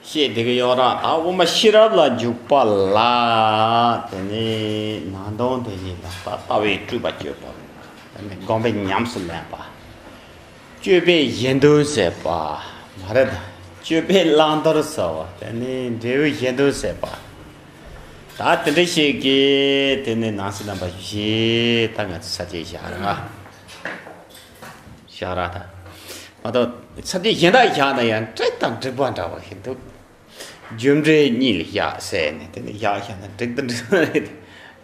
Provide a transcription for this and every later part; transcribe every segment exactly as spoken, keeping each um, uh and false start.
བཤད་བསྡད་ཀྱི་ཡོད་ར། ད་དབུ་མ་ཤེས་རབ་ལ་འཇུག་པ་ལ། དེ་ནས་ནང་དོན་དེ་ཉིད་ལ་ད་ལྟ་བའི་སྤྲུལ་པ་སྤྱོད་པ། དེ་ནས་སྒོམ་པས་ཉམས་སུ་ལེན་པ། སྤྱོད་པས་གཞན་དོན་ཟད་པ། མ་རེད་ད། སྤྱོད་པས་བླང་དོར་ཟད་པ། དེ་ནས་འབྲས་བུས་གཞན་དོན་ཟད་པ། ད་དེ་འདྲ་ཞིག་གིས་དེ་ནས་ནང་གསེས་རྣམ་པ་བཞི་ད་ང་ཚོ་ས་བཅད་བཞག་ར། བཞག་ར་ད། མ་གཏོགས་ས་བཅད་གཞན་དག་བཞག་ན་ཡང་འགྲིག་དང་འགྲིག་པ་འདྲ་བ་ཞིག་འདུག་རྒྱུ་འབྲས་གཉིས་ལ་བཞག་ཟེར་ནས་དེ་ནས་བཞག་བཞག་ན་འགྲིག་དང་འགྲིག་པ་རེད།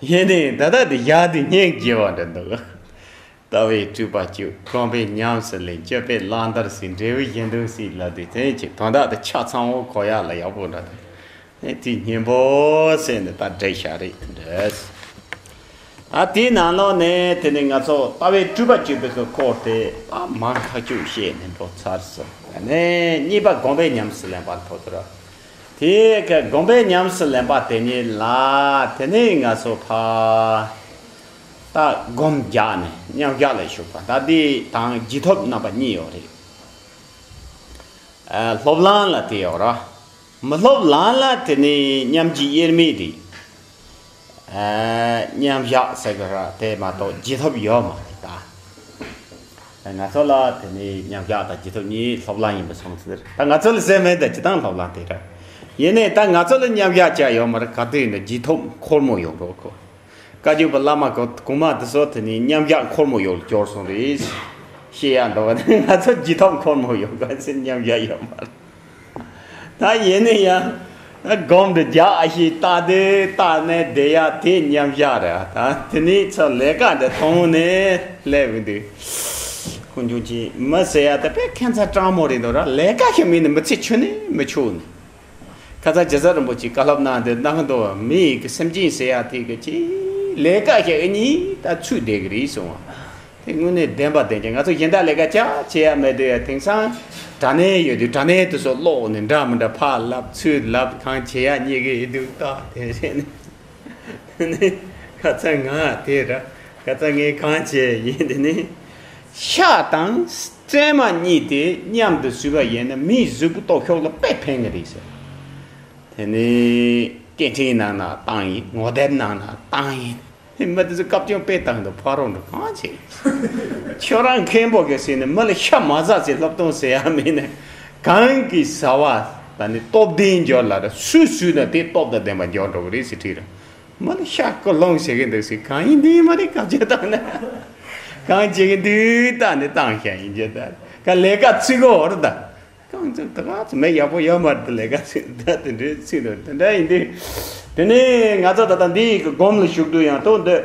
ཡིན་ནའི་ད་ལྟ་དེ་བཞག་དུས་སྙིང་རྗེ་བ་འདྲ་འདུག་ལྟ་བའི་སྤྲུལ་པ་སྤྱོད། སྒོམ་པས་ཉམས་སུ་ལེན། སྤྱོད་པས་བླང་དོར་ཟད། འབྲས་བུས་གཞན་དོན་ཟད་ལབ་དུས་དེ་ཅིག་དོན་དག་དེ་ཆ་ཚང་བོ་གོ་ཡག་ལ་ཡག་པོ་འདྲ་འདུག་ཨེ་དེ་སྙན་པོ་ཟེར་ནས་ད་འགྲེལ་བཤད་རེད་འདྲ། ཨ་དེའི་ནང་ལོགས་ནས་དེ་ནས་ང་ཚོ་ལྟ་བའི་སྤྲུལ་པ་སྤྱོད་པའི་སྐོར་དེ་ད་མང་ཐག་ཆོད་བཤད་ནས་འགྲོ་ཚར་སོང་། ཨ་ནས་གཉིས་པ་སྒོམ་པས་ཉམས་སུ་ལེན་པ་ཐོག་ཏུ་ར། དེ་ག་སྒོམ་པས་ཉམས་སུ་ལེན་པ་དེ་ཉིད་ལ་དེ་ནས་ང་ཚོ་ཕ་ད་སྒོམ་རྒྱག་ནས་མཉམ་བཞག་ལ་ཞུགས་པ། ད་འདི་དང་བརྒྱུད་ཐབས་རྣམ་པ་གཉིས་ཡོད་རེད། ཨ་སློབ་ལམ་ལ་དེ་ཡོད་ར། མི་སློབ་ལམ་ལ་དེ་ནི་མཉམ་བརྗེ་དབྱེར་མེད་དེ། ཨ་མཉམ་བཞག་ཟེར་གི་ར་དེ་མ་གཏོགས་བརྗེ་ཐབས་ཡོད་མ་རེད་ད། ང་ཚོ་ལ་དེ་ནི་མཉམ་བཞག་དང་བརྗེ་ཐབས་གཉིས་སློབ་ལམ་ཡིན་པ་སོང་ཟེར། ད་ང་ཚོ་ལ་ཟེར་མེད་ད་སྤྱིར་བཏང་སློབ་ལམ་དེ་ར། ཡིན་ནའི་ད་ང་ཚོ་ལ་མཉམ་བཞག་བྱ་ཡོད་མ་རེད། ག་དུས་ཡིན་ན་བརྗེ་ཐབས་འཁོར་མོ་ཡོང་རོགས་གོ། བཀའ་བརྒྱུད་པ་བླ་མ་གོ་གོང་མ་དེ་ཚོ་དེ་ནི་མཉམ་བཞག་འཁོར་མོ་ཡོག་ལ་སྐྱོར་སོང་རེད། བཤད་ཡག་འདུག་བ་ནི་ང་ཚོ་བརྗེ་ཐབས་འཁོར་མོ་ཡོག་ག་ཚོད་མཉམ་བཞག་ཡོད་མ་རེད། ད་ཡིན་ན་ཡང་སྒོམ་དུ་རྒྱག་ཨ་ཞེས་ལྟ་དེ་ལྟ་ནས་བསྡད་ཡག་དེ་མཉམ་བཞག་རེད། ད་དེ་ནི་ཚོ་ལས་ཀ་འདི་མཐོང་ནས་སླེབས་འདུག་ཁོང་ཆུང་ཆེ་མི་ཟེར་ཡག་དེ་དཔེ་ཁྱད་མཚར་སྤྲང་མོ་རེད་འདུག་ར། ལས་ཀ་ཞིག་མིན་ནི་མི་ཚེ་ཆུད་ནས་མི་ཆོག་ནི། ཁ་སང་རྒྱལ་ཚབ་རིན་པོ་ཆེས་བཀའ་སློབ་གནང་དེ་གནང་དོ། མི་ཡི་གི་སེམས་ཅན་ཟེར་ཡག་དེ་གི་ཅི་ལས་ཀ་ཞིག་ཨ་ནི་ད་ཚུད་བསྡད་གི་རེད་གསུང་བ། དེ་དངོས་གནས་བདེན་པ་བདེན་ཀྱང་ང་ཚོ་གཞན་དག་ལས་ཀ་ཅག་བྱེད་ཡག་མེད་དུས་ཡ་དེང་སང་དྲ་གནས་ཡོད་དུས་དྲ་གནས་དེ་ཚོ་ཀློག་ནས་འདྲ་མི་འདྲ་ཕར་ལབ་ཚུར་ལབ་གང་བྱེད་ཡག་རྙེད་གི་ཡིན་འདུག་ད་དེ་རེད་ནི། ནི་ཁ་ཚ་ང་དེ་ར་ཁ་ཚ་ངས་གང་བྱས་ཡིན་དེ་ནི། ཤ་དང་བཙོན་མ་གཉིས་དེ་མཉམ་དུ་བཟོས་པ་ཡིན་ན་མིའི་གཟུགས་པོ་སྟོབས་ཤུགས་ལ་དཔེ་ཕན་གི་རེད་ཟེར། དེ་ནི་སྐད་འཕྲིན་ནང་ན་བཏང་ཡིན། ངོ་དེབ་ནང་ན་བཏང་ཡིན། མི་དེ་ཚོ་སྐབས་བཅོ་བརྒྱད་བཏང་འདུག་ཕ་རོགས་འགྲོ་གང་བྱེད། ཁྱོད་རང་མཁན་པོ་གི་ཟེར་ནས་མི་ལ་ཤ་མ་ཟ་ཟེར་སློབ་སྟོན་ཟེར་ཡ་མེད་ནས། གང་གི་ཟ་བ་ད་ནི་སྟོབས་ལྡན་འབྱོར་ལ་ར་སུས་ཟོས་ན་དེ་སྟོབས་དང་ལྡན་པ་འབྱོར་འགྲོ་གི་རེད་ཟེར་ཁྲིད་ར། མ་ནི་ཤ་ཀོ་ལོང་བྱེད་ཀྱི་འདུག་ཟེར་གང་ཡིན་འདི་མ་རེད་སྐབས་བཅོ་བརྒྱད་བཏང་ན། གང་བྱེད་ཀྱི་འདུག་ད་ནི་བཏང་ཤ་ཡིན་རྒྱུ་ད། ག་ལས་ཀ་ཚུགས་གོ་བར་ད། གང་ཚོད་ད་ག་ཚོད་མེད་ཡག་པོ་ཡོད་མ་རེད་ད་ལས་ཀ་ཚུགས་ད་དེ་འདྲའི་ཚུགས་འདུག་དེ་འདྲ་ཡིན་དུས། དེ་ནས་ང་ཚོ་ད་ལྟ་འདི་ཡི་གི་སྒོམ་ལ་ཞུགས་དུས་ཡང་ཐུག་འདོད།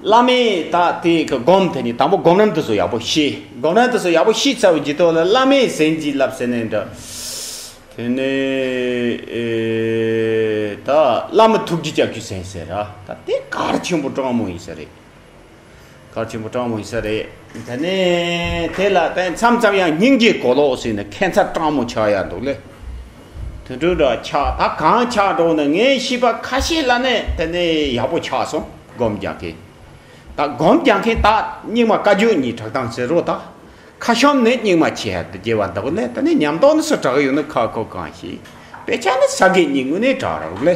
བླ་མས་ད་དེ་གི་སྒོམ་དེ་ནི་དང་པོ་སྒོམ་རིམ་དེ་ཚོ་ཡག་པོ་ཤེས། སྒོམ་རིམ་དེ་ཚོ་ཡག་པོ་ཤེས་ཚར་བའི་རྗེས་ཐོག་ལ་བླ་མས་ཟན་གྱིས་བརླབས་ཟེར་ནས་འདྲ། དེ་ནས་ཨེ་ད་བླ་མ་ཐུགས་རྗེ་ལྕགས་ཀྱུ་ཟན་ཟེར་ར། ད་དེ་གལ་ཆེན་པོ་སྤྲང་མོ་ཡིན་ས་རེད། གལ་ཆེན་པོ་སྤྲང་མོ་ཡིན་ས་རེད། དེ་ནས་དེ་ལ་བརྟེན་མཚམས་མཚམས་ཡང་སྙིང་རྗེ་གོ་ལོག་ཟེར་ནས་ཁྱད་མཚར་སྤྲང་མོ་ཆགས་ཡག་འདུག་ལེ། དེ་འདྲ་འདྲ་ཆགས། ད་གང་ཆགས་འགྲོ་ན་ངའི་ཤེས་པ་ཁ་ཤས་ལ་ནས་དེ་ནས་ཡག་པོ་ཆགས་སོང་སྒོམ་རྒྱག་མཁན། ད་སྒོམ་རྒྱག་མཁན་ད་རྙིང་མ་བཀའ་བརྒྱུད་གཉིས་གྲགས་སྟངས་ཟེར་རོ་ད། ཁ་ཤོམ་ནས་རྙིང་མ་ཆེ་ཡ་དེ་རྒྱས་པ་འདུག་ལེ། དེ་ནས་ཉམས་རྟོགས་ནས་སུ་གྲགས་ཡོད་ན་ཁ་ཁོ་གང་ཞིག་དཔེ་ཆ་ནི་ས་དགེ་གཉིས་དངོས་གནས་གྲགས་རོགས་ལེ།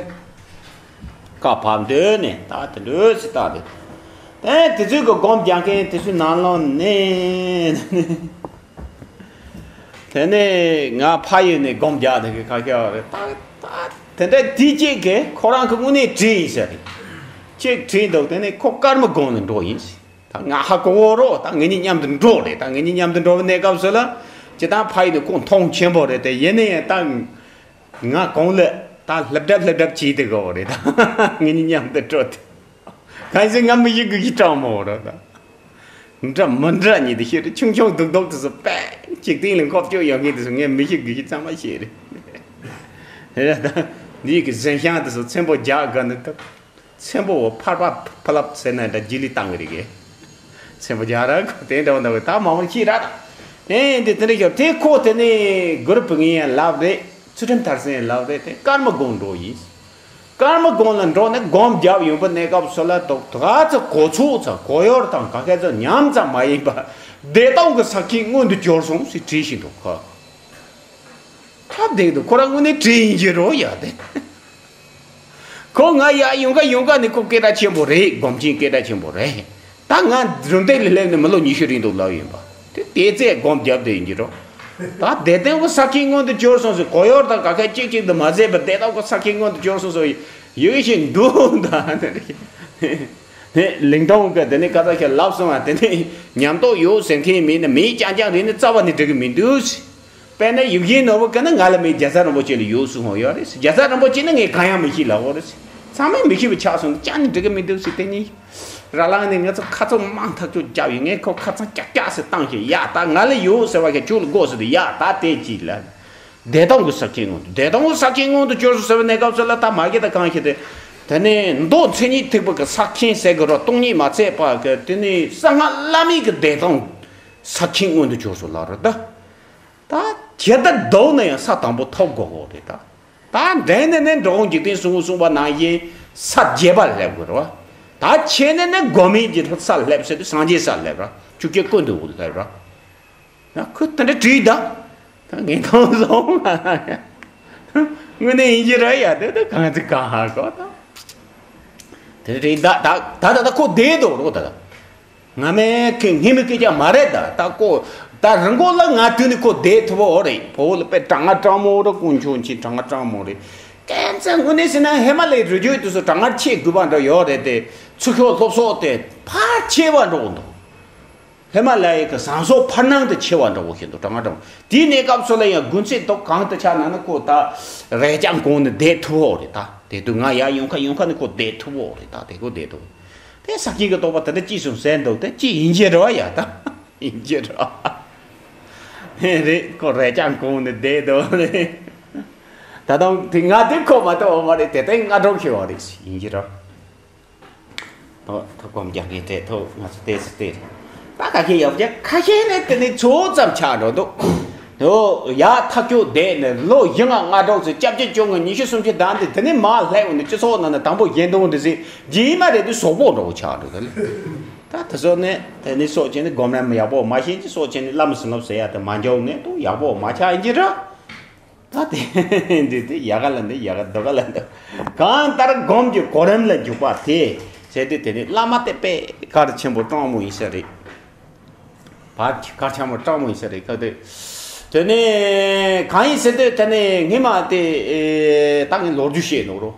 བཀའ་བབས་འདོད་ནས་ད་དེ་འདྲ་ཟེར་ད་དེ། དེ་དེ་ཚོའི་གི་སྒོམ་རྒྱག་མཁན་དེ་ཚོའི་ནང་ལོགས་ནས། དེ་ནས་ང་ཕ་ཡུལ་ནས་སྒོམ་རྒྱག་དེ་གི་ཁ་ཤས་རེད་ད། ད་དེ་འདྲ་དེ་གཅིག་གིས་ཁོ་རང་གི་དངོས་གནས་བྲིས་ཡིན་ཟེར་རེད། གཅིག་བྲིས་འདུག་དེ་ནས་ཁོ་ཀརྨ་སྒོམ་ལ་འགྲོ་ཡིན་ཟེར། ད་ང་ཧ་གོ་གོ་རོགས། ད་ངེད་གཉིས་མཉམ་དུ་འགྲོ་རེད། ད་ངེད་གཉིས་མཉམ་དུ་འགྲོ་བའི་གནས་སྐབས་སུ་ལ་ཇི་ལྟར་ཕ་ཡུལ་ནས་ཁོང་མཐོང་ཆེན་པོ་རེད་དེ། ཡིན་ན་ཡང་ད་ང་གོང་ལ་ད་ལྷབ་ལྷབ་ལྷབ་ལྷབ་བྱས་དེ་གོ་རེད། ད་ངེད་གཉིས་མཉམ་དུ་འགྲོ་དེ། གང་ཟེར་ང་མི་ཤི་དགོས་ཤི་སྤྲང་མོ་རེད་ད། འདྲ་མི་འདྲ་གཉིས་དེ་ཤེས་རེད། ཆུང་ཆུང་རྡུག་རྡུག་དེ་ཚོ་པས་འཇིག་རྟེན་ལ་མཁོ་སྤྱོད་ཡོད་མཁན་དེ་ཚོ་ངས་མི་ཤི་དགོས་ཤི་ཚང་མ་ཤེས་རེད། རེད་ད། འདི་གི་གཟན་ཤང་དེ་ཚོ་ཚེམ་པོ་རྒྱག་དགའ་ནི་ད། ཚེམ་པོ་བོ་ཕར་པ་ཕ་ལབ་ཟེར་ན་འདྲ་རྗེས་ལུས་བཏང་གི་རེད་གི། ཚེམ་པོ་རྒྱག་ར་གོ་དེ་འདྲ་བ་འདྲ་བ་ད་མང་བོ་ཤེས་ར་ད། དེ་འདི་དེ་འདྲ་ཤོར་དེ་ཁོ་དེ་ནས་གུ་རུ་བུ་ངས་ཡང་ལབ་རེད། ཚུལ་ཁྲིམས་མཐར་སོན་ཡང་ལབ་རེད། དེ་ཀརྨ་སྒོམ་འགྲོ་ཡིན། ཀརྨ་སྒོམ་ལ་འགྲོ་ནས་སྒོམ་རྒྱབ་ཡོང་པ་གནས་སྐབས་སུ་ལ་དོག་དོག་ཚ་གོ་ཚོགས་ཚ་གོ་ཡོར་དང་ག་གེ་ཚོ་ཉམས་ཙམ་མ་ཡིན་པ་བདེ་སྟོང་གི་ས་ཁྱིམ་མངོན་དུ་གྱུར་སོང་ཟེར་བྲིས་བཞིན་འདུག་ག། ཐབས་བསྡད་འདུག་ཁོ་རང་དངོས་གནས་བྲེལ་ཡིན་གྱི་རོ་ཡ་དེ། ཁོ་ང་ཡ་ཡོང་ག་ཡོང་ག་ནི་ཁོ་སྐད་གྲགས་ཆེན་པོ་རེད། སྒོམ་ཆེན་སྐད་གྲགས་ཆེན་པོ་རེད། ད་ང་རུམ་བཏེག་ལ་སླེབས་ནས་མི་ལོ་ཉི་ཤུ་རིང་འདུག་ལབ་ཡིན་པ། དེ་དེ་ཚེ་སྒོམ་བརྒྱབ་བསྡད་ཡིན་གྱི་རོ། ད་བདེ་སྟོང་གི་ས་ཁྱིམ་མངོན་དུ་གྱུར་སོང་ཟེར། གོ་ཡོར་དང་ག་ཁ་གཅིག་གཅིག་ཏུ་མ་ཟད་པར་བདེ་སྟོང་གི་ས་ཁྱིམ་མངོན་དུ་གྱུར་སོང་ཟེར་ཡོད་བཞིན་འདུག་ད་ནི་རེད། ལིང་ཏོང་གི་དེ་ནི་ཁ་ཚ་ཞིག་ལབ་སོང་བ། དེ་ནི་ཉམས་རྟོགས་ཡོད་ཟེར་མཁན་མིན་ན། མི་རྐྱང་རྐྱང་རེད་ན་རྩ་བ་ནས་འགྲིག་གི་མི་འདུག་དཔེར་ན་ཡུལ་གཞན་ནོར་བུ་ཀ་ནི་ང་ལ་མི་རྒྱལ་ཚབ་རིན་པོ་ཆེ་ལ་ཡོད་གསུང་ཧོ་ཡོད་རེད། རྒྱལ་ཚབ་རིན་པོ་ཆེ་ནི་ངས་གང་ཡང་མི་ཤེས་ལབ་ཧོ་རེད། ཚང་མས་མི་ཤེས་པ་ཆགས་སོང་། ཅང་ནི་འགྲིག་གི་མི་འདུག་ཟེར། དེ་ནི་ར་ལང་ནས་ང་ཚོ་ཁ་ཚོ་མང་ཐག་ཆོད་རྒྱབ་ཡོད། ངས་ཁོ་ཁ་ཚང་ཀྱག་ཀྱག་ཟེར་བཏང་ཞིང་། ཡ་ད་ང་ལ་ཡོད་ཟེར་བ་ཞིག་ཁྱོད་ལ་དགོས་ཟེར་དུས། ཡ་ད་དེ་ཅི་ལ། བདེ་སྟོང་གི་ས་ཁྱིམ་མངོན་དུ། བདེ་སྟོང་གི་ས་ཁྱིམ་མངོན་དུ་གྱུར་སོང་ཟེར་བའི་གནས་སྐབས་སུ་ལ། ད་མ་གི་ད་གང་ཞིག་དེ། དེ་ནས་མདོ་མཚན་ཉིད་ཐེག་པ་གི་ས་ཁྱིམ་ཟེར་གི་རོ། སྟོང་ཉིད་མ་ཚད་པ་གི་དེ་ནས་གསང་སྔགས་བླ་མེད་ཀྱི་བདེ་སྟོང་ས་ཁྱིམ་མངོན་དུ་གྱུར་སོང་ལབ་རེད་ད། ད་ཇི་ལྟར་བཟློག་ན་ཡང་ས་དང་པོ་ཐོབ་དགོས་གོ་རེད་ད། ད་འདྲེན་ནས་ནི་འགྲོ་འོང་འཇིག་རྟེན་གསུམ་པོ་གསུངས་པ་ནང་བཞིན་ས་བརྒྱད་པ་སླེབས་དགོས་རེད་བ། ད་ཆེ་ནས་ནི་སྒོམ་མེད་ཀྱི་ས་སླེབས་ཟེར་དུས་སངས་རྒྱས་ས་སླེབས་ར། བཅུ་བརྒྱད་ཀུན་ཏུ་སླེབས་ར། ན་ཁོས་དེ་འདྲ་བྲིས་ད། ད་ངས་མཐོང་སོང་། དངོས་གནས་ཡིན་གྱི་རེད་ཡ། དེ་ད་གང་ཚིག་གང་ཧ་གོ་ད། དེ་རེད་ད། ད་ད་ད་ཁོ་བསྡད་འདུག་རོ་ད། ང་མའི་ཁེ་ངའི་མི་སྐད་ཆ་མ་རེད་ད། ད་ཁོ་ད་རང་མགོ་ལ་ང་དུས་ནི་ཁོ་བསྡད་ཐུབ་བོ་རེད། བོད་ལ་དཔེ་གྲང་ངར་གྲང་མོ་རེད། དཀོན་མཆོག་མཁྱེན། གྲང་ངར་གྲང་མོ་རེད། གན་ཚ་དངོས་གནས་ཟེར་ན་ཧི་མ་ལའི་རི་རྒྱུད་དུ་སུ་གྲང་ངར་ཆེ་དགོས་པ་འདྲ་ཡོད་རེད་དེ། ཚུར་ཤོག་སློབ་གསོ་དེ་ཕར་ཆེ་བ་འགྲོ་འདུག་ཧི་མ་ལ་ཡའི་གི་ཟངས་གསོག་འཕར་སྣང་དུ་ཆེ་བ་འདྲ་བོ་ཞིག་འདུག་གྲང་ངར་གྲང་མོ། དེའི་གནས་སྐབས་སུ་ལ་ཡང་དགུན་ཚེས་ཐོག་གང་དུ་ཆགས་ན་ནི་ཁོ་ད་རས་རྐྱང་གོན་ནས་བསྡད་ཐུབ་བོ་རེད་ད། དེ་དུས་ང་ཡར་ཡོང་ཁ་ཡོང་ཁ་ནི་ཁོ་བསྡད་ཐུབ་བོ་རེད་ད། དེ་ཁོ་བསྡད་ཐུབ། དེ་ས་སྐྱིད་ཀྱི་རྟོག་པ་དེ་འདྲ་ཅི་སོང་ཟེར་འདུག་དེ་ཅི་ཡིན་གྱི་རེད་བ་ཡ་ད། ཡིན་གྱི་རེད་བ། རེད། ཁོ་རས་རྐྱང་གོན་ནས་བསྡད་འདུག་རེད། ད་དུང་དེ་ང་དེ་ཁོ་མ་གཏོགས་འོང་མ་རེད། དེ་ལྟའི་སྔ་དྲོ་ཁྱེར་བ་རེད། ཡིན་གྱི་རེད། ཐོ་ཐོ་སྒོམ་རྒྱག་གི་འདྲེ་ཐོ་ང་ཚོ་ལྟས་སུ་ལྟས། ད་ཁ་ཤས་ཡོད་རྒྱ་ཁ་ཤས་ནི་དེ་ནི་ཚོ་ཙམ་ཆགས་འགྲོ་འདུག་དོ་ཡ་ཐག་ཆོད་བསྡད་ནས་ལོ་བཞི་ལྔ་ལྔ་དྲུག་ཙམ་སྐྱབས་རྗེ་བཅོ་ལྔ་ཉི་ཤུ་སུམ་ཅུ་ཟླ་འདི་དེ་ནི་མ་སླེབས་ནས་སྤྱི་ཚོགས་ནང་ནས་དང་པོ་གཞན་དོན་འདི་ཟེར་རྗེས་མ་རེད་དུས་སོག་པོ་འགྲོ་ཆགས་འགྲོ་དེ་ལ། ད་དེ་ཚོ་ནི་དེ་ནི་སོག་ཆེན་ནི་སྒོམ་རམ་ཡག་པོ་མ་ཤེས་ཀྱི་སོག་ཆེན་ནི་བླ་མ་ཟིན་ལོབ་ཟེར་ཡ་དེ་མ་འཇོག་ངས་དུ་ཡག་པོ་མ་ཆགས་ཡིན་གྱི་ར། ད་དེ་འདི་དེ་ཡ་ག་ལ་འདི་ཡ་ག་འདི་ག་ལ་འདི། གང་ལྟར་སྒོམ་གྱི་གོ་རིམ་ལ་འཇུག་པ་དེ་བྱས་ཏེ་དེ་ནི་བླ་མ་དེ་དཔེ་གལ་ཆེན་པོ་སྤྲང་མོ་ཡིན་ས་རེད། བར་གལ་ཆེན་པོ་སྤྲང་མོ་ཡིན་ས་རེད་ཁ་དེ། དེ་ནི་གང་ཡིན་ཟེར་དུས་དེ་ནི་ངས་མ་དེ་ད་ངས་ལོ་རྒྱུས་བཤད་ནོ་རོ།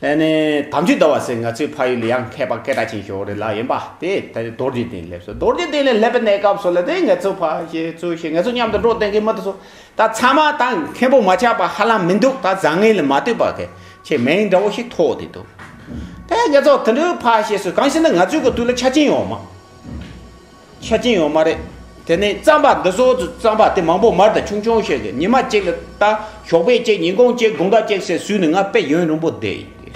དེ་ནི་དམ་ཆོས་ཟླ་བ་ཟེར་ང་ཚོའི་ཕ་ཡུལ་ལ་ཡང་མཁས་པ་སྐད་གྲགས་ཆེན་ཞིག་རེད་ལ་ཡིན་པ་དེ་ད་རྡོ་རྗེ་གདན་སླེབས་སོ། རྡོ་རྗེ་གདན་ལ་སླེབས་པའི་གནས་སྐབས་སུ་ལ་དེ་ང་ཚོ་ཕ་ཞེས་ཚུལ་ཞེས་ང་ཚོ་མཉམ་དུ་འགྲོ་བསྡད་མཁན་མི་འདུག་སོ། ད་ཚང་མ་ད་མཁན་པོ་མ་ཆགས་པ་ཧ་ལམ་མི་འདུག་ད་བཟང་ངན་ལ་མ་ལྟོས་པ་གི་ཆེས་མིང་འདྲ་བོ་ཞིག་ཐོགས་བསྡད་འདུག་དེ་ང་ཚོ་དེ་འདྲའི་ཕ་ཞེས་སུ་གང་ཞེ་ན་ང་ཚོའི་གི་དུས་ལ་ཆ་རྐྱེན་ཡོད་མ། ཆ་རྐྱེན་ཡོད་མ་རེད། དེ་ནས་རྩམ་པ་འདི་ཚོ་རྩམ་པ་དེ་མང་པོ་མར་དང་ཆུང་ཆུང་ཞིག་གི་ཉི་མ་གཅིག་ལ་ད་ཞོགས་པ་གཅིག་ཉིན་གུང་གཅིག་དགོང་དག་གཅིག་ཟེར་ཟོས་ནས་ང་དཔེ་ཡུན་རིང་པོ་བསྡད་ཡིན་ཏེ།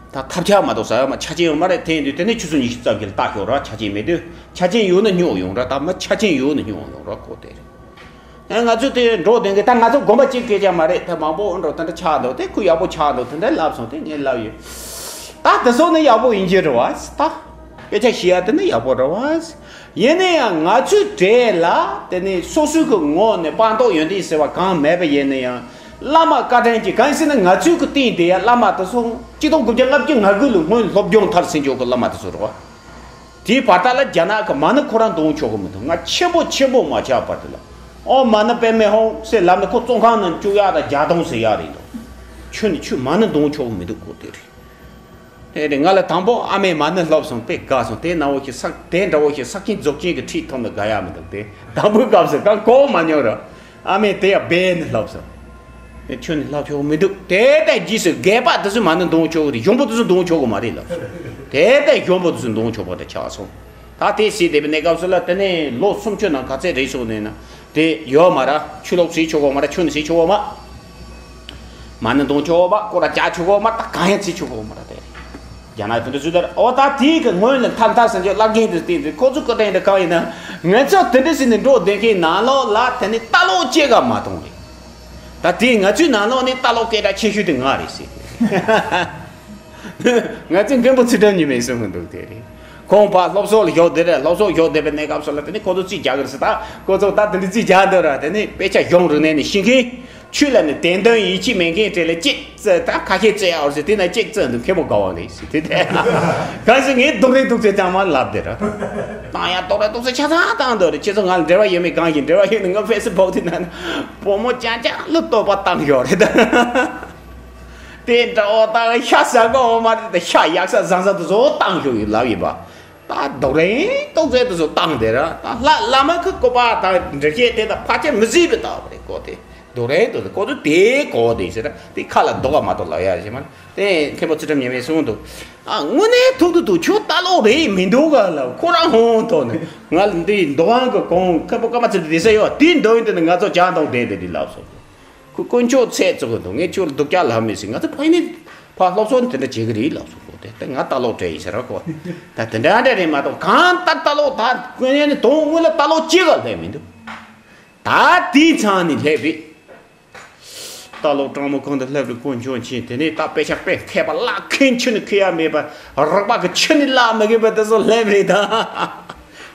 ད་ཐབས་ཆག་མ་གཏོགས་ཟ་ཡ་མ་ཆ་རྐྱེན་ཡོད་མ་རེད། དེ་ཡིན་དུས་དེ་ནས་ཆུ་ཚོད་ཉི་ཤུ་རྩ་བརྒྱད་ལ་ལྟ་ཞོག་ར། ཆ་རྐྱེན་མེད་དུས་ཆ་རྐྱེན་ཡོད་ན་སྙོག་ཡོང་ར། ད་མ་ཆ་རྐྱེན་ཡོད་ན་སྙོག་ཡོང་ར་ཁོ་དེ་རེད། ཨ་ང་ཚོ་དེ་འགྲོ་དེང་གི་ད་ང་ཚོ་དགོན་པ་གཅིག་སྐད་ཆ་མ་རེད། ད་མང་པོ་འགྲོ་དེ་འདྲ་ཆགས་འདུག་དེ་ཁོ་ཡག་པོ་ཆགས་འདུག་དེ་འདྲ་ལབ་སོང་དེ་ངས་ལབ་ཡོད། ད་དེ་སོང་ནས་ཡག་པོ་ཡིན་གྱི་རེད་བ། ད་སྐད་ཆ་བཤད་ཡ་དེ་ནི་ཡག་པོ་རེད་བ། ཡིན་ན་ཡང་ང་ཚོའི་གྲས་ལ་དེ་ནི་སོ་སོའི་གི་ངོས་ནས་སྤངས་རྟོགས་ཡོན་ཏན་ཟེར་བ་གང་མེད་པ་ཡིན་ན་ཡང་བླ་མ་བཀའ་དྲིན་གྱིས་གང་ཟེར་ན་ང་ཚོའི་གི་སྟེང་དེ་ཡ་བླ་མ་དེ་ཚོ་གཅིག་སྟོང་དགུ་བརྒྱ་ལྔ་བཅུ་ང་དགུ་ལོའི་སྔོན་སློབ་སྦྱོང་མཐར་ཕྱིན་ཆོག་གི་བླ་མ་དེ་ཚོ་རེད་བ། དེའི་བར་ཐག་ལ་རྒྱ་ནག་གི་མ་ཎི་ཁོ་རང་འདོན་ཆོག་གི་མི་འདུག་ང་ཆེན་པོ་ཆེན་པོ་མ་ཆགས་བར་དུ་ལ། ཨོཾ་མ་ཎི་པདྨེ་ཧཱུྃ་ཟེར་ལབ་ནས་ཁོ་བཙོན་ཁང་ནང་བཅུག་ཡག་དང་རྒྱག་སྟངས་ཟེར་ཡག་རེད་འདུག་ཁྱོད་ནི་ཁྱོད་མ་ཎི་འདོན་ཆོག་གི་མི་འདུག་ཁོ་དེ་རེད། དེ་རེད། ང་ལ་དང་པོ་ཨ་མས་མ་ཎི་སློབ་སོང་། དཔེ་དགའ་སོང་། དེ་ནང་བོ་ཞིག་ས་དེ་འདྲ་བོ་ཞིག་ས་ཁྱིམ་རྫོགས་ཆེན་གྱི་ཁྲིད་ཐོབ་ནས་དགའ་ཡག་མི་འདུག་དེ་དང་པོའི་སྐབས་སུ་གང་གོ་མ་མྱོང་ར། ཨ་མས་དེ་ཡང་སྦས་ནས་ལབ་སོང་། དེ་ཁྱོད་ནི་ལབ་ཆོག་མི་འདུག་དེ་ལྟར་རྗེས་སུ་རྒས་པ་དེ་ཚོས་མ་ཎི་འདོན་ཆོག་གི་རེད། གཞོན་པོ་དེ་ཚོས་འདོན་ཆོག་གི་མ་རེད་ལབ་སོང་། དེ་ལྟར་གཞོན་པོ་དེ་ཚོས་འདོན་ཆོག་པ་དེ་ཆགས་སོང་། ད་དེ་སྲིད་བསྡད་པའི་གནས་སྐབས་སུ་ལ་དེ་ནས་ལོ་སུམ་ཅུ་ནང་ག་ཚད་རེད་སོང་ནས་ན་དེ་ཡོད་མ་ར། ཆུ་ལོག་བྱེད་ཆོག་གི་མ་ར། ཆུ་ནི་བྱེད་ཆོག་གི་མ། མ་ཎི་འདོན་ཆོག་མ། སྐོར་ར་རྒྱག་ཆོག་གི་མ། ད་གང་ཡང་བྱེད་ཆོག་གི་མ་ར་དེ། རྒྱ་ནག་དེ་འདྲ་ཚུལ་དར་ཨོ་ད་དེའི་གི་སྔོན་ལ་མཐའ་མཐའ་སངས་རྒྱས་བླ་རྒན་དེ་བསྟེན་ཚེ་ཁོ་ཚོ་ཀ་དྲན་དེ་གང་ཡིན་ན། ང་ཚོ་དེ་འདྲ་ཟེར་ནས་འགྲོ་བསྡད་མཁན་ནང་ལོགས་ལ་དེ་ནི་ལྟ་ལོག་སྐྱེ་ག་མ་གཏོང་རེད། ད་དེ་ང་ཚོའི་ནང་ལོགས་ནས་ལྟ་ལོག་སྐད་གྲགས་ཆེ་ཤོས་དེ་ང་རེད་ཟེར། ང་ཚོའི་མགོན་པོ་ཚུལ་ཁྲིམས་ཉི་མས་གསུང་གི་འདུག་དེ་རེད། ཁོང་ཕར་སློབ་གསོ་ལ་ཞུགས་བསྡད་རེད། སློབ་གསོ་ཞུགས་བསྡད་པའི་གནས་སྐབས་སུ་ལ་དེ་ནི་ཁོ་ཚོ་རྩིས་རྒྱག་གི་རེད་ཟེར། ད་ཁོ་ཚོ་ད་དེ་འདྲ་རྩིས་རྒྱག་འདོད་ར། དེ་ནི་དཔེ་ཆ་གཞུང་རིག་གནས་ནས་ཤེས་མཁན། ཆོས་ལ་ནི་བདེན་དོན་ཡིད་ཆེས་མེད་མཁན་གྲས་ལ་གཅིག་བཙལ། ད་ཁ་ཤས་བཙལ་ཡག་རེད་ཟེར། དེ་ན་གཅིག་བཙལ་འདུག། མཁན་པོ་དགའ་བ་རེད་ཟེར། དེ་དེ་གང་ཟེར། ངས་རྡོག་རེ་རྡོག་རེ་ཚང་མ་ལབ་བསྡད་ར། བཏང་ཡག་རྡོག་རེ་རྡོག་རེ་ཆ་ཚང་བཏང་འདོད་རེད། ཁྱེད་ཚོ་ང་ལ་འབྲེལ་བ་ཡོད་མེད་གང་ཤེས། འབྲེལ་བ་ཡོད་ན་ང་ཕེ་སི་བུག་དེ་ན་བུ་མོ་རྐྱང་རྐྱང་ལ་བསྟོད་པ་བཏང་ཡོད་རེད་ད། དེ་འདྲ་བོ་ད་ཤ་ཟ་གོ་མ་རེད་ད། ཤ་ཡག་ས་བཟང་ས་དེ་ཚོ་བཏང་ཤོག་ཡིན་ལབ་ཡིན་པ། ད་རྡོག་རེ་རྡོག་རེ་དེ་ཚོ་བཏང་བསྡད་ར། ད་ལྷ་བླ་མ་གི་བཀོད་པ་དང་འགྲེལ་བཤད་དེ་དག་ཕལ་ཆེར་མི་གཟིགས་པའི་ལྟ་བུ་རེད་གོ། དེ་རྡོག་རེ་རྡོག་རེ་ཁོ་ཚོ་དེ་གོ་དེ་ཟེར་ར། དེ་ཁ་ལ་འདུག་ག་མ་གཏོགས་ལབ་ཡ་ཞིག་མ་རེད། དེ་མཁན་པོ་ཚུལ་ཁྲིམས་ཉི་མས་གསུངས་འདུག། ཨ་དངོས་གནས་ཐུག་ཏུ་ཐུག་ཁྱོད་ལྟ་ལོག་རེད་མི་འདུག་ག་ལབ། ཁོ་རང་ཧོན་ཐོག་ནས་ང་ལ་འདི་འདུག་ཨང་གི་གོང་མཁན་པོ་ཀརྨ་ཚུལ་ཁྲིམས་བསྡད་ས་ཡོད། དེ་འདུག་ཡིན་དུས་ནི་ང་ཚོ་ཇ་འཐུང་བསྡད་དེ་འདི་ལབ་སོང་། ཁོས་དཀོན་མཆོག་ཚད་བཙུགས་འདུག། ངས་ཁྱོད་ལ་སྡུག་ཅག་ལབ་མི་སྲིད། ང་ཚོ་ཕ་ཡུལ་ནས་ཕར་སློབ་གསོ་ནི་དེ་འདྲ་བྱེད་ཀྱི་རེད་ལབ་སོང་གོ། དེ་དེ་ང་ལྟ་ལོག་བྲལ་ཡིན་ཟེར་ར་གོ། ད་དེ་འདྲ་འདྲ་རེད་མ་གཏོགས་གང་ལྟར་ལྟ་ལོག་ད་དངོས་གནས་ནི་དོན་དངོས་ལ་ལྟ་ལོག་ཅི་ག་སླེབས་མི་འདུག། ད་དེའི་མཚམས་ནས་སླེབས་རེད། ལྟ་ལོག་སྤྲང་མོ་གང་དུ་སླེབས་རེད། དཀོན་མཆོག་མཁྱེན། དེ་ནས་ད་དཔེ་ཆ་དཔེ་མཁས་པ་བཀླག་མཁན་ཆུ་ནི་ཁུར་ཡ་མེད་པ། རགས་པ་གི་ཆུ་ནི་བརླག་མི་དགོས་པ་དེ་ཚོ་སླེབས་རེད་ད།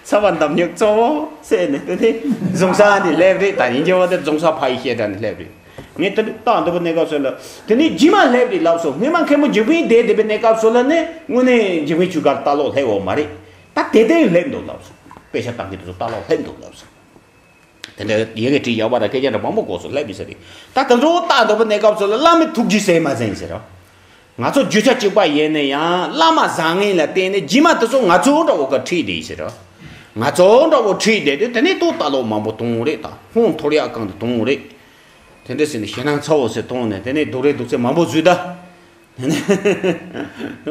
ཚ་བ་འདམ་སྨྱུག་གཙོ་བོ་བཙལ་ནས་དེ་ནས་བཟུང་ས་ནས་སླེབས་རེད། ད་ཡིན་གྱི་བ་དེ་བཟུང་ས་ཕ་ཡི་བཤད་གྲྭ་ནས་སླེབས་རེད། ངས་དེ་འདྲ་བཏང་འདུག་པ་གནས་སྐབས་སུ་ལ་དེ་ནས་རྗེས་མ་སླེབས་རེད་ལབ་སོང་། སྔོན་མ་མཁན་པོ་འཇིགས་པིན་བསྡད་བསྡད་པའི་གནས་སྐབས་སུ་ལ་ནི་དངོས་གནས་འཇིགས་པིན་ཆུ་ཁར་ལྟ་ལོག་སླེབས་འོང་མ་རེད། ད་དེ་དེ་སླེབས་འདུག་ལབ་སོང་། དཔེ་ཆ་བཏང་མཁན་དེ་ཚོ་ལྟ་ལོག་སླེབས་འདུག་ལབ་སོང་། དེ་འདྲ་ཡི་གེ་བྲིས་ཡག་པ་དང་སྐད་ཆ་འདྲ་མང་པོ་གོ་སོང་། སླེབས་མི་ཟེར་རེད། ད་དེ་ཚོ་ལྟ་འདུག་པ་གནས་སྐབས་སུ་ལ་བླ་མའི་ཐུགས་རྗེ་ཟེར་མ་ཟེར་ཟེར་རོ། ང་ཚོ་རྒྱུ་ཆ་གཅིག་པ་ཡིན་ན་ཡང་བླ་མ་བཟང་ངན་ལ་བརྟེན་ནས་རྗེས་མ་དེ་ཚོ་ང་ཚོ་འདྲ་བོ་ག་ཁྲིད་བསྡད་ཟེར་རོ། ང་ཚོ་འདྲ་བོ་ཁྲིད་བསྡད་དུས་དེ་ནས་ཏོག་ལྟ་ལོག་མང་པོ་གཏོང་རེད། ད་ཧོན་འཐོར་ཡག་གང་དུ་གཏོང་རེད། དེ་འདྲ་ཟེར་ནས་ཞེད་སྣང་ཚ་བོ་ཟེར་གཏོང་ནས་དེ་ནས་རྡོག་རེ་རྡོག་རྩེ་མང་པོ་བཟོས་ད།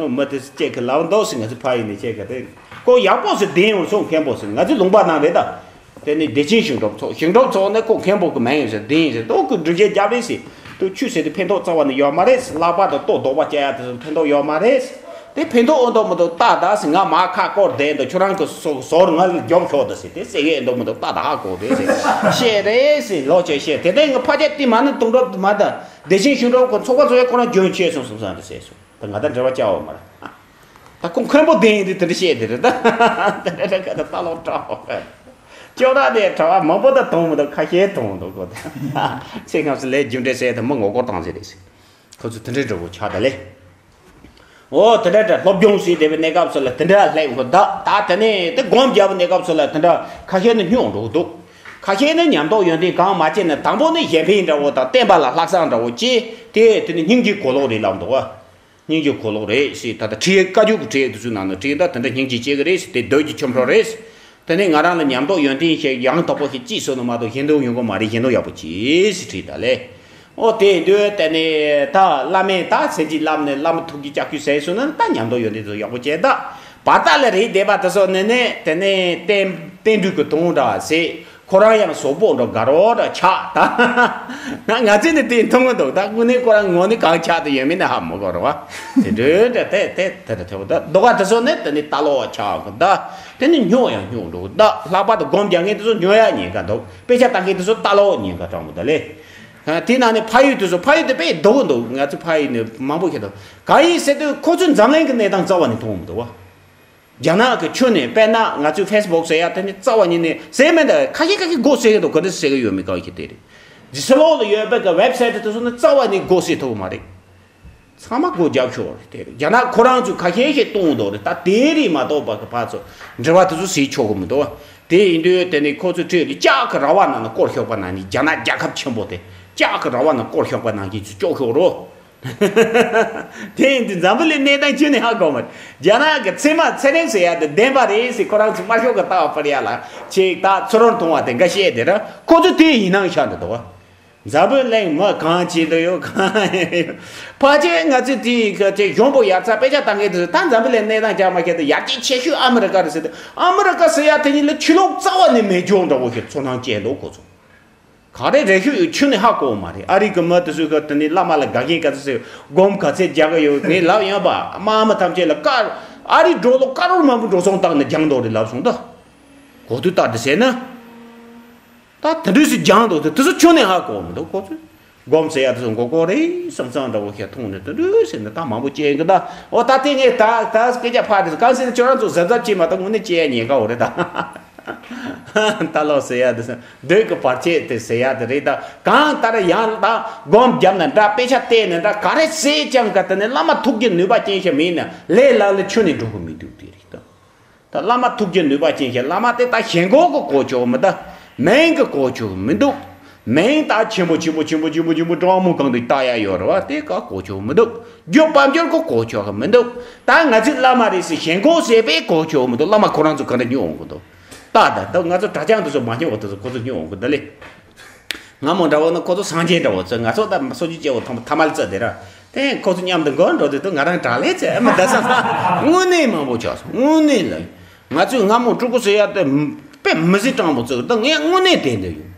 མི་དེ་ཚོ་ཅེག་གི་ལབ་འདུག་ཟེར། ང་ཚོ་ཕ་ཡུལ་ནས་ཅེག་གི་དེ་ཁོ་ཡག་པོ་ཟེར་བདེན་ཡོང་སོང་། མཁན་པོ་ཟེར། ང་ཚོ་ལུང་པ་ནང་རེད་ད། དེ་ནས་བདེ་ཆེན་ཞིང་སྒྲུབ་ཚོགས། ཞིང་སྒྲུབ་ཚོགས་ནས་ཁོ་མཁན་པོ་གི་མིང་ཡིན་ཟེར། བདེན་ཡིན་ཟེར། ཏོག་གི་སྒྲུབ་བྱེད་རྒྱབ་རེད་ཟེར། ཏོག་ཆོས་ཟེར་དུས་ཕན་ཐོགས་རྩ་བ་ནས་ཡོད་མ་རེད་ཟེར། ལྷག་པར་དུ་ལྟོ་ལྡོག་པ་སྐྱེ་ཡ་དེ་ཚོ་ཕན་ཐོགས་ཡོད་མ་རེད་ཟེར། དེ་ཕན་ཐོགས་འོང་དོ་མི་འདུག་ལྟ་ད་ཟེར། ང་མར་ཁ་བསྐོར་བསྡད་འདུག། ཁྱོད་རང་གི་ཟོ་ཟོར་ང་ལ་རྒྱོབ་ཤོག་ད་ཟེར། དེ་ཟེར་གི་ཡོང་དོ་མི་འདུག། ལྟ་ད་ཧ་གོ་རེད་ཟེར། བཤད་རེད་ཟེར། ལོག་བྱས་བཤད། དེ་ལྟར་ང་ཕ་ཆད་དེ་མ་ནི་དུང་སྒྲོག་མ་ད། བདེ་ཆེན་ཞིང་སྒྲུབ་ཁོ་ཚོགས་པ་ཚོ་ཡང་ཁོ་རང་རྒྱུན་ཆད་སོང་སོང་བསམ་རེད་ཟེར་སོང་། ད་ང་ད་འབྲེལ་བ་བཅའ་བ་མ་རེད། ད་ཁོང་མཁན་པོ་བདེན་ཡིན་དུས་དེ་འདྲ་བཤད་དེ་རེད་ད། དེ་འདྲ་ད་ལྟ་ལོག་དྲག་པོ། ཅོག་ར་དེ་གྲྭ་བ་མང་པོ་ད་མཐོང་མི་འདུག། ཁ་ཤས་མཐོང་འདུག་གོ། ད་ཚེ་སྔ་ཕྱི་ལས་རྒྱུ་འབྲས་ཟེར་ད་མི་ངོ་རྒོལ་བཏང་ཟེར་རེད་ཟེར། ཁོ་ཚོ་དེ་འདྲ་འདྲ་བོ་ཆགས་ད་ལེ། འོ་དེ་འདྲ་འདྲ་སློབ་སྦྱོང་ཟེར་བསྡད་པའི་གནས་སྐབས་སུ་ལ་དེ་འདྲ་སླེབས་འགོ་ད། ད་དེ་ནས་དེ་སྒོམ་རྒྱབ་པའི་གནས་སྐབས་སུ་ལ་དེ་འདྲ་ཁ་ཤས་ནི་སྨྱོ་འགྲོ་གི་འདུག། ཁ་ཤས་ནི་ཉམས་རྟོགས་ཡོན་ཏན་གང་མ་བྱས་ནས་དང་པོ་ནི་གཞན་ཕན་འདྲ་བོ་དང་བསྟན་པ་ལ་ལྷག་བསམ་འདྲ་བོ་སྐྱེས་ཏེ། དེ་ནི་སྙིང་རྗེའི་གོ་ལོག་རེད་ལབ་འདུག་བ། སྙིང་རྗེ་གོ་ལོག་རེད་ཟེར། ད་ལྟ་ཁྲིད་ཡིག་བཀའ་བརྒྱུད་ཀྱི་ཁྲིད་ཡིག་དེ་ཚོའི་ནང་ནས་ཁྲིད་ཡིག་ད་དེ་འདྲ་སྙིང་རྗེ་སྐྱེ་གི་རེད་ཟེར། དེ་བདུད་ཀྱི་ཁྱིམ་ཚང་རེད་ཟེར། དེ་ནས་ང་རང་ལ་ཉམས་རྟོགས་ཡོན་ཏན་ཞིག་ཡང་དག་པོ་ཞིག་སྐྱེས་སོང་ན་མ་གཏོགས་གཞན་དོན་ཡོང་གི་མ་རེད། གཞན་དོན་ཡག་པོ་གྱིས་ཟེར་ཁྲིད་ད་ལེ། ཨོ་དེ་དུས་དེ་ནས་ད་བླ་མས་ད་ཟེར་གྱི་ལབ་ནས་བླ་མ་ཐུགས་ཀྱི་ལྕགས་ཀྱུ་ཟེར་སོང་ན་ད་ཉམས་རྟོགས་ཡོན་ཏན་ཚོ་ཡག་པོ་བྱས། ད་བར་ཐག་ལ་རེད་བསྡད་པ་དེ་ཚོ་ནས་ནས་དེ་ནས་བསྟན་བསྟན་འགྲོའི་གི་དོན་འདྲ་ཟེར། ཁོ་རང་ཡང་ཟོག་པོ་འདྲ་དགའ་རོགས་འདྲ་ཆགས་ད། ང་ང་ཚོས་ནི་དེ་མཐོང་གི་འདུག། ད་དངོས་གནས་ཁོ་རང་ངོ་ནས་གང་ཆགས་དུ་ཡོད་མིན་ནི་ཧ་མི་གོ་ར་བ། དེ་འདྲའི་འདྲ་དེ་དེ་དེ་འདྲ་ཐེ་བོ་ད་ལྡོག་ག་དེ་ཚོ་ནི་དེ་ནི་ལྟ་ལོག་ཆགས་གི་ད། དེ་ནི་སྨྱོ་ཡང་སྨྱོ་འགྲོ་གི་ད། ལྷག་པར་དུ་སྒོམ་རྒྱག་མཁན་དེ་ཚོ་སྨྱོ་ཡ་ཉེན་ཁ་འདུག། དཔེ་ཆ་ལྟ་མཁན་དེ་ཚོ་ལྟ་ལོག་ཉེན་ཁ་དྲང་པོ་ད་ལེ། དེ་ནང་ནས་ཕ་ཡུལ་དེ་ཚོ་ཕ་ཡུལ་དེ་དཔེ་སྡུག་གི་འདུག། ང་ཚོ་ཕ་ཡུལ་ནས་མང་པོ་ཤེས་འདུག། གང་ཡིན་ཟེར་དུས་ཁོ་ཚོའི་འཛམ་གླིང་གི་གནས་སྟངས་རྩ་བ་ནས་མཐོང་མི་འདུག་བ། རྒྱ་ནག་གི་ཁྱོན་ནས་དཔེར་ན་ང་ཚོའི་ཕེ་སི་བུག་ཟེར་ཡ་དེ་ནི་རྩ་བ་ཉིད་ནས་ཟེར་མེད། ད་ཁ་ཤས་ཁ་ཤས་མགོ་སེར་གི་འདུག། ག་འདྲ་ཟེར་གི་ཡོད་མེད་གང་ཤེས་དེ་རེད། ཇི་སི་ལོག་ལ་ཡོད་པའི་གི་ཝེབ་སའིཊ་དེ་ཚོ་ནི་རྩ་བ་ནས་མགོ་སེར་ཐུབ་མ་རེད། ཚང་མ་སྒོ་རྒྱབ་ཤོར་རེད་དེ། རྒྱ་ནག་ཁོ་རང་ཚོས་ཁ་ཤས་ཤིག་གཏོང་འདུག་རེད། ད་དེ་རིགས་མ་གཏོགས་པ་གི་ཕར་ཚུར་འབྲེལ་བ་དེ་ཚོ་ཟེར་ཆོག་གི་མི་འདུག། དེ་ཡིན་དུས་དེ་ནི་ཁོ་ཚོའི་ཁྲོད་ལ་ལྕགས་ཀྱི་ར་བ་ནང་ན་བསྐོར་ཤོག་པ་ནང་ནས། རྒྱ་ནག་རྒྱལ་ཁབ་ཆེན་པོ་དེ་ལྕགས་ཀྱི་ར་བ་ནང་བསྐོར་ཤོག་པ་ནང་བཞིན་ཚུར་བཅུག་ཤོག་རོགས། དེ་ཡིན་དུས་འཛམ་བུ་གླིང་གནས་སྟངས་ཁྱོན་ནས་ཧ་གོ་མ་རེད། རྒྱ་ནག་གི་ཚད་མ་ཚད་རིག་ཟེར་ཡ་དེ་བདེན་པ་རེད་ཟེར། ཁོ་རང་ཚོ་དམར་ཤོག་གི་ལྟ་བ་སྤེལ་ཡ་ལ་ཅིག་ད་ཚུར་རོལ་གཏོང་བ་དེ་འགའ་ཤས་དེ་ར། ཁོ་ཚོ་དེ་ཡིན་སྣང་ཤར་འདུག་འདུག་བ། འཛམ་བུ་གླིང་མི་གང་ཅི་འདུག་ཡོད་གང་ཡོད། ཕལ་ཆེར་ང་ཚོས་དེ་གི་དེ་གཞུང་པོ་ཡར་ཚ་དཔེ་ཆ་ལྟ་མཁན་དེ་ཚོ་ད་འཛམ་བུ་གླིང་གནས་སྟངས་ཅང་མ་ཤེས་དུས་ཡར་རྒྱས་ཆེ་ཤོས་ཨ་མི་རི་ཀ་རེད་ཟེར་དུས། ཨ་མི་རི་ཀ་ཟེར་ཡ་དེ་གཉིས་ལ་ཆོས་ལུགས་རྩ་བ་ནས་མེད་རྒྱུ་འདྲ་བོ་ཞིག་ཚོར་སྣང་སྐྱེས་འདུག་ཁོ་ཚོ། ག་རེ་རེད་ཤོད་ཡོད་ཁྱོན་ནས་ཧ་གོ་མ་རེད། ཨ་རི་གི་མི་དེ་ཚོས་གི་དེ་ནི་བླ་མ་ལ་དགའ་མཁན་ག་ཚོད་ཟེར། སྒོམ་ག་ཚད་རྒྱག་གི་ཡོད། ངས་ལབ་ཡོད་པ། དམག་མི་ཐམས་ཅད་ལ་ཀ་ཨ་རི་ཌོ་ལར་ཀ་རོར་མང་པོ་འགྲོ་སོང་བཏང་ནས་རྒྱག་འདོད་རེད་ལབ་སོང་ད། གོ་དུས་ལྟར་དུ་ཟེར་ན། ད་དེ་འདྲ་ཞིག་རྒྱག་འདོད་དེ་དེ་ཚོ་ཁྱོན་ནས་ཧ་གོ་མི་འདུག་ཁོ་ཚོས། སྒོམ་ཟེར་ཡ་དེ་ཚོ་མགོ་སྐོར་རེད་བསམ་བསམ་འདྲ་བོ་ཞིག་མཐོང་ནས་དུ་འདྲུ་ཟེར་ནས་ད་མང་པོ་སྐྱེ་གི་ད། འོ་ད་དེ་ངས་ད་ད་སྐད་ཆ་ཕར་དེ་གང་ཟེར་ན་ཁྱོད་རང་ཚོ་གཟབ་གཟབ་བྱེད་མ་ད་དངོས་གནས་སྐྱེ་ཡ་ཉེན་ཁ་འོ་རེད་ད། ད་ལོ་ཟེར་ཡ་དེ་ཚོ་འདོད་ཀྱི་བར་ཆད་དེ་ཟེར་ཡ་དེ་རེད་ད། གང་ལྟར་ཡང་ད་སྒོམ་བརྒྱབ་ན་འདྲ། དཔེ་ཆ་བལྟས་ན་འདྲ། ག་རེ་ཟེར་ཀྱང་ག་དེ་ནས་བླ་མ་ཐུགས་ཀྱི་ནུས་པ་ཅན་ཞིག་མིན་ན་ལས་ལ་ལ་ཆུ་ནས་འགྲོ་གི་མི་འདུག་དེ་རེད་ད། ད་བླ་མ་ཐུགས་ཀྱི་ནུས་པ་ཅན་ཞིག་བླ་མ་དེ་ད་ཞེན་ཁོག་གི་གོ་ཆོག་མི་འདུག་མིང་གི་གོ་ཆོག་མི་འདུག་མིང་ད་ཆེན་པོ་ཆེན་པོ་ཆེན་པོ་ཆེན་པོ་ཆེན་པོ་གྲོགས་མོ་གང་དུ་ལྟ་ཡ་ཡོད་རེད་བ། དེ་ག་གོ་ཆོག་མི་འདུག་རྒྱུ་དཔལ་འབྱོར་གི་གོ་ཆོག་མི་འདུག་ད་ང་ཚོའི་བླ་མ་རེད་ཟེར་ཞེན་ཁོག་ཟེར་པས་གོ་ཆོག་མི་འདུག་བླ་མ་ཁོ་རང་ཚོ་ག་འདྲ་ཉོ་འོང་གི་འདུག་ད་ད་ད་ང་ཚོ་གྲྭ་རྐྱང་དེ་ཚོ་མ་ཉོ་བ་དེ་ཚོ་ཁོ་ཚོ་ཉོ་འོང་གི་འདུག་ལེ། སྔ་མོ་འདྲ་བོ་ནི་ཁོ་ཚོ་སངས་རྒྱས་འདྲ་བོ་ཚོ། ང་ཚོ་ད་སོ་ཆུ་སྐྱེ་བོ་ཐོང་ཐ་མལ་ཙི་དེ་ར། དེ་ཁོ་ཚོ་མཉམ་དུ་འགྲོ་འགྲོ་དུས་དུ་ང་རང་དྲག་ལས་ཚེ་མི་ད་ས། དངོས་གནས་མང་པོ་ཆགས་སོང་། དངོས་གནས་ལ། ང་ཚོས་སྔ་མོ་སྤྲུལ་སྐུ་ཟེར་ཡ་དེ་དཔེ་མི་སྲིད་སྤྲང་པོ་ཚོ་ད་ངས་དངོས་གནས་དེ་འདྲ་ཡོད།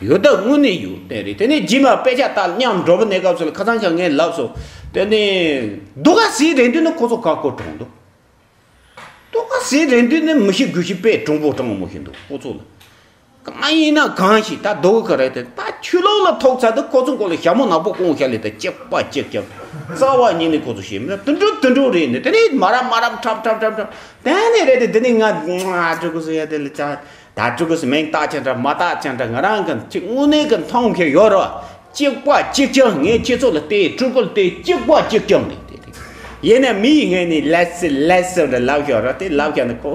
ཡོད་ད་དངོས་གནས་ཡོད་དེ་རེད། དེ་ནས་རྗེས་མ་དཔེ་ཆ་ལྟ་མཉམ་འགྲོ་བ་གནས་སྐབས་སུ་ལ་ཁ་སང་ཁྱང་ངས་ལབ་སོང་། དེ་ནས་སྡུག་ག་ཟིག་རེད་འདུག་ན་ཁོ་ཚོ་ཁ་སྐོར་གྲོང་འདུག་སྡུག་ག་ཟིག་རེད་འདུག་ན་མི་ཤི་དགུ་ཤི་དཔེ་གྲུང་པོ་སྤྲང་མོ་ཤི་འདུག་ཁོ་ཚོ་ལ། གང་ཡིན་ན་གང་ཞིག་ད་སྡུག་ག་རེད་དེ། ད་ཆུ་ལོག་ལ་ཐོག་ཚར་དུས་ཁོ་ཚོ་མགོ་ལ་ཞྭ་མོ་ནག་པོ་བསྐོང་བཞག་ལས་ད་གཅིག་པ་གཅིག་རྐྱང་། རྩ་བ་ཉིད་ནས་ཁོ་ཚོ་ཤེས་མེད། དུད་འགྲོ་དུད་འགྲོ་རེད་ནས། དེ་ནས་མ་རབས་མ་རབས་འཁྲབ་འཁྲབ་འཁྲབ་འཁྲབ། དེ་ནས་རེད་དེ། དེ་ནས་ང་ང་སྤྲུལ་སྐུ་ཟེར་ཡ་དེ་ལ་ཅག་ད་སྤྲུལ་སྐུ་ཟེར་མིང་བཏགས་ཀྱང་འདྲ་མ་བཏགས་ཀྱང་འདྲ། ང་རང་གི་ཅིག་དངོས་གནས་གི་མཐོང་མཁན་ཡོད་རེད་བ། གཅིག་པ་གཅིག་རྐྱང་། ངས་ཁྱེད་ཚོ་ལ་བལྟས། སྤྲུལ་སྐུ་ལ་བལྟས། གཅིག་པ་གཅིག་རྐྱང་རེད་དེ་རེད། ཡིན་ན་མི་ཡི་ངས་ནི་ལས་སི་ལས་སི་འདྲ་ལབ་ཤོག་ར། དེ་ལབ་ཤོག་ནི་ཁོ་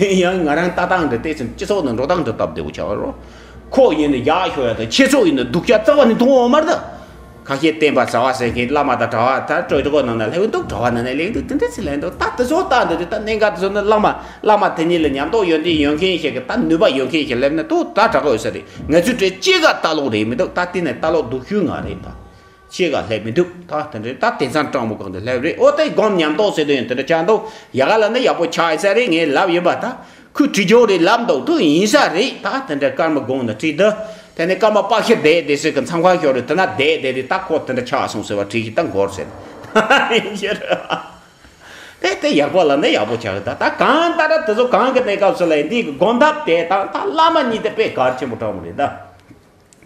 ཡང་ང་རང་ལྟ་སྟངས་འདྲ་བལྟས་ཚུན་སྤྱི་ཚོགས་ནང་འགྲོ་སྟངས་འདྲ་སྟབས་བདེ་བོ་ཆགས་རོ། ཁོ་ཡིན་ནི་ཡག་ཤོག་ཡ་དང་ཁྱེད་ཚོ་ཡིན་ནི་སྡུག་ཅག་རྩ་བ་ནས་མཐོང་འོང་མ་རེད་ད། ཁ་ཤས་བསྟན་པ་ཟ་བ་ཟེར་མཁན་བླ་མ་དང་གྲྭ་བ་ད་སྤྲོས་བྲལ་ནང་ན་སླེབས་འདུག་གྲྭ་བ་ནང་ན་སླེབས་འདུག་དེ་འདྲ་ཚིག་ལན་འདུག་ད་དེ་ཚོ་ལྟ་འདི་རེད། ད་གནད་འགག་དེ་ཚོ་ནི་བླ་མ་བླ་མ་དེ་ཉིད་ལ་ཉམས་རྟོགས་ཡོན་ཏན་ཡོད་མཁན་ཞིག་གི་ད་ནུས་པ་ཡོད་མཁན་ཞིག་སླེབས་ན་ཏོ་ད་དྲག་གི་ཡོད་ས་རེད། ང་ཚོའི་གྲས་གཅིག་ག་ལྟ་ལོག་རེད་མི་འདུག་ད་དེ་ནས་ལྟ་ལོག་སྡུག་ཤོས་ང་རེད་ད། གཅིག་ག་སླེབས་མི་འདུག་ད་དེ་འདྲ་ད་དེང་སང་སྤྲང་པོ་གང་དུ་སླེབས་རེད། ཨོ་དེ་སྒོམ་ཉམས་རྟོགས་ཟེར་དུས་ཡང་དེ་འདྲ་ཆགས་འདུག་ཡ་ག་ལ་ནི་ཡག་པོ་ཆགས་ཡིན་ས་རེད། ངས་ལབ་ཡིན་པ་ད། ཁོས་བྲིས་ཆོག་རེད་ལབ་འདུག་ཏུ་ཡིན་ས་རེད། ད་དེ་འདྲ་སྐར་མ་དགོང་ན་བྲིས་འདུག་དེ་ནས་སྐར་མ་པག་ཤི་བསྡད་བསྡད་ཟེར་གི་མཚམས་ཁང་ཤོར་རེད། དེ་ན་བསྡད་བསྡད་དེ་ད་ཁོ་དེ་འདྲ་ཆགས་སོང་ཟེར་བ་བྲིས་ཤིག་ད་འགོར་ཟེར། ཡིན་ཕྱིར། དེ་དེ་ཡག་པོ་ལ་ནི་ཡག་པོ་ཆགས་གི་ད། ད་གང་ལྟར་དེ་ཚོ་གང་གི་གནས་སྐབས་སུ་ལ་ཡིན་འདི་གི་སྒོམ་ཐབས་དེ་དང་ད་བླ་མ་གཉིས་དེ་དཔེ་གལ་ཆེན་པོ་དྲག་མོ་རེད་ད།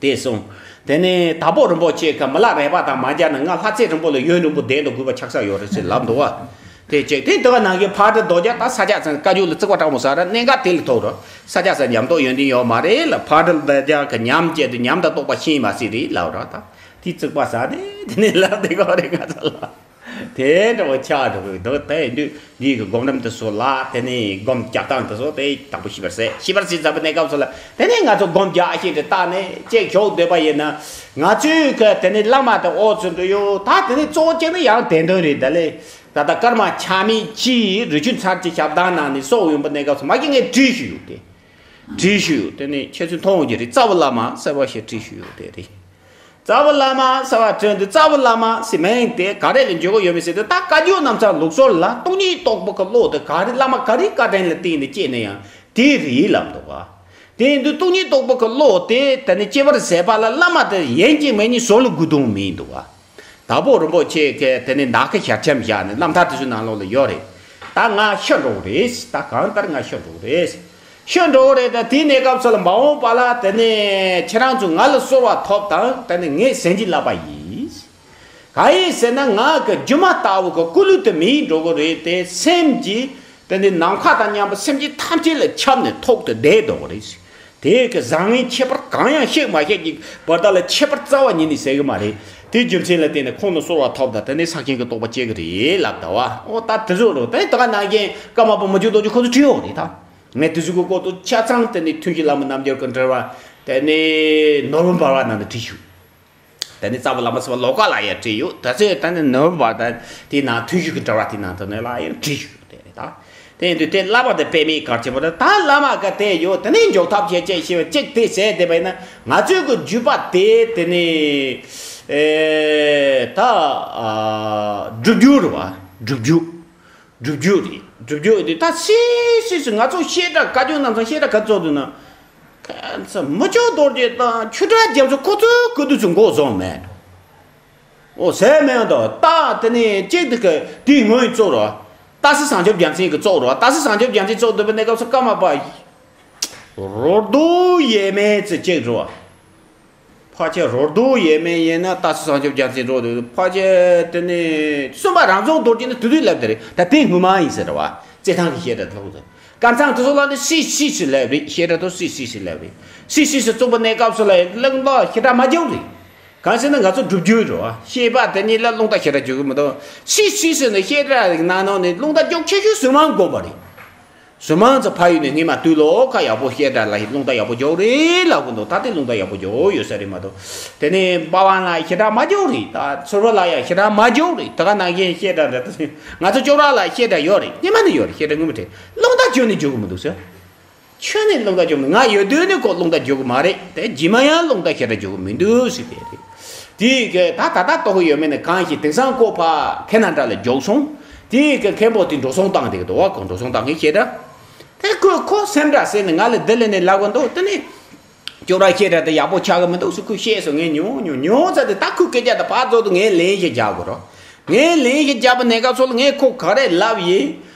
དེ་སོང་། དེ་ནས་དྭགས་པོ་རིན་པོ་ཆེ་ག་མི་ལ་རས་པ་དང་མ་སྦྱར་ན་ང་ལྷ་ཚེ་རིང་པོ་ལ་ཡུན་རིང་པོ་བསྡད་འདུག་དགོས་པ་ཆགས་ས་ཡོད་རེད་ཟེར་ལབ་འདུག་བ། དེ་བྱས་དེ་འདི་ག་ནང་གི་ཕར་འདྲ་རྡོ་རྒྱ་ད་ས་སྐྱ་ཚང་བཀའ་བརྒྱུད་ལ་བརྩི་བ་དྲག་མོ་ཟ་ར་གནད་འགག་དེ་ལ་ཐུག་ར། ས་སྐྱ་ས་ཉམས་རྟོགས་ཡོན་ཏན་ཡོད་མ་རེད་ལ། ཕར་འདྲ་རྡོ་རྒྱ་གི་ཉམས་བཅད་དུ་ཉམས་དང་རྟོགས་པ་ཤེས་མ་སྲིད་རེད་ལབ་ར། ད་དེ་བརྩིགས་པ་ཟ་ནས་དེ་ནས་ལབ་དེ་ག་རེད་ང་ཚ་ལ། དེ་འདྲ་བོ་ཆགས་འགྲོ་གི་འདུག་དེ་ཡིན་དུས་འདི་གི་སྒོམ་རིམ་དེ་ཚོ་ལ་དེ་ནས་སྒོམ་རྒྱག་སྟངས་དེ་ཚོ་དེ་དང་པོ་ཤེས་པར་ཟད། ཤེས་པར་ཟད་ཚར་བའི་གནས་སྐབས་སུ་ལ་དེ་ནས་ང་ཚོ་སྒོམ་རྒྱག་ཤེས་དེ་བཏང་ནས་ཅེག་ཞོག་སྡོད་པ་ཡིན་ན། ང་ཚོས་གི་དེ་ནས་བླ་མ་དང་ཨོ་ཚོ་འདྲ་ཡོད་ད། དེ་ནས་གཙོ་བོ་གཅིག་ནི་ཡང་བདེན་དོན་རེད། ད་ལས་ད་ལྟ་སྐར་མ་ཆ་མེད་ཅིག་རི་ཆུ་ཚར་གྱི་ཞབས་བཏང་ནང་ནས་སོགས་ཡོང་པའི་གནས་སྐབས་སུ་མ་གི་ངས་བྲིས་ཞུས་ཡོད་དེ། བྲིས་ཞུས་ཡོད་དེ་ནས་ཁྱེད་ཚོས་མཐོང་གི་རེད། རྩ་བ་བླ་མ་གསལ་བ་ཞེས་བྲིས་ཞུས་ཡོད་དེ་རེད། རྩ་བ་བླ་མ་ཟེར་བ་དྲན་དུས་རྩ་བ་བླ་མ་ཟེར་མིང་དེ་ག་རེ་ལ་འཇོག་གི་ཡོད་མེད་ཟེར་དུས་ད་བཀའ་བརྒྱུད་རྣམ་གསུམ་ལུགས་སྲོལ་ལ་སྟོང་ཉིད་རྟོགས་པ་གི་བློ་དེ་ག་རེ་བླ་མ་ག་རེའི་བཀའ་དྲིན་ལ་བརྟེན་ནས་སྐྱེས་ན་ཡང་དེ་རེད་ལབ་འདུག་ག་དེ་ཡིན་དུས་སྟོང་ཉིད་རྟོགས་པ་གི་བློ་དེ་དེ་ནི་སྐྱེ་བར་ཟད་པ་ལ་བླ་མ་དེ་ཡིན་གཅིག་མིན་གཉིས་ཟོར་ལ་དགོས་དོན་མིན་འདུག་ག་དྭགས་པོ་རིན་པོ་ཆེ་གིས་དེ་ནི་ནག་ཁ་ཞལ་ཆེམས་བཞག་ནས་རྣམ་ཐར་དེ་ཚོའི་ནང་ལོགས་ལ་ཡོད་རེད། ད་ང་ཤི་འགྲོ་གི་རེད། ད་གང་ལྟར་ང་ཤི་འགྲོ་གི་རེད། ཤི་འགྲོ་གི་རེད། ད་དེའི་གནས་སྐབས་སུ་ལ་མ་འོངས་པ་ལ་དེ་ནས་ཁྱེད་རང་ཚོས་ང་ལ་གསོལ་བ་ཐོབ་དང་། དེ་ནས་ངས་ཟན་གྱིས་བརླབས་པ་ཡིན། གང་ཡིན་ཟེར་ན་ང་གི་སྒྱུ་མ་ལྟ་བུ་གི་སྐུ་ལུས་དེ་མེད་འགྲོ་གི་རེད་དེ། སེམས་ཀྱི་དེ་ནས་ནམ་མཁའ་དང་མཉམ་པ་སེམས་ཅན་ཐམས་ཅད་ལ་ཁྱབ་ནས་ཐོག་ཏུ་བསྡད་འགྲོ་གི་རེད། དེ་གི་བཟང་ངན་ཁྱད་པར་གང་ཡང་ཤེས་མ་ཤེས་ཀྱི་བར་དག་ལ་ཁྱད་པར་རྩ་བ་ཉིད་ནས་ཟད་གི་མ་རེད། དེའི་རྒྱུ་མཚན་ལ་བརྟེན་ནས་ཁོང་ལ་གསོལ་བ་ཐོབ་དང་། དེ་ནས་ས་ཆེན་གྱི་རྟོགས་པ་སྐྱེ་གི་རེད་ལབ་ད་བ། ཨོ་ད་དེ་ཚོ་རུ་དེ་ད་ག་ནང་བཞིན་ཀརྨ་པ་མི་བསྐྱོད་རྡོ་རྗེ་ཁོ་ཚོ་བྲིས་ཡོད་རེད་ད། ངས་དེ་ཚོ་གི་སྐོར་དུ་ཆ་ཚང་དེ་ནས་ཐུན་བཞི་བླ་མའི་རྣལ་འབྱོར་གྱི་འགྲེལ་པ་དེ་ནས་ནོར་བུ་འབར་བ་ནང་དུ་བྲིས་བཞག་དེ་ནས་རྩ་བ་བླ་མ་ཟེར་བ་ལོ་ཀ་ལ་ཡང་བྲིས་ཡོད། ད་ཚེ་ད་ནི་ནོར་བུ་འབར་བ་དེའི་ནང་ཐུན་བཞི་གི་འགྲེལ་པ་དེའི་ནང་དུ་ནས་ལ་ཡང་བྲིས་བཞག་དེ་རེད་ད། དེ་ཡིན་དུས་དེ་བསླབ་པ་དེ་དཔེ་མེད་གལ་ཆེན་པོ་རེད། ད་བླ་མ་ག་དེ་ཡོད། དེ་ནས་འཇོག་ཐབས་བྱེད་ཅེས་ཞེས་པ་གཅིག་དེ་ཟེར་བསྡད་པ་ཡིན་ན། ང་ཚོའི་གི་བརྒྱུད་པ་དེ་དེ་ནས་ཨེ་ད་ཨ་སྒྲུབ་བརྒྱུད་རེད་བ། སྒྲུབ་བརྒྱུད། སྒྲུབ་བརྒྱུད་རེད། སྒྲུབ་བརྒྱུད་དེ་ད་སི་སི་སི་ང་ཚོ་བཤད་གྲྭ་བཀའ་བརྒྱུད་རྣམ་གསུམ་བཤད་གྲྭ་ག་ཚོགས་འདུག་ན། ཁ་ཚ་མི་ཆོས་རྡོ་རྗེ་དང་ཆོས་གྲགས་རྒྱ་མཚོ་ཁོ་ཚོའི་སྐུ་དུས་སུ་འགོ་བཟུང་མེད། ཨོ་ཟེར་མེད་དོ། ད་དེ་ནས་གཅིག་དེ་ག་དེའི་ངོས་གཙོ་རོ། ཏཱ་སི་བཟང་སྐྱོབ་རྒྱལ་མཚན་གྱི་གཙོ་རོ། ཏཱ་སི་བཟང་སྐྱོབ་རྒྱལ་མཚན་གཙོ་འདུག་པའི་གནས་སྐབས་སུ་ཀརྨ་པ་རོ་རྡོ་ཡས་མས་ཚེ་གཅིག་རོ། ཕལ་ཆེར་རོ་རྡོ་ཡས་མས་ཡིན་ན་ལྟ་སུ་བྱང་ཆུབ་རྒྱལ་མཚན་འགྲོ་འདུག་ཕལ་ཆེར་དེ་ནས་གསུམ་པ་རང་རྫོང་རྡོ་རྗེ་ནི་དུས་དུས་ལབ་དེ་རེད། ད་དེ་སྔོན་མ་ཡིན་ཟེར་བ། རྩེད་ཐང་གི་བཤད་གྲྭ་དེ་ལོག་ཟེར། དཀར་ཚང་དེ་ཚོ་ལ་ནི་སི་སི་སི་ལབ་རེད། བཤད་གྲྭ་དུ་སི་སི་སི་ལབ་རེད། སི་སི་སི་བཙུགས་པ་གནས་སྐབས་སུ་ལ་རླུང་རྟ་བཤད་གྲྭ་མ་རྒྱག་རེད། གང་ཟེར་ན་ང་ཚོ་སྒྲུབ་རྒྱུ་རེད་བ། བཤད་པ་དེ་གཉིས་ལ་རླུང་རྟ་བཤད་གྲྭ་རྒྱག་གི་མི་འདུག་སི་སི་སི་ནི་བཤད་གྲྭ་ནང་ནང་ནས་རླུང་རྟ་རྒྱག་ཆེ་ཤོས་ཟུར་མང་དགོན་པ་རེད། ཟུར་མང་ཚོ་ཕ་ཡུལ་ནས་སྔས་མ་དུས་ལོ་ཁ་ཡག་པོ་བཤད་གྲྭ་ལ་རླུང་རྟ་ཡག་པོ་རྒྱག་རེད་ལབ་གི་འདུག་ད་དེ་རླུང་རྟ་ཡག་པོ་རྒྱག་ཡོད་ས་རེད་མ་གཏོགས། དེ་ནས་པ་ཝང་ལ་བཤད་གྲྭ་མ་རྒྱག་རེད། ད་ཚུར་བ་ལ་ཡང་བཤད་གྲྭ་མ་རྒྱག་རེད། ད་ག་ནང་བཞིན་བཤད་གྲྭ་འདྲ་ད་ང་ཚོ་ཅོག་ར་ལ་བཤད་གྲྭ་ཡོད་རེད། སྔས་མ་ནས་ཡོད་རེད། བཤད་གྲྭ་སྔོན་མ་དེ་རླུང་རྟ་རྒྱག་ནས་རྒྱག་གི་མི་འདུག་ཟེར། ཁྱོད་ནས་རླུང་རྟ་རྒྱག་མི། ང་ཡོད་དུས་ནས་ཁོ་རླུང་རྟ་རྒྱག་གི་མ་རེད། དེ་རྗེས་མ་ཡང་རླུང་རྟ་བཤད་གྲྭ་རྒྱག་གི་མི་འདུག་ཟེར་དེ་རེད། དེའི་གི་ད་ད་ལྟ་ལྟོ་གི་ཡོད་མེད་ནི་གང་ཞིག་དེང་སང་ཁོ་ཕ་ཁེ་ན་ཌ་ལ་རྒྱུགས་སོང་། དེའི་གི་མཁན་པོ་དེ་འགྲོ་སོང་བཏང་དེ་གི་འདུག་བ། ཁོ་འགྲོ་སོང་བཏང་གི་བཤད་གྲྭ། དེ་ཁོས་ཁོ་སེམས་ཁྲལ་ཟེར་ནས་ང་ལ་འདི་ལས་ནས་ལབ་གི་འདུག་དེ་ནས་ཅོག་ར་བཤད་གྲྭ་དེ་ཡག་པོ་ཆགས་གི་མི་འདུག་ཟེར་ཁོས་བཤད་སོང་། ངས་ཉོ་ཉོ་ཉོ་ཚར་དེ་ད་ཁོས་སྐད་ཆ་དེ་ཕར་ཚུར་དུ་ངས་ལན་ཞིག་རྒྱག་དགོས་རོགས། ངས་ལན་ཞིག་རྒྱག་པ་ནས་སྐབས་སུ་ལ་ངས་ཁོ་ག་རེ་ལབ་ཡིན།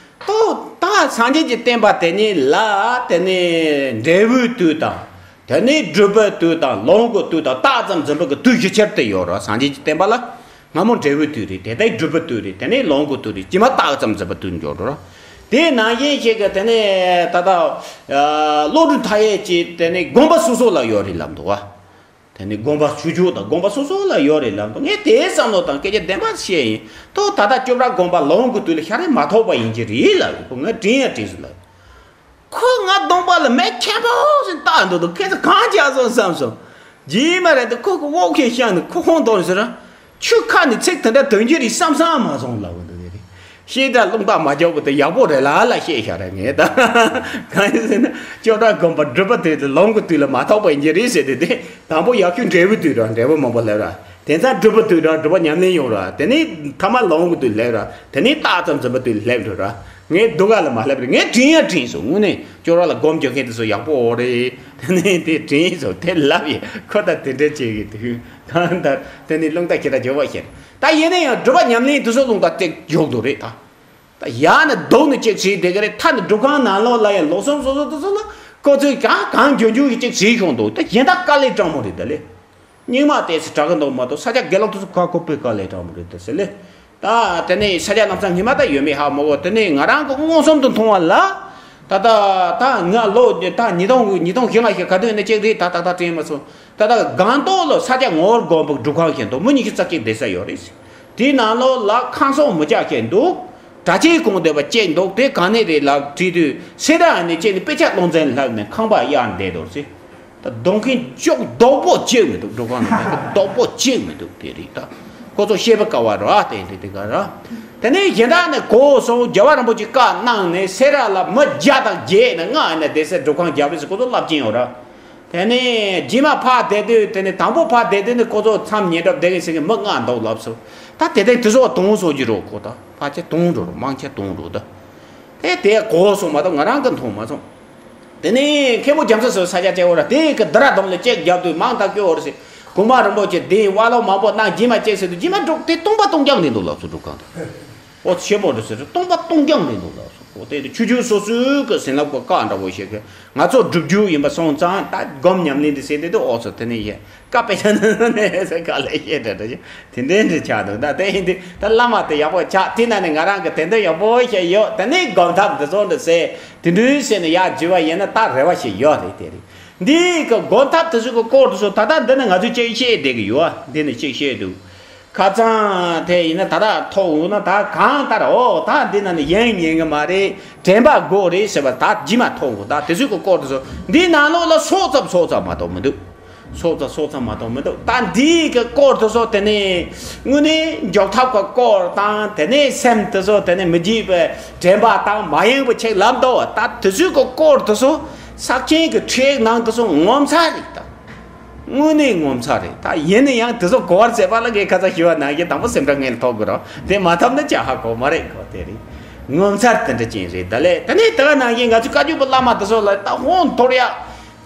ཏོ་ད་སངས་རྒྱས་ཀྱི་བསྟན་པ་དེ་ཉིད་ལ་དེ་ནས་འབྲས་བུའི་དུས་དང་། དེ་ནས་སྒྲུབ་པའི་དུས་དང་། ལོངས་སྐུའི་དུས་དང་། རྟགས་ཙམ་འཛིན་པའི་གི་དུས་བཞི་ཆར་དུ་ཡོད་རེད། སངས་རྒྱས་ཀྱི་བསྟན་པ་ལ་སྔ་མོ་འབྲས་བུའི་དུས་རེད། དེ་ལྟར་སྒྲུབ་པའི་དུས་རེད། དེ་ནས་ལོངས་སྐུའི་དུས་རེད། དཀྱིལ་མ་རྟགས་ཙམ་འཛིན་པའི་དུས་འགྱོ་འགྲོ་ར། དེ་ནང་བཞིན་ཞིག་གི་དེ་ནས་ད་ལྟ་བློ་གྲོས་མཐའ་ཡས་ཀྱི་དེ་ནས་དགོན་པ་སོ་སོ་ལ་ཡོད་རེད་ལབ་འདུག་བ། དེ་ནི་དགོན་པ་ཆུང་ཆུང་དང་དགོན་པ་སོ་སོ་ལ་ཡོད་རེད་ལབ་འདུག་ངས་དེའི་བསམ་བློ་དང་སྐད་ཆ་བདེན་པ་བཤད་ཡིན། ཐོག་ད་ལྟ་ཅོག་ར་དགོན་པ་ལོངས་སྐུ་དུས་ལ་ཤ་རེ་མ་ཐོགས་པ་ཡིན་གྱི་རེད་ལབ། ཁོ་ང་དྲན་ཡང་དྲན་སོང་ལབ། ཁོ་ང་གདོང་པ་ལ་མིག་ཁེ་པོ་ཞིག་བལྟ་འདུག་འདུག་ཁྱེད་ཚོ་གང་བྱས་སོང་བསམ་སོང་། རྗེས་མ་རེད་འདུག་ཁོ་གི་དབུགས་ཁེ་ཤང་ནས་ཁོ་ཁོང་དོར་ཟེར། ཆུ་ཁ་ནས་ཚིག་དེ་འདྲ་ཐོན་གྱི་རེད་བསམ་བསམ་མ་སོང་ལབ་འདུག་དེ་རེད། ཤེས་དྲ་རླུང་རྟ་མ་རྒྱག་པ་དེ་ཡག་པོ་རེད་ལ་ལ་བཤད་ཤག་རེད་ངས་ད། གང་ཡིན་ཟེར་ན་ཅོག་ར་དགོན་པ་སྒྲུབ་པ་དེ་ལོངས་སྐུ་དུས་ལ་མ་ཐོགས་པ་ཡིན་གྱི་རེད་ཟེར་དེ་དེ། དང་པོ་ཡག་ཤོས་འབྲས་བུ་དུས་ར་འབྲས་བུ་མང་པོ་སླེབས་ར། དེང་སང་སྒྲུབ་པ་དུས་ར་སྒྲུབ་པ་ཉམས་ལེན་ཡོང་ར། དེ་ནས་ཐ་མ་ལོངས་སྐུ་དུས་སླེབས་ར། དེ་ནས་རྟགས་ཙམ་འཛིན་པ་དུས་སླེབས་འགྲོ་ར། ངས་སྡུག་ག་ལ་མ་སླེབས་རེད། ངས་དྲན་ཡང་དྲན་སོང་། དངོས་གནས་ཅོག་ར་ལ་སྒོམ་རྒྱག་མཁན་དེ་ཚོ་ཡག་པོ་འོ་རེད། དེ་ནས་དེ་དྲན་སོང་། དེ་ལབ་ཡས་ཁོ་ད་དེ་འདྲ་བྱེད་གི་འདུག་གང་ལྟར་དེ་ནས་རླུང་རྟ་ཁྱེད་ར་འཇོག་པ་བཤད། ད་ཡིན་ན་ཡང་སྒྲུབ་པ་ཉམས་ལེན་དུ་སོགས་རླུང་རྟ་སྟེགས་འཇོག་འདུག་རེད་ད། ད་ཡང་ནི་ལྡོག་ནས་ཅིག་བྱས་བསྡད་ཀྱི་རེད། མཐའ་ནི་སྒྲུབ་ཁང་ནང་ལོགས་ལ་ཡང་ལོ་གསུམ་སོ་སོ་དུ་སོ་ལ་ཁོ་ཚོས་གང་གང་འཇོན་འཇོན་ཞིག་ཅིག་བྱས་ཤོང་འདུག་ད་གཞན་དག་དཀའ་ལས་དྲང་མོ་རེད་ད་ལེ། སྙིང་མ་ཏོག་ཙམ་དྲག་གི་འདུག་མ་གཏོགས་ས་སྐྱ་དགེ་ལགས་དུ་སོ་ཁ་ཁོ་པའི་དཀའ་ལས་དྲང་མོ་རེད་ད་ཟེར་ལེ། ད་དེ་ནས་ས་སྐྱ་ནང་ཚང་ཉི་མ་ད་ཡོད་མེད་ཧ་མ་གོ་དེ་ནས་ང་རང་གི་མངོན་སུམ་དུ་མཐོང་བ་ལ། ད་ལྟ་ད་ང་ལོ་ད་ཉིས་སྟོང་ཉིས་སྟོང་བཞི་ལྔ་ཞིག་ག་དུས་ནས་ཅིག་རེད། ད་ཏག་ཏག་དྲན་མ་སོང་། ད་ལྟ་སྒང་ཏོག་ལ་ས་སྐྱ་ངོར་དགོན་པ་སྒྲུབ་ཁང་ཞིག་འདུག་མི་ཉི་ཤུ་རྩ་གཅིག་བསྡད་ས་ཡོད་རེད། དེའི་ནང་ལོགས་ལ་ཁང་བཟང་མི་སྐྱ་ཞིག་འདུག་གྲྭ་ཆས་གོན་བསྡད་པ་ཅིག་འདུག་དེ་ག་ནས་རེད་ལབ་དྲིས་དུས་སེ་ར་ནས་ཅིག་ནས་དཔེ་ཆ་སློབ་ཚན་ལྷབ་ནས་ཁང་པ་གཡར་བསྡད་འདུག་ཟེར། ད་སྡོད་མཁན་ཅོག་རྡོག་པོ་གཅིག་མི་འདུག་སྒྲུབ་ཁང་ནང་རྡོག་པོ་གཅིག་མི་འདུག་དེ་རེད་ད། ཁོ་ཚོ་བཤད་པ་དཀའ་བ་རེད་དེ་འདྲ་དེ་ག་ར། དེ་ནས་གཞན་དག་ནས་གོ་སོང་རྒྱལ་བ་རིན་པོ་ཆེ་བཀའ་གནང་ནས་སེ་ར་ལ་མི་བརྒྱ་དང་བརྒྱད་ནས་ལྔ་ནས་བསྡད་སའི་སྒྲུབ་ཁང་རྒྱབ་རེས་སུ་ཁོ་ཚོ་རླབས་ཆེན་ཡོད་ར། དེ་ནས་རྗེས་མ་ཕར་བསྡད་དུས་དེ་ནས་དང་པོ་ཕར་བསྡད་དུས་ནས་ཁོ་ཚོ་མཚམས་ཉེ་གྲབས་བསྡད་མཁན་ཟེར་མཁན་མི་ལྔ་འདུག་ལབ་སོང་། ད་དེ་དེ་དེ་ཚོ་དོང་སོང་གི་རོགས་ཁོ་ད་ཕལ་ཆེར་དོང་འགྲོ་རོགས་མང་ཆེ་དོང་འགྲོ་ད། དེ་དེ་གོ་སོང་མ་གཏོགས་ང་རང་གི་མཐོང་མ་སོང་། དེ་ནས་མཁན་པོ་རྒྱ་མཚོ་ཟེར་ས་ཆ་གཅིག་འོ་ར་དེ་གི་དི་ར་དོང་ལ་ཅིག་རྒྱབ་དུས་མང་ཐག་སྐྱོ་འོ་ར་ཟེར། གོང་མ་རིན་པོ་ཆེ་དེ་བ་ལོ་མང་པོ་གནང་རྗེས་མ་ཅིག་ཟེར་དུས་རྗེས་མ་འགྲོ་དེ་སྟོང་པ་སྟོང་རྐྱང་རེད་འདུག་ལབ་སོང་སྒྲུབ་ཁང་དུ། འོ་ཆེ་མོ་རེད་ཟེར་སྟོང་པ་སྟོང་རྐྱང་རེད་འདུག་ལབ་སོང་། འོ་དེ་དུས་ཆོས་རྒྱུད་སོ་སོའི་གི་ཟིན་རླབས་ཀྱི་བཀའ་འདྲ་བོ་ཞིག་གི་ང་ཚོ་སྒྲུབ་རྒྱུ་ཡིན་པ་སོང་ཙང་ད་སྒོམ་ཉམས་ལེན་དེ་ཟེར་དེ་དུས་འོ་ཚོ་དེ་ནས་ཡེ། བཀའ་དཔེ་ཆ་ནང་ནས་ཟེར་ག་ལས་བཤད་འདྲ་འདྲ་ཞིག་དེ་འདྲའི་འདྲ་ཆགས་འདུག་ད་དེ་ཡིན་དུས་ད་བླ་མ་དེ་ཡག་པོ་ཆགས་དེ་ན་ནི་ང་རང་གི་དེ་འདྲ་ཡག་པོ་ཞིག་ཡོད། དེ་ནས་སྒོམ་ཐབས་འདི་ཚོ་འདྲ་ཟེར་དེ་འདྲའི་ཟེར་ནས་ཡར་འཇུས་པ་ཡིན་ན་ད་རེ་བ་ཞིག་ཡོད་རེད། དེ་རེད། འདི་གི་སྒོམ་ཐབས་དེ་ཚོ་གི་སྐོར་དུ་སོ་ད་ལྟ་འདི་ནི་ང་ཚོས་ཅིག་བཤད་བསྡད་ཀྱི་ཡོད། འདི་ནི་ཅིག་བཤད་འདུག་ཁ་སང་དེ་ཡིན་ན་ད་ལྟ་ཐོག་འོང་ན་ད་གང་ལྟར་འོ་ད་འདི་ན་ནི་ཡིན་ཉན་གི་མ་རེད། དྲན་པ་དགོས་རེད་ཟེར་བ་ད་རྗེས་མ་ཐོག་འོང་ད་དེ་ཚོ་གི་སྐོར་དུ་སོ་འདི་ནང་ལོགས་ལ་སྲོག་ཙམ་སྲོག་ཙམ་མ་གཏོགས་མི་འདུག་སྲོག་ཙམ་སྲོག་ཙམ་མ་གཏོགས་མི་འདུག་ད་འདིའི་གི་སྐོར་དུ་སོ་དེ་ནས་དངོས་གནས་འཇོག་ཐབས་ཀྱི་སྐོར་དང་དེ་ནས་སེམས་དུ་སོ་དེ་ནས་མི་འཇིགས་པའི་དྲན་པ་དང་མ་ཡེངས་པ་ཆེད་ལབ་འདུག་ད་དེ་ཚོའི་གི་སྐོར་དུ་སོ་ས་ཆེན་གྱི་ཁྲིད་ནང་དུ་སོ་ངོ་མཚར་རེད་ད། དངོས་གནས་ངོ་མཚར་རེད་ད། ཡིན་ན་ཡང་དེ་ཚོ་གོ་བར་མཛད་པ་ལ་ངས་ཁ་ཚ་ཞུ་བ་ནང་བཞིན་དང་པོ་སེམས་ཁྲལ་ངས་ཐོག་དགོས་རོགས་དེ་མ་ཐོབ་ན་ཅི་ཧ་གོ་མ་རེད་གོ་དེ་རེད། ངོ་མཚར་དེ་འདྲ་ཅན་རེད་ད་ལས་དེ་ནས་དེ་ག་ནང་བཞིན་ང་ཚོ་བཀའ་བརྒྱུད་པ་བླ་མ་དེ་ཚོ་ལ་ད་ཧོན་ཐོར་ཡ།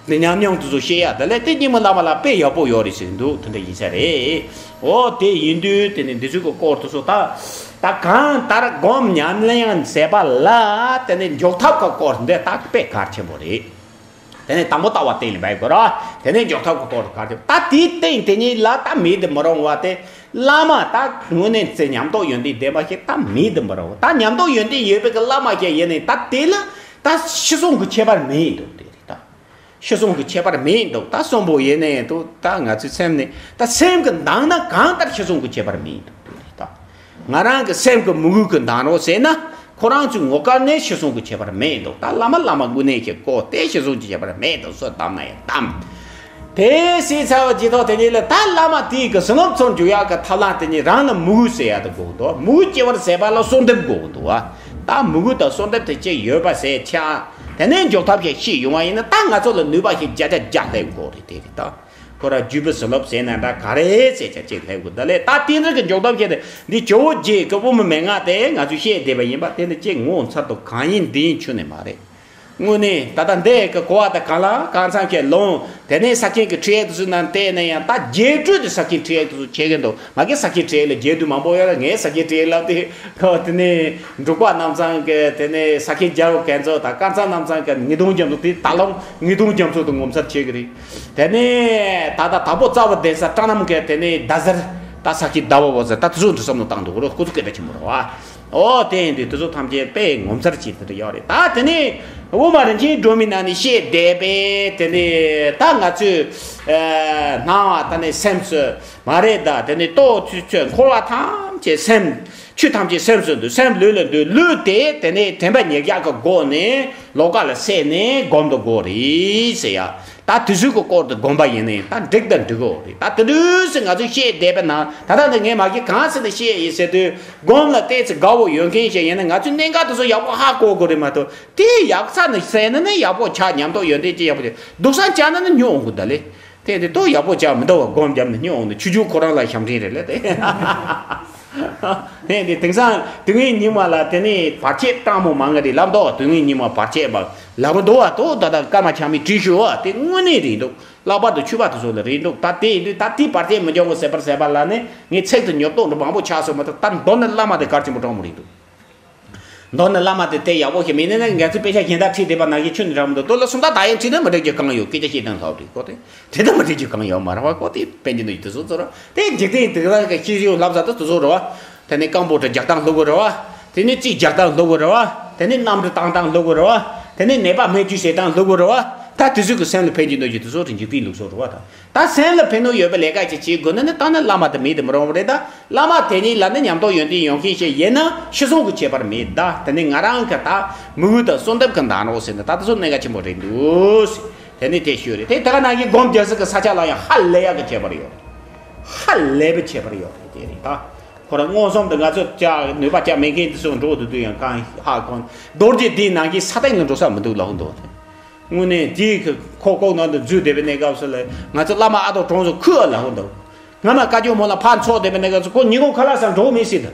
དེ་ཉམས་མྱོང་དེ་ཚོ་བཤད་ཡ་ད་ལས་དེ་རྙིང་མ་བླ་མ་ལ་དཔེ་ཡག་པོ་ཡོད་རེད་ཟེར་འདུག་དེ་འདྲ་ཡིན་ས་རེད། འོ་དེ་ཡིན་དུས་དེ་ནས་འདི་ཚོའི་གི་སྐོར་དེ་ཚོ་ད་ད་གང་ལྟར་སྒོམ་ཉམས་ལེན་ཟེར་བ་ལ་དེ་ནས་འཇོག་ཐབས་ཀྱི་སྐོར་འདི་ད་དཔེ་གལ་ཆེན་པོ་རེད། དེ་ནས་དང་པོ་ལྟ་བ་སྟེང་ལ་འབད་དགོས་ར། དེ་ནས་འཇོག་ཐབས་ཀྱི་སྐོར་དུ་ག་རེ། ད་དེའི་སྟེང་དེ་ཉིད་ལ་ད་མེད་དུ་མི་རུང་བ་དེ། བླ་མ་ད་དངོས་གནས་ཚེ་ཉམས་རྟོགས་ཡོན་ཏན་ལྡན་པ་ཞིག་ད་མེད་དུ་མི་རུང་། ད་ཉམས་རྟོགས་ཡོན་ཏན་ཡོད་པའི་གི་བླ་མ་ཞིག་ཡིན་ནའི་ད་དེ་ལ་ད་ཤི་གསོན་གྱི་ཁྱད་པར་མེད་འདུག་དེ་རེད་ད། ཤི་གསོན་གྱི་ཁྱད་པར་མེད་འདུག། ད་གསོན་པོ་ཡིན་ནའི་འདུག། ད་ང་ཚོའི་སེམས་ནི་ད་སེམས་ཀྱི་མདངས་ན་གང་ལྟར་ཤི་གསོན་གྱི་ཁྱད་པར་མེད་འདུག། དེ་རེད་ད། ང་རང་གི་སེམས་ཀྱི་མོས་གུས་ཀྱི་མདངས་རོ་ཟེར་ན། ཁོ་རང་ཚོའི་ངོ་དཀར་ནས་ཤི་གསོན་གྱི་ཁྱད་པར་མེད་འདུག། ད་བླ་མ་བླ་མ་དངོས་གནས་ཀྱི་བསྐོ་སྟེ་ཤི་གསོན་གྱི་ཁྱད་པར་མེད་འདུག། སུ་བདམས་ན་ཡང་བདམས། དེ་སྲིད་ཚར་བ་ཇི་ཐོག་དེ་ཉིད་ལ་ད་བླ་མ་དེའི་གི་བསོད་ནམས་ཚོར་འཇུག་ཡག་གི་ཐབས་ལམ་དེ་ཉིད་རང་ལ་མོས་གུས་ཟེར་ཡག་དེ་དགོས་འདུག། མོས་གུས་སྐྱེ་བར་བྱེད་པ་ལ་གསོལ་འདེབས་དགོས་འདུག་བ། ད་མོས་གུས་དང་གསོལ་འདེབས་དེ་གཅིག་ཡོད་པ་ཟེར་ཆགས། དེ་ནས་འཇོག་ཐབས་ཤིག་ཤེས་ཡོང་བ་ཡིན་ན་ད་ང་ཚོ་ལ་ནུས་པ་ཞིག་བརྒྱ་ཆ་བརྒྱ་སླེབས་དགོས་རེད། དེ་རེད་ད། ཁོ་ར་བརྒྱུད་པའི་བཟོད་སློབ་ཟེར་ན་འདྲ་ག་རེ་ཟེར་ཆ་ཅིག་སླེབས་དགོས། ད་ལས་ད་དེ་འདྲ་གི་འཇོག་ཐབས་བྱས་ཏེ་འདི་ཇོ་བོ་རྗེ་གི་དབུ་མའི་མན་ངག་དེ་ང་ཚོས་བཤད་བསྡད་པ་ཡིན་པ་དེ་ནི་ཅིག་ངོ་མཚར་དུ་གང་ཡིན་འདི་ཡིན་ཆུ་ནས་མ་རེད། དངོས་གནས་ད་ལྟ་འདི་གི་གོ་བ་དང་གང་ལ་གང་འཚམ་ཁས་ལོང་། དེ་ནས་ས་ཁྱིམ་གྱི་ཁྲིད་ཡིག་དེ་ཚོ་ནང་བལྟས་ན་ཡང་ད་རྒྱས་སྤྲོས་དེ་ས་ཁྱིམ་ཁྲིད་ཡིག་དེ་ཚོ་བྱེད་ཀྱི་འདུག། ང་གི་ས་ཁྱིམ་ཁྲིད་ཡིག་ལ་རྒྱས་བསྡུས་མང་པོ་ཡོད་ལ། ངའི་ས་ཁྱིམ་ཁྲིད་ཡིག་ལབ་དེ་ཁོ་དེ་ནས་འབྲུག་པ་རྣམ་ཚང་གི་དེ་ནས་ས་ཁྱིམ་རྒྱལ་པོ་གན་ཚོ་དང་ཀམ་ཚང་རྣམ་ཚང་གི་ངེས་དོན་རྒྱ་མཚོ་དེ་ད་ལོ་ངེས་དོན་རྒྱ་མཚོ་དང་ངོ་མཚར་བྱེད་ཀྱི་རེད། དེ་ནས་ད་ལྟ་དྭགས་པོ་རྩ་བ་ལྡན་ས་སྤྲང་རྣམ་གི་དེ་ནས་ཟླ་ཟེར། ད་ས་ཁྱིམ་ཟླ་བ་བོ་ཟེར། ད་དེ་ཚོ་འདི་བསམ་བློ་བཏང་འདུག་རོགས་ཁོ་ཚོ་སྐད་ཆ་ཆེན་པོ་རེད་བ། ཨོ་དེ་ཡིན་དུས་དེ་ཚོ་ཐམས་ཅད་དཔེ་ངོ་མཚར་ཅིག་དེ་འདྲ་ཡོད་རེད། ད་དེ་ནས་དབུ་མ་རིན་ཆེན་སྒྲོན་མའི་ནང་ནས་བཤད་བསྡད་པའི་དེ་ནས་ད་ང་ཚོས་ཨ་སྣང་བ་ད་ནས་སེམས་སུ་མ་རེད། ད་དེ་ནས་ལྟོ་ཚུལ་ཚོད་འཁོར་བ་ཐམས་ཅད་སེམས། ཆོས་ཐམས་ཅད་སེམས་སུ་འདུས། སེམས་ལུས་ལ་འདུས། ལུས་དེ་དེ་ནས་དྲན་པ་ཉེར་བཞག་གི་སྒོ་ནས་ལོ་ཀ་ལ་སད་ནས་སྒོམ་དུ་དགོས་རེད་ཟེར་ཡ། ད་དེ་ཚོའི་གི་སྐོར་དུ་སྒོམ་པ་ཡིན་ནའི་ད་འགྲིག་དང་འགྲིག་གོ་རེད། ད་དེ་འདྲ་ཟེར་ང་ཚོས་བཤད་བསྡད་པ་ན་ད་ལྟ་འདི་ངས་མ་གི་གང་ཟེར་ནས་བཤད་ཡིན་ཟེར་དུས་སྒོམ་ལ་བལྟས་ཚེ་དགའ་བོ་ཡོད་མཁན་ཞིག་ཡིན་ན་ང་ཚོས་གནད་འགག་དེ་ཚོ་ཡག་པོ་ཧ་གོ་དགོས་རེད་མ་གཏོགས་དེ་ཡག་ས་ནས་ཟེར་ན་ནི་ཡག་པོ་ཆགས། ཉམས་རྟོགས་ཡོན་ཏན་ཅི་ཡག་པོ་ཆགས། སྡུག་ས་བྱས་ན་ནི་སྨྱོ་འོང་གི་ད་ལེ། དེ་དེ་ལྟོ་ཡག་པོ་ཅག་མི་འདུག་བ། སྒོམ་བརྒྱབ་ནས་སྨྱོ་འོང་ནས་ཆུ་ཆུ་ཁོ་རང་ལ་ཞབས་འདྲེན་རེད་ལ་དེ། དེ་དེ་དེང་སང་དུས་ངན་ཉི་མ་ལ་དེ་ནས་བར་ཆད་སྤྲང་མོ་མང་ང་རེད་ལབ་འདུག་བ། དུས་ངན་ཉི་མ་བར་ཆད་པ་ལབ་འདུག་བ། ལྟོ་ད་ལྟ་སྐར་མ་ཆ་མི་བྲིས་ཞུ་བ་དེ་དངོས་གནས་རེད་འདུག། ལྷག་པར་དུ་ཆོས་པ་དེ་ཚོ་ལ་རེད་འདུག། ད་དེ་ཡིན་དུས་ད་དེ་བར་ཆད་མི་འཇོག་གོ་ཟེར་བར་ཟེར་བ་ལ་ནི་ངས་ཚིག་ཏུ་ཉོབ་ཏོག་འདྲ་མང་པོ་ཆགས་སོང་མ་གཏོགས་ད་མདོར་ན་བླ་མ་དེ་གལ་ཆེན་པོ་དྲང་མོ་རེད་འདུག། མདོར་ན་བླ་མ་དེ་དེ་ཡག་པོ་ཞིག་མིན་ནས་ན་ང་ཚོས་དཔེ་ཆ་གཞན་དག་ཁྲིད་བསྡད་པ་ནང་བཞིན་ཁྱོན་ནས་རག་མི་འདུག། དོ་ལ་སུམ་རྟགས་དག་ཡང་ཁྲིད་ན་མི་འགྲིག་རྒྱུ་གང་ཡོད། སྐད་ཆ་བཤད་སྟངས་ལྷག་རེད་ཁོ་དེ། དེ་ལྟ་མི་འགྲིག་རྒྱུ་གང་ཡོད་མ་རེད་བ། ཁོ་དེ་དཔེ་འདི་འདུག་དེ་ཚོ་ཚོ་ར་དེ་འཇིག་རྟེན་དེ་ག་གི་ཤེས་ཡོན་བསླབ་ས་དེ་དེ་ཚོ་རེད་བ། དེ་ནས་རྐང་པོ་དེ་རྒྱག་སྟངས་སློབ་དགོས་རེད་བ། དེ་ནས་རྩིས་རྒྱག་སྟངས་སློབ་དགོས་རེད་བ། དེ་ནས་གནམ་གྲུ་བཏང་སྟངས་སློབ་དགོས་རེད་བ། དེ་ནས་ནད་པ་སྨན་བཅོས་བྱེད་སྟངས་སློབ་དགོས་རེད་བ། ད་དེ་ཚོ་གི་སེམས་ལ་ཕན་གྱི་འདུག་རྒྱུ་དེ་ཚོ་རེད། འཇིག་རྟེན་ལུགས་སྲོལ་རེད་བ་ད། ད་སེམས་ལ་ཕན་ནུས་ཡོད་པའི་ལས་ཀ་ཅིག་བྱེད་དགོས་ན་ནི་ད་ནི་བླ་མ་དེ་མེད་དུ་མི་རུང་བ་རེད་ད། བླ་མ་དེ་ཉིད་ལ་ནི་ཉམས་རྟོགས་ཡོན་ཏན་ཡོད་མཁན་ཞིག་ཡིན་ན་ཤི་གསོན་གྱི་ཁྱད་པར་མེད་ད། དེ་ནི་ང་རང་གི་ད་མོས་གུས་དང་གསོལ་འདེབས་ཀྱི་མདངས་རོགས་ཟེར་ན་ད་དེ་ཚོ་གནད་འགག་ཆེན་པོ་རེད་འདུག། དེ་ནི་དེ་ཤོད་རེད་དེ། དེ་ག་ནང་བཞིན་སྒོམ་རྒྱག་ས་གི་ས་ཆ་ལ་ཡང་ཧ་ལས་ཡག་གི་ཁྱད་པར་ཡོད་རེད། ཧ་ལས་པའི་ཁྱད་པར་ཡོད་རེད་དེ་རེད་ད། ཁོ་རང་མངོན་སུམ་དུ་ང་ཚོ་ཅག་ནུས་པ་ཅག་མེད་མཁན་དེ་ཚོ་འགྲོ་དུ་དུ་ཡང་གང་ཧ་གོ། རྡོ་རྗེ་འདིའི་ནང་གི་ས་སྟེང་ལ་འགྲོ་ས་མི་འདུག་ལབ་འདུག། དངོས་གནས་དེའི་ཁོ་ལྐོག་ནང་དུ་འཛུལ་བསྡད་པའི་གནས་སྐབས་སུ་ལ་ང་ཚོ་བླ་མ་ཨ་ཏོ་གྲོངས་སོང་ཁུ་ཨ་ལབ་འདུག། སྔ་མ་བཀའ་བརྒྱུད་མོ་ལ་ཕར་འཚོགས་བསྡད་པའི་གནས་སྐབས་སུ་ཁོ་ཉིན་གུང་ཁ་ལག་ཟ་འགྲོ་མི་སྲིད་དོ།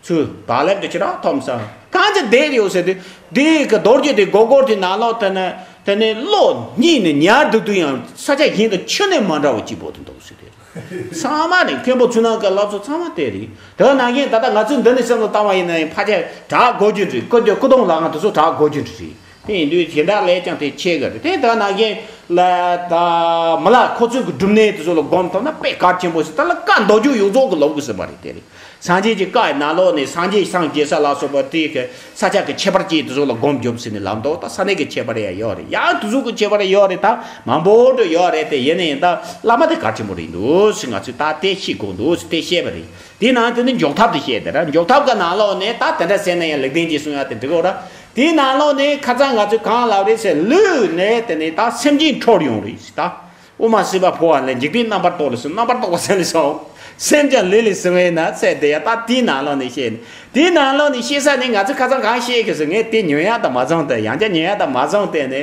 ཚུལ་བག་ལེབ་དེ་ཁྱེད་རང་འཐོམ་ས་གང་ཅི་བསྡད་ཡོད་ཟེར་དུས་དེའི་གི་རྡོ་རྗེ་དེ་སྒོར་སྒོར་དེ་ནང་ལོག་དེ་ནས་དེ་ནས་ལོ་གཉིས་ནས་ཉར་འདུག་དུས་ཡང་ས་ཆ་གཞན་དུ་ཁྱོན་ནས་མ་འདྲ་བ་གཅིག་པོ་དེ་འདུག་ཟེར་དེ། ཚང་མ་ནི་མཁན་པོ་ཚུལ་སྣང་གི་བསླབ་གསོ་ཚང་མ་དེ་རེད། དེ་ནང་བཞིན་ད་ལྟ་ང་ཚོས་འདི་ནས་བསམ་བློ་བཏང་བ་ཡིན་ན་ཡང་ཕལ་ཆེར་དྲག་དགོས་རྒྱུ་རེད། སྐུ་མདུན་སྐུ་གདུང་ལ་ང་དེ་ཚོ་དྲག་དགོས་རྒྱུ་རེད། དེ་ཡིན་དུས་གཞན་དག་ལས་ཀྱང་དེ་ཆེ་གི་རེད། དེ་ད་ནང་བཞིན་ལ་ད་མི་ལ་ཁོ་ཚོའི་གི་སྒྲུབ་གནས་དེ་ཚོ་ལ་སྒོམ་ཐུབ་ན་དཔེ་གལ་ཆེན་པོ་ཞིག། ད་ལ་བཀའ་མདོ་རྒྱུད་ཡོངས་རྫོགས་གི་ལོག་གི་ཟིན་པ་རེད་དེ་རེད། སངས་རྒྱས་ཀྱི་བཀའ་ཡི་ནང་ལོགས་ནས་སངས་རྒྱས་སངས་རྒྱས་ས་ལ་སོགས་པ་དེའི་གི་ས་ཆ་གི་ཁྱད་པར་ཅན་དེ་ཚོ་ལ་སྒོམ་རྒྱོབ་ཟེར་ནས་ལབ་འདུག། ད་ས་གནས་ཀྱི་ཁྱད་པར་ཡང་ཡོད་རེད། ཡང་དེ་ཚོ་གི་ཁྱད་པར་ཡོད་རེད། ད་མང་པོ་འགྲོ་ཡོད་རེད། དེ་ཡིན་ན་ཡང་ད་བླ་མ་དེ་གལ་ཆེན་པོ་རེད་འདུག་ཟེར་ང་ཚོས་ད་དེ་ཤེས་དགོས་འདུག་ཟེར་དེ་བཤད་པ་རེད། དེའི་ནང་དེ་ནི་འཇོག་ཐབས་དེ་བཤད་དེ་ར། འཇོག་ཐབས་ཀྱི་ནང་ལོགས་ནས་ད་དེ་འདྲ་ཟེར་ན་ཡང་ལེགས་ལྡན་གྱིས་གསུང་ཡ་དེ་འགྲིག་གོ་ར། དེའི་ནང་ལོགས་ནས་ཁ་སང་ང་ཚོས་གང་ལབ་རེད་ཟེར་ལུས་ནས་དེ་ནས་ད་སེམས་ཅན་འཕྲོག་ཡོང་རེད་ཟེར་ད། དབུ་མ་སྲིད་པ་འཕོ་བ་ལས་འཇིག་རྟེན་རྣམ་པར་རྟོག་ལ་སོགས། རྣམ་པར་རྟོག་པ་ཟེར་ལ་སོགས། སེམས་ཀྱང་ལས་ལས་སུ་བས་ན་ཚེ་འདི་ཡ་ད་དེའི་ནང་ལོགས་ནས་བཤད་ནས། དེའི་ནང་ལོགས་ནས་བཤད་ས་ནི་ང་ཚོས་ཁ་སང་གང་བཤད་གི་ཟེར། ངས་དེ་ཉོན་ཡ་དང་མ་བཟང་དེ་ཡང་བསྐྱར་ཉོན་ཡ་དང་མ་བཟང་དེ་ནས་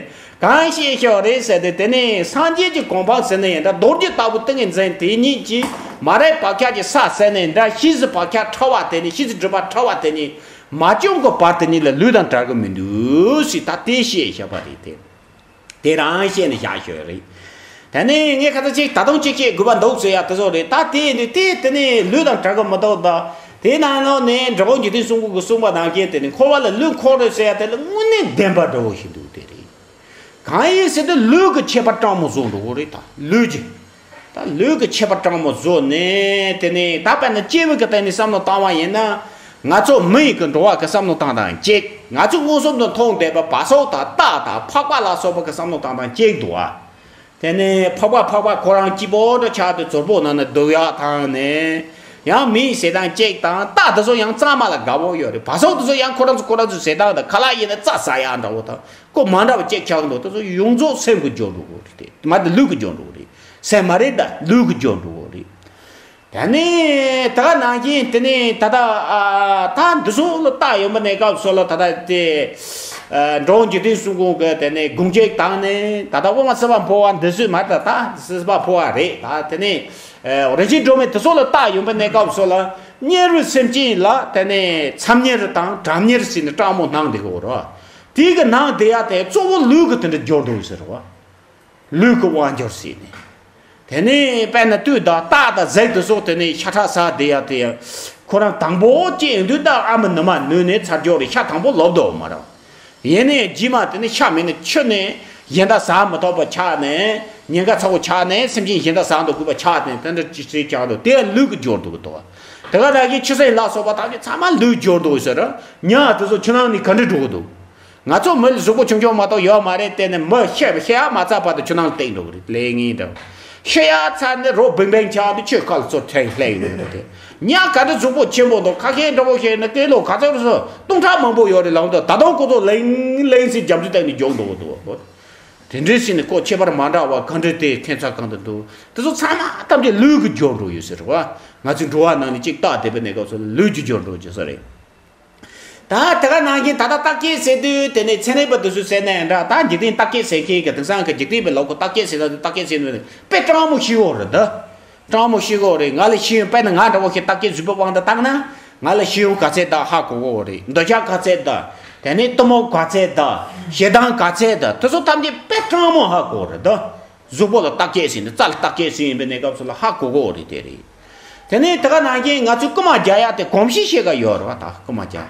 གང་བཤད་ཤོག་རེད་ཟེར་ཏེ། དེ་ནས་སངས་རྒྱས་ཀྱི་གོ་འཕང་ཟེར་ནས་ཡིན་འདྲ། རྡོ་རྗེ་ལྟ་བུ་ཏིང་ངེ་འཛིན་དེ་ཉིད་ཀྱིས་མ་རིག་བག་ཆགས་ཀྱི་ས་ཟེར་ནས་འདྲ། ཤེས་བྱའི་བག་ཆགས་ཕྲ་བ་དེ་ནི་ཤེས་བྱའི་སྒྲིབ་པ་ཕྲ་བ་དེ་ཉིད་མ་བཅོམ་གྱི་བར་དེ་ཉིད་ལ་ལུས་དང་བྲལ་གི་མི་འདུག་ཟེར་ད་དེ་བཤད་བཞག་པ་རེད་དེ། དེ་རང་བཤད་ནས་བཞག་ཤོད་རེད། དེ་ནས་ངས་ཁ་ཚ་ཅིག་ད་དུང་ཅིག་བཤད་དགོས་པ་འདུག་ཟེར་ཡ་དེ་ཚོ་རེད། ད་དེ་ནི་དེ་དེ་ནི་ལུས་དང་བྲལ་གི་མི་འདུག་ད། དེ་ནང་ལོགས་ནས་འབྲི་གུང་འཇིག་རྟེན་གསུམ་མགོན་གྱིས་གསུངས་པ་ནང་བཞིན་དེ་ནི་འཁོར་བ་ལ་ལུས་འཁོར་རེད་ཟེར་ཡ་དེ་ལ་དངོས་གནས་བདེན་པ་འདྲ་བོ་ཞིག་འདུག། དེ་རེད། གང་ཡིན་ཟེར་དུས་ལུས་ཀྱི་ཁྱད་པར་སྤྲང་མོ་བཟོ་འགྲོ་གི་རེད། ད་ལུས་ཀྱི་ད་ལུས་ཀྱི་ཁྱད་པར་སྤྲང་མོ་བཟོ་ནས། དེ་ནས་ད་དཔེར་ན་སྐྱེས་བུ་གི་སྟེང་ནས་བསམ་བློ་བཏང་བ་ཡིན་ན། ང་ཚོ་མི་ཡི་གི་འགྲོ་བ་གི་བསམ་བློ་བཏང་སྟངས་གཅིག་ང་ཚོ་མངོན་སུམ་དུ་མཐོང་བསྡད་པ་བ་སོ་དང་སྟག་དང་ཕག་པ་ལ་སོགས་པ་གི་བསམ་བློ་བཏང་སྟངས་གཅིག་འདུག་ཨ། དེ་ནས་ཕག་པ་ཕག་པ་ཁོ་རང་སྐྱིད་པོ་འདྲ་ཆགས་ཏེ་ཛོར་པོ་ནང་ན་སྡུག་ཡག་བཏང་ནས། ཡང་མི་ཟེར་སྟངས་གཅིག་དང་། སྟག་དེ་ཚོ་ཡང་གཙང་མ་ལ་དགའ་བོ་ཡོད་རེད། བ་སོ་དེ་ཚོ་ཡང་ཁོ་རང་ཚོ་ཁོ་རང་ཚོ་ཟེར་སྟངས་དང་། ཁ་ལག་ཡིན་ན་རྩྭ་ཟ་ཡག་འདྲ་བོ་དང་། ཁོ་མ་འདྲ་བ་གཅིག་ཆགས་འདུག་དེ་ཚོ་ཡོངས་རྫོགས་སེམས་ཀྱི་འབྱོར་འགྲོ་གི་རེད། དེ་མ་དེ་ལུས་ཀྱི་འབྱོར་འགྲོ་གི་རེད། སེམས་མ་རེད་ད། ལུས་ཀྱི་འབྱོར་འགྲོ་གི་རེད། ད་ནི་ད་ག་ནང་བཞིན་དེ་ནི་ད་ལྟ་ཨ། ད་འདི་ཚོ་ལ་བལྟ་ཡོང་པ་ནས་སྐབས་སུ་ལ་ད་ལྟ་དེ་ཨ། འགྲོ་བ་འཇིག་རྟེན་གསུམ་མགོན་གྱི་དེ་ནི་དགོངས་བཅས་དང་ནི། ད་ལྟ་དབུ་མ་སེམས་དཔའ་འཕོ་བ་འདི་ཚོས་མ་ད་ད་སེམས་དཔའ་འཕོ་བ་རེད། ད་དེ་ནི་ཨ། རིན་ཆེན་སྒྲོན་མེ་དེ་ཚོ་ལ་བལྟ་ཡོང་པ་ནས་སྐབས་སུ་ལ། དམྱལ་བའི་སེམས་ཅན་ལ་དེ་ནི་མཚམས་དམྱལ་དང་གྲང་དམྱལ་ཟེར་ནས་སྤྲང་མོ་སྣང་བསྡད་ཀྱི་ཡོད་རེད། དེའི་གི་ནང་བསྡད་ཡ་དེ་གཙོ་བོ་ལུས་ཀྱི་དེ་འདྲ་འབྱོར་འདུག་ཟེར་བ། ལུས་ཀྱི་དབང་འབྱོར་ཟེར་ནས། དེ་ནས་དཔེར་ན་སྟོད་དང་སྟག་དང་གཟིག་དེ་སོགས་དེ་ནས་ཤ་ཁྲག་ཟ་བསྡད་ཡ་དེ། ཁོ་རང་དང་པོ་སྐྱེས་ཡོང་དུས་ད་ཨ་མའི་ནུ་མ་ནུས་ནས་ཚར་འཇོག་རེད། ཤ་དང་པོ་ལོབས་འདུག་མ་རེད། ཡིན་ནའི་རྗེས་མ་དེ་ནས་ཤ་མེད་ནས་ཆུ་ནས་གཞན་དག་ཟ་མི་ཐུབ་པ་ཆགས་ནས། ཉེན་ཁ་ཚ་བོ་ཆགས་ནས། སེམས་ཅན་གཞན་དག་ཟ་འདོད་དགོས་པ་ཆགས་ནས། དེ་འདྲ་ཅི་ཟེར་ཆགས་འདུག་དེ་ལུས་ཀྱི་འབྱོར་འདུག་གི་འདུག་དེ་ག་ད་གིན་ཆུ་སྲིན་ལ་སོགས་པ་ཐམས་ཅད་ཚང་མ་ལུས་འབྱོར་འདུག་ཟེར། ཉ་དེ་ཚོ་ཆུ་ནང་ནས་ག་འདྲ་འགྲོ་གི་འདུག་ང་ཚོ་མི་ལ་གཟུགས་པོ་ཆུང་ཆུང་མ་གཏོགས་ཡོད་མ་རེད། དེ་ནས་མི་ཤི་ཤི་ཡག་མ་ཚར་བར་དུ་ཆུ་ནང་ལ་སྟེགས་འགྲོ་གི་རེད། ལས་ངན་འདྲ་བོ། ཤི་ཡག་ཚར་ནས་རོ་བིང་བིང་ཆགས་ཏེ་ཆུའི་ཁ་ལ་ཚུར་ཐེངས་ལྷན་ཡོང་གི་རེད། ཉ་ག་འདྲ་གཟུགས་པོ་ཆེན་པོ་འདུག་ཁ་ཤས་འདྲ་བོ་ཞིག་ནི་སྐེ་ལོ་ག་ཚོད་རེད་ཟེར། སྟོང་ཕྲག་མང་པོ་ཡོད་རེད་ལབ་འདུག་ད་དུང་ཁོ་ཚོ་ལིང་ལིང་ཟེར་རྒྱ་མཚོའི་སྟེང་ནས་རྒྱུག་འགྲོ་གི་འདུག་དེ་འདྲའི་ཞིག་ནི་ཁོ་ཁྱད་པར་མ་འདྲ་བ་ག་འདྲ་དེ་ཁྱད་མཚར་གང་དུ་འདུག་དེ་ཚོ་ཚང་མ་ཐམས་ཅད་ལུས་ཀྱི་འབྱོར་འགྲོ་ཡོད་ཟེར་བ། ང་ཚོའི་འགྲོ་བ་ནང་ནས་གཅིག་བལྟ་བསྡད་པའི་གནས་སྐབས་སུ་ལུས་ཀྱི་འབྱོར་འགྲོ་ཡོད་ས་རེད། ད་དེ་ག་ནང་བཞིན་ད་ལྟ་བརྟག་དཔྱད་ཟེར་དུས་དེ་ནས་ཚན་རིག་པ་དེ་ཚོས་ཟེར་ན་ཡང་འདྲ། ད་འཇིག་རྟེན་བརྟག་དཔྱད་ཟེར་མཁན་གྱི་དེང་སང་གི་འཇིག་རྟེན་པའི་ལོ་ཁོ་བརྟག་དཔྱད་ཟེར་ན་བརྟག་དཔྱད་ཟེར་ནས་དཔེ་སྤྲང་མོ་ཤི་བོ་རེད་ད། སྤྲང་མོ་ཤི་བོ་རེད། ང་ལ་ཤེས་ཡོན་དཔེར་ན་ང་འདྲ་བོ་ཞིག་བརྟག་དཔྱད་བཟོས་པའི་དབང་དུ་བཏང་ན། ང་ལ་ཤེས་ཡོན་ག་ཚད་འདུག་ཧ་གོ་གོ་རེད། འདོད་ཆགས་ག་ཚད་འདུག་དེ་ནས་གཏི་མུག་ག་ཚད་འདུག་ཞེ་སྡང་ག་ཚད་འདུག་དེ་ཚོ་ཐམས་ཅད་དཔེ་སྤྲང་མོ་ཧ་གོ་རེད་ད། གཟུགས་པོ་ལ་བརྟག་དཔྱད་ཟེར་ནས། རྩ་ལ་བརྟག་དཔྱད་ཟེར་ཡིན་པའི་གནས་སྐབས་སུ་ལ་ཧ་གོ་གོ་རེད། དེ་རེད། དེ་ནས་དེ་ག་ནང་བཞིན་ང་ཚོས་རྐུ་མ་རྒྱག་ཡ་དེ་གོམས་གཤིས་ཤིག་ག་ཡོད་རེད་བ། ད་རྐུ་མ་རྒྱག་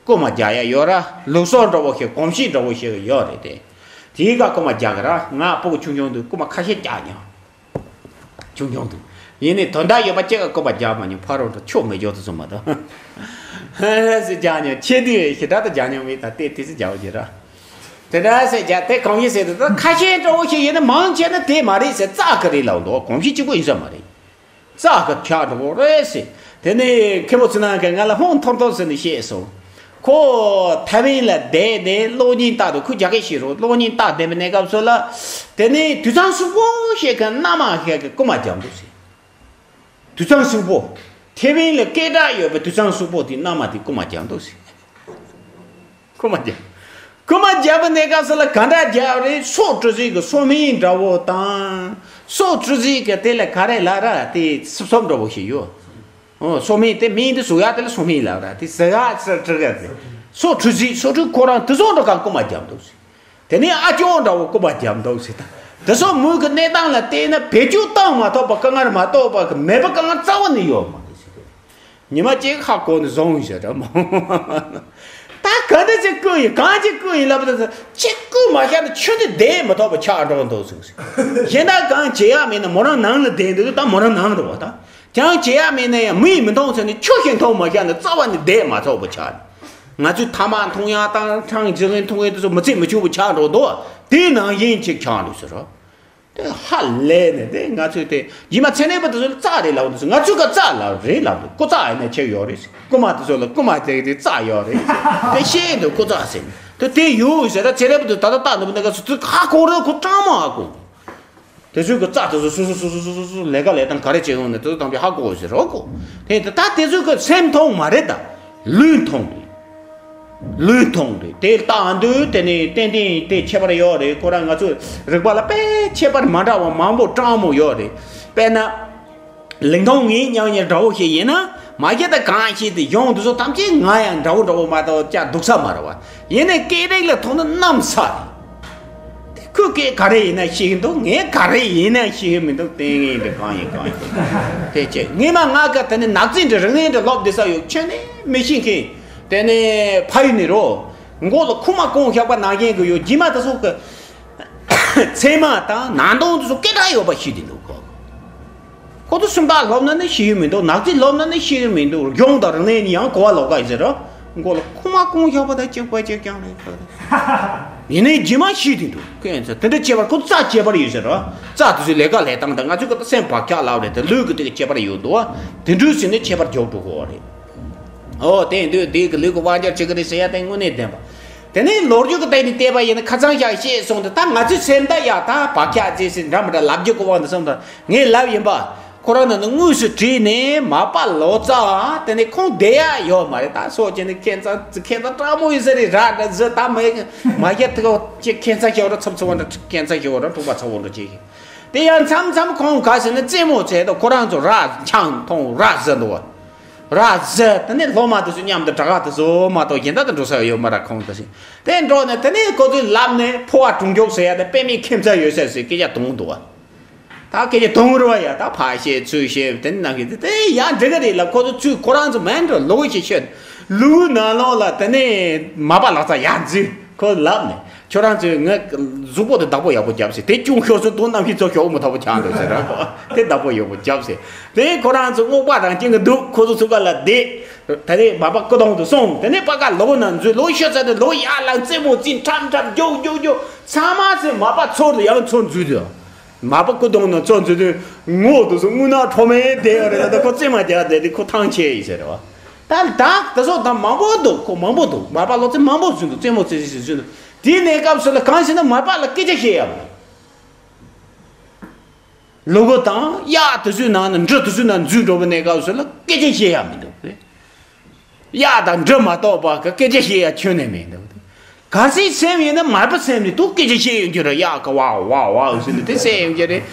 རྐུ་མ་རྒྱག་ཡ་ཡོད་ར། ལུགས་སྲོལ་འདྲ་བོ་ཞིག་གོམས་གཤིས་འདྲ་བོ་ཞིག་ཡོད་རེད་དེ། དེའི་ག་རྐུ་མ་རྒྱག་གི་ར། ང་ཕྲུ་གུ་ཆུང་ཆུང་དུས་རྐུ་མ་ཁ་ཤས་རྒྱག་མྱོང་། ཆུང་ཆུང་དུས། ཡིན་ནའི་དོན་དག་ཡོད་པ་གཅིག་ག་རྐུ་མ་རྒྱག་མ་མྱོང་། ཕ་རོལ་ཏུ་ཆོ་མེད་འཇོག་ཏུ་སོང་མ་གཏོགས། ཧེ་ཟེར་རྒྱག་མྱོང་། ཆེ་དུས་ཞེ་དྲག་ཏུ་རྒྱག་མྱོང་མེད། ད་ལྟའི་དུས་སུ་རྒྱག་གི་ར། དེ་འདྲ་ཟེར་རྒྱག་དེ་གང་ཡིན་ཟེར་དུས། ད་ཁ་ཤས་འདྲ་བོ་ཞིག་ཡིན་ན་མང་ཆེ་ན་དེ་མ་རེད་ཟེར། རྩ་གི་རེད་ལབ་འདུག་གོམས་གཤིས་གཅིག་པོ་ཡིན་ས་མ་རེད། རྩ་གི་ཆགས་འགྲོ་གི་རེད་ཟེར། དེ་ནས་མཁན་པོ་ཚེ་ནང་གིས་ང་ལ་ཧོན་ཐོར་ཐོར་ཟེར་ནས་བཤད་སོང་། ཁོ་ཐའེ་ཝན་ལ་བསྡད་ནས་གློག་བརྙན་ལྟ་འདུག་ཁོས་རྒྱ་སྐད་ཤེས་རུང་གློག་བརྙན་ལྟ་བསྡད་པའི་གནས་སྐབས་སུ་ལ། དེ་ནས་དུད་ཚང་གསུམ་པོ་ཞིག་གི་མནའ་མ་ཞིག་གིས་རྐུ་མ་བརྒྱབ་འདུག་ཟེར། དུད་ཚང་གསུམ་པོ། ཐའེ་ཝན་ལ་སྐད་གྲགས་ཡོད་པའི་དུད་ཚང་གསུམ་པོ་དེའི་མནའ་མ་དེས་རྐུ་མ་བརྒྱབ་འདུག་ཟེར། རྐུ་མ་བརྒྱབ། རྐུ་མ་བརྒྱབ་པའི་གནས་སྐབས་སུ་ལ་ག་འདྲ་བརྒྱབ་རེད། སྲོག་བཀྲུ་རྩིས་ཀྱི་སོ་སྨན་འདྲ་བོ་དང་། སྲོག་བཀྲུ་རྩིས་ཀྱི་དེ་ལ་ག་རེ་ལབ་ར། དེ་སིབ་སོབ་འདྲ་བོ་ཞིག་ཡོད། ཨོ། སོ་སྨན་དེ་སྨན་དེ་ཟུག་ཡག་དེ་ལ་སོ་སྨན་ལབ་ར། དེ་ཟུག་ཡག་སྲོག་བཀྲུ་ག་དེ། སྲོག་བཀྲུ་རྩིས། སྲོག་བཀྲུ་ཁོ་རང་དེ་ཚོ་འདྲ་གང་རྐུ་མ་བརྒྱབ་འདུག་ཟེར། དེ་ནས་ཨ་ཅོ་འདྲ་བོ་རྐུ་མ་བརྒྱབ་འདུག་ཟེར། ད་དེ་ཚོ་མོའི་གི་གནས་སྟངས་ལ་བལྟས་ན་བེད་སྤྱོད་བཏང་མ་ཐུབ་པ་དཀའ་ངལ་མ་གཏོགས་པ་གི་མེད་པ་དཀའ་ངལ་རྩ་བ་ནས་ཡོད་མ་རེད་ཟེར། ཉི་མ་གཅིག་ཧ་གོ་ནས་བཟུང་ཡོད་ཟེར་ར་མོ། ད་ག་འདྲ་ཅིག་རྐུ་ཡིན། གང་ཅིག་རྐུ་ཡིན་ལབ་པ་དང་། ཅིག་རྐུ་མ་ཤར་ན་ཆུ་དེ་བསྡད་མ་ཐུབ་པ་ཆགས་འགྲོ་འདུག་ཟེར། གཞན་དག་གང་བྱེད་ཡག་མེད་ན་མོ་རང་ནང་ལ་བསྡད་འདུག་ད་མོ་རང་ནང་རེད་བ། ད་ཅང་བྱེད་ཡག་མེད་ན་ཡང་མི་ཡིས་མི་མཐོང་ཟེར་ནས་ཆུ་ཞིག་མཐོང་མ་ཤར་ན་རྩ་བ་ནས་བསྡད་མ་ཐུབ་པ་ཆགས། ང་ཚོས་ཐ་མག་འཐུང་ཡག་དང་ཁྲང་ཇི་ལིན་འཐུང་ཡག་དེ་ཚོ་མི་ཚེ་མི་ཆོག་པ་ཆགས་འགྲོ་འདུག་དེ་ནང་བཞིན་ཅིག་ཆགས་འདུག་ཟེར་རོ། དེ་ཧ་ལས་ནས་དེ་ང་ཚོས་དེ་ཡིན་མ་ཚད་ནས་པ་དེ་ཚོ་ལ་རྩ་རེད་ལབ་འདུག་ཟེར། ང་ཚོས་ཀ་རྩ་ལབ་རེད་ལབ་འདུག་རྐུ་རྩ་ཡིན་ན་ཆེ་ཡོད་རེད་ཟེར། རྐུ་མ་དེ་ཚོ་ལ་རྐུ་མ་དེ་དེ་རྩ་ཡོད་རེད་ཟེར། དེ་ཤེས་འདུག་རྐུ་རྩ་ཟེར། དེ་དེ་ཡོད་ཟེར། ད་ཚད་ནས་པ་དེ་ད་ལྟ་ལྟ་འདུག་པ་ནས་ཀ་ཚོ་དེ་ཧ་གོ་རེད། ཁོ་སྤྲང་མོ་ཧ་གོ། དེ་ཚོའི་གི་རྩ་དེ་ཚོ་སོ་སོ་སོ་སོ་སོ་སོ་ལས་ཀ་ལས་སྟངས་ག་རེ་བྱེད་ཡོང་ནས་དེ་ཚོ་ཐམས་ཅད་ཧ་གོ་ཟེར་རོ་གོ། དེ་ད་དེ་ཚོའི་གི་སེམས་མཐོང་མ་རེད་ད། ལུས་མཐོང་རེད། ལུས་མཐོང་རེད། དེ་ལྟ་འདུག་དེ་ནི་ཏན་ཏན་དེ་ཁྱད་པར་ཡོད་རེད། ཁོ་རང་ང་ཚོ་རིག་པ་ལ་དཔེ་ཁྱད་པར་མ་འདྲ་བ་མང་པོ་སྤྲང་མོ་ཡོད་རེད། དཔེར་ན། ལིང་ཐང་ངའི་ཉང་ཉེ་འདྲ་བོ་ཞིག་ཡིན་ན། མ་གཞི་ད་གང་ཞིག་དེ་གཞུང་འདི་ཚོ་ཐམས་ཅད་ང་ཡང་འདྲ་བོ་འདྲ་བོ་མ་གཏོགས་ཅང་སྡུག་ས་མ་རེད་བ། ཡིན་ནའི་སྐད་རིགས་ལ་མཐོང་ན་གནམ་ས་རེད། དེ་ཁོས་སྐད་ག་རེ་ཡིན་ན་ཤེས་ཀྱི་འདུག་ངས་ག་རེ་ཡིན་ན་ཤེས་ཀྱི་མི་འདུག་དེ་ངས་འདི་གང་ཡིན་གང་ཡིན་དེ་བྱས། ངས་མ་ང་ག་དེ་ནི་ནག་རྩིས་འདྲ་རིག་གནས་འདྲ་སློབ་བསྡད་ས་ཡོད། ཁྱོད་ནི་མི་ཤེས་མཁན། དེ་ནི་ཕ་ཡུལ་ནས་རོ། མགོ་ལ་ཁུག་མ་གང་བཞག་པ་ནང་བཞིན་གྱི་ཡོད། རྗེས་མ་དེ་ཚོ་གི། ཚད་མ་དང་ནང་དོན་དེ་ཚོ་སྐད་གྲགས་ཡོད་པ་ཤེས་ཀྱི་འདུག་གོ། ཁོ་ཚོ་སུམ་རྟགས་སློབ་ན་ནི་ཤེས་ཀྱི་མི་འདུག་ནག་རྩིས་སློབ་ན་ནི་ཤེས་ཀྱི་མི་འདུག་གཞུང་དང་རིག་གནས་ནི་ཡང་གོ་བ་ལོག་ག་ཡིན་ཟེར་རོ། མགོ་ལ་ཁུག་མ་གང་བཞག་པ་དང་གཅིག་པ་གཅིག་རྐྱང་རེད་ཁོ། ཡིན་ནའི་རྗེས་མ་ཤེས་ཀྱི་འདུག་ཁོ་ཡིན་ཚེ་དེ་འདྲ་བྱེད་པར་ཁོ་རྩ་ཁྱད་པར་ཡོད་ཟེར་རོ། རྩ་དེ་ཚོའི་ལས་ཀ་ལས་སྟངས་དང་ང་ཚོའི་ཁོ་ད་སེམས་བག་ཆགས་ལབ་རེད་དེ་ལུས་ཀྱི་དེ་གི་ཁྱད་པར་ཡོད་འདུག་དེ་འདྲ་ཟེར་ནས་ཁྱད་པར་འཇོག་འགྲོ་གོ་རེད། ཨོ་དེ་ཡིན་དུས་དེ་གི་ལུས་ཀྱི་དབང་ཆ་ཆེ་གི་རེད་ཟེར་ཡ་དེ་དངོས་གནས་བདེན་པ། དེ་ནས་ལོ་རྒྱུས་ཀྱི་སྟེང་ནས་བལྟས་པ་ཡིན་ན་ཁ་སང་ཞག་བཤད་སོང་དུས་ད་ང་ཚོའི་སེམས་ད་ཡ་ད་བག་ཆགས་རྩིས་ཟིན་འདྲ་མི་འདྲ་ལབ་རྒྱུ་གི་དབང་དུ་སོང་དུས་ངས་ལབ་ཡིན་པ། ཁོ་རང་ནང་ནས་དངོས་སུ་བྲིས་ནས་མ་པ་ལོ་ཙཱ་དེ་ནས་ཁོང་བསྡད་ཡ་ཡོད་མ་རེད་ད་སོགས་བྱས་ནས་ཁྱད་མཚར་ཁྱད་མཚར་སྤྲང་མོ་ཡིན་ས་རེད་ར་འདྲ་ཟི་ད་མ་ཡིན་མ་ཤེས་ཐུག་ཅེས་ཁྱད་མཚར་ཤོར་ར་ཚབ་ཚུབ་བ་འདྲ་ཁྱད་མཚར་ཤོར་ར་འཁྲུག་པ་ཚ་བོ་འདྲ་བྱེད་ཤིང་། དེ་ཡང་མཚམས་མཚམས་ཁོང་ག་ཟེར་ན་རྩེད་མོ་བྱས་དང་ཁོ་རང་ཚོ་ར་ཆང་འཐུང་ར་ཟི་འདུག་བ། ར་ཟི་དེ་ནས་སློབ་མ་དེ་ཚོ་མཉམ་དུ་དྲ་ག་དེ་ཚོ་མ་གཏོགས་གཞན་དག་ཏུ་འགྲོ་ས་ཡོད་མ་ར་ཁོང་དེ་ཟིན་དེ་འགྲོ་ནས་དེ་ནས་ཁོ་ཚོས་ལབ་ནས་ཕོ་བ་གྲུང་མགྱོགས་ཟེར་ཡ་དེ་དཔེ་མེད་ཁྱད་མཚར་ཡོད་ས་ཟེར་སྐད་ཆ་གཏོང་འདུག་བ། ད་སྐད་ཆ་གཏོང་རུ་བ་ཡ་ད་ཕ་བཤད་ཚུལ་བཤད་དེ་ནང་གི་དེ་དེ་ཡང་འགྲིག་གི་རེད་ལ་ཁོ་ཚོ་ཚུལ་ཁོ་རང་ཚོ་མེད་འགྲོ་ལོ་ཞིག་ཤོད་ལུག་ནང་ལོགས་ལ་དེ་ནས་མ་པ་ལག་ཚ་ཡར་འཛུལ་ཁོ་ལབ་ནས། ཁྱོད་རང་ཚོས་ངའི་གཟུགས་པོ་དེ་བདག་པོ་ཡག་པོ་རྒྱབ་ཟེར། དེ་ཅུང་ཤོར་སོང་དུང་རྣམ་ཤེས་ཚོ་ཤོག་མི་ཐོག་པོ་ཆགས་འདུག་ཟེར་ར་ཁོ། དེ་བདག་པོ་ཡག་པོ་རྒྱབ་ཟེར། དེ་ཁོ་རང་ཚོ་སྔོག་པ་རང་སྐྱེ་གི་འདུག་ཁོ་ཚོ་ཚུགས་ཀ་ལ་བསྡད། ད་རེས་མ་པ་སྐུ་གདུང་དུ་སོང་། དེ་ནས་པ་ཀ་ལོག་ན་འཛུལ་ལོག་ཤོད་ཚར་དེ་ལོག་ཡར་ལངས་རྩེད་མོ་རྩེ་འཁྲབ་འཁྲབ་རྒྱུག་རྒྱུག་རྒྱུག་ཚང་མ་ཚེ་མ་པ་ཚོ་དུ་ཡང་ཚོ་འཛུལ་དུ། མ་པ་སྐུ་གདུང་ན་ཚོ་འཛུལ་དུས་ངོ་དུ་སོ་རྔུལ་ནག་ཁྲོ་མེད་བསྡད་ཡོད་རེད་ད་ཁོ་རྩེད་མ་རྒྱག་བསྡད་དེ་ཁོ་ཐང་ཆད་ཡིན་ཟེར་རེད་བ། ད་ད་དེ་ཚོ་ད་མང་པོ་འདུག་ཁོ་མང་པོ་འདུག་མ་པ་ལོག་ཚེ་མང་པོ་འཛུལ་འདུག་རྩེད་མོ་རྩེ་རྩེ་རྩེ་འཛུལ་འདུག་དེའི་གནས་སྐབས་སུ་ལ་གང་ཞིག་ན་མ་པ་ལ་སྐད་ཆ་བཤད་ཡ་མ་རེད། ལུ་གུ་དང་གཡག་དེ་ཚོའི་ནང་ནས་འབྲི་དེ་ཚོའི་ནང་འཛུལ་འགྲོ་བའི་གནས་སྐབས་སུ་ལ་སྐད་ཆ་བཤད་ཡ་མི་འདུག་གཡག་དང་འབྲི་མ་གཏོགས་པ་གི་སྐད་ཆ་བཤད་ཡ་ཁྱོན་ནས་མི་འདུག་གལ་སྲིད་སེམས་ཡིན་ན་མ་པ་སེམས་ནས་ཏུ་སྐད་ཆ་བཤད་ཡོང་རྒྱུ་རེད། གཡག་གི་ཝའོ་ཝའོ་ཝའོ་ཟེར་ནས་དེ་བཤད་ཡོང་རྒྱུ་རེད།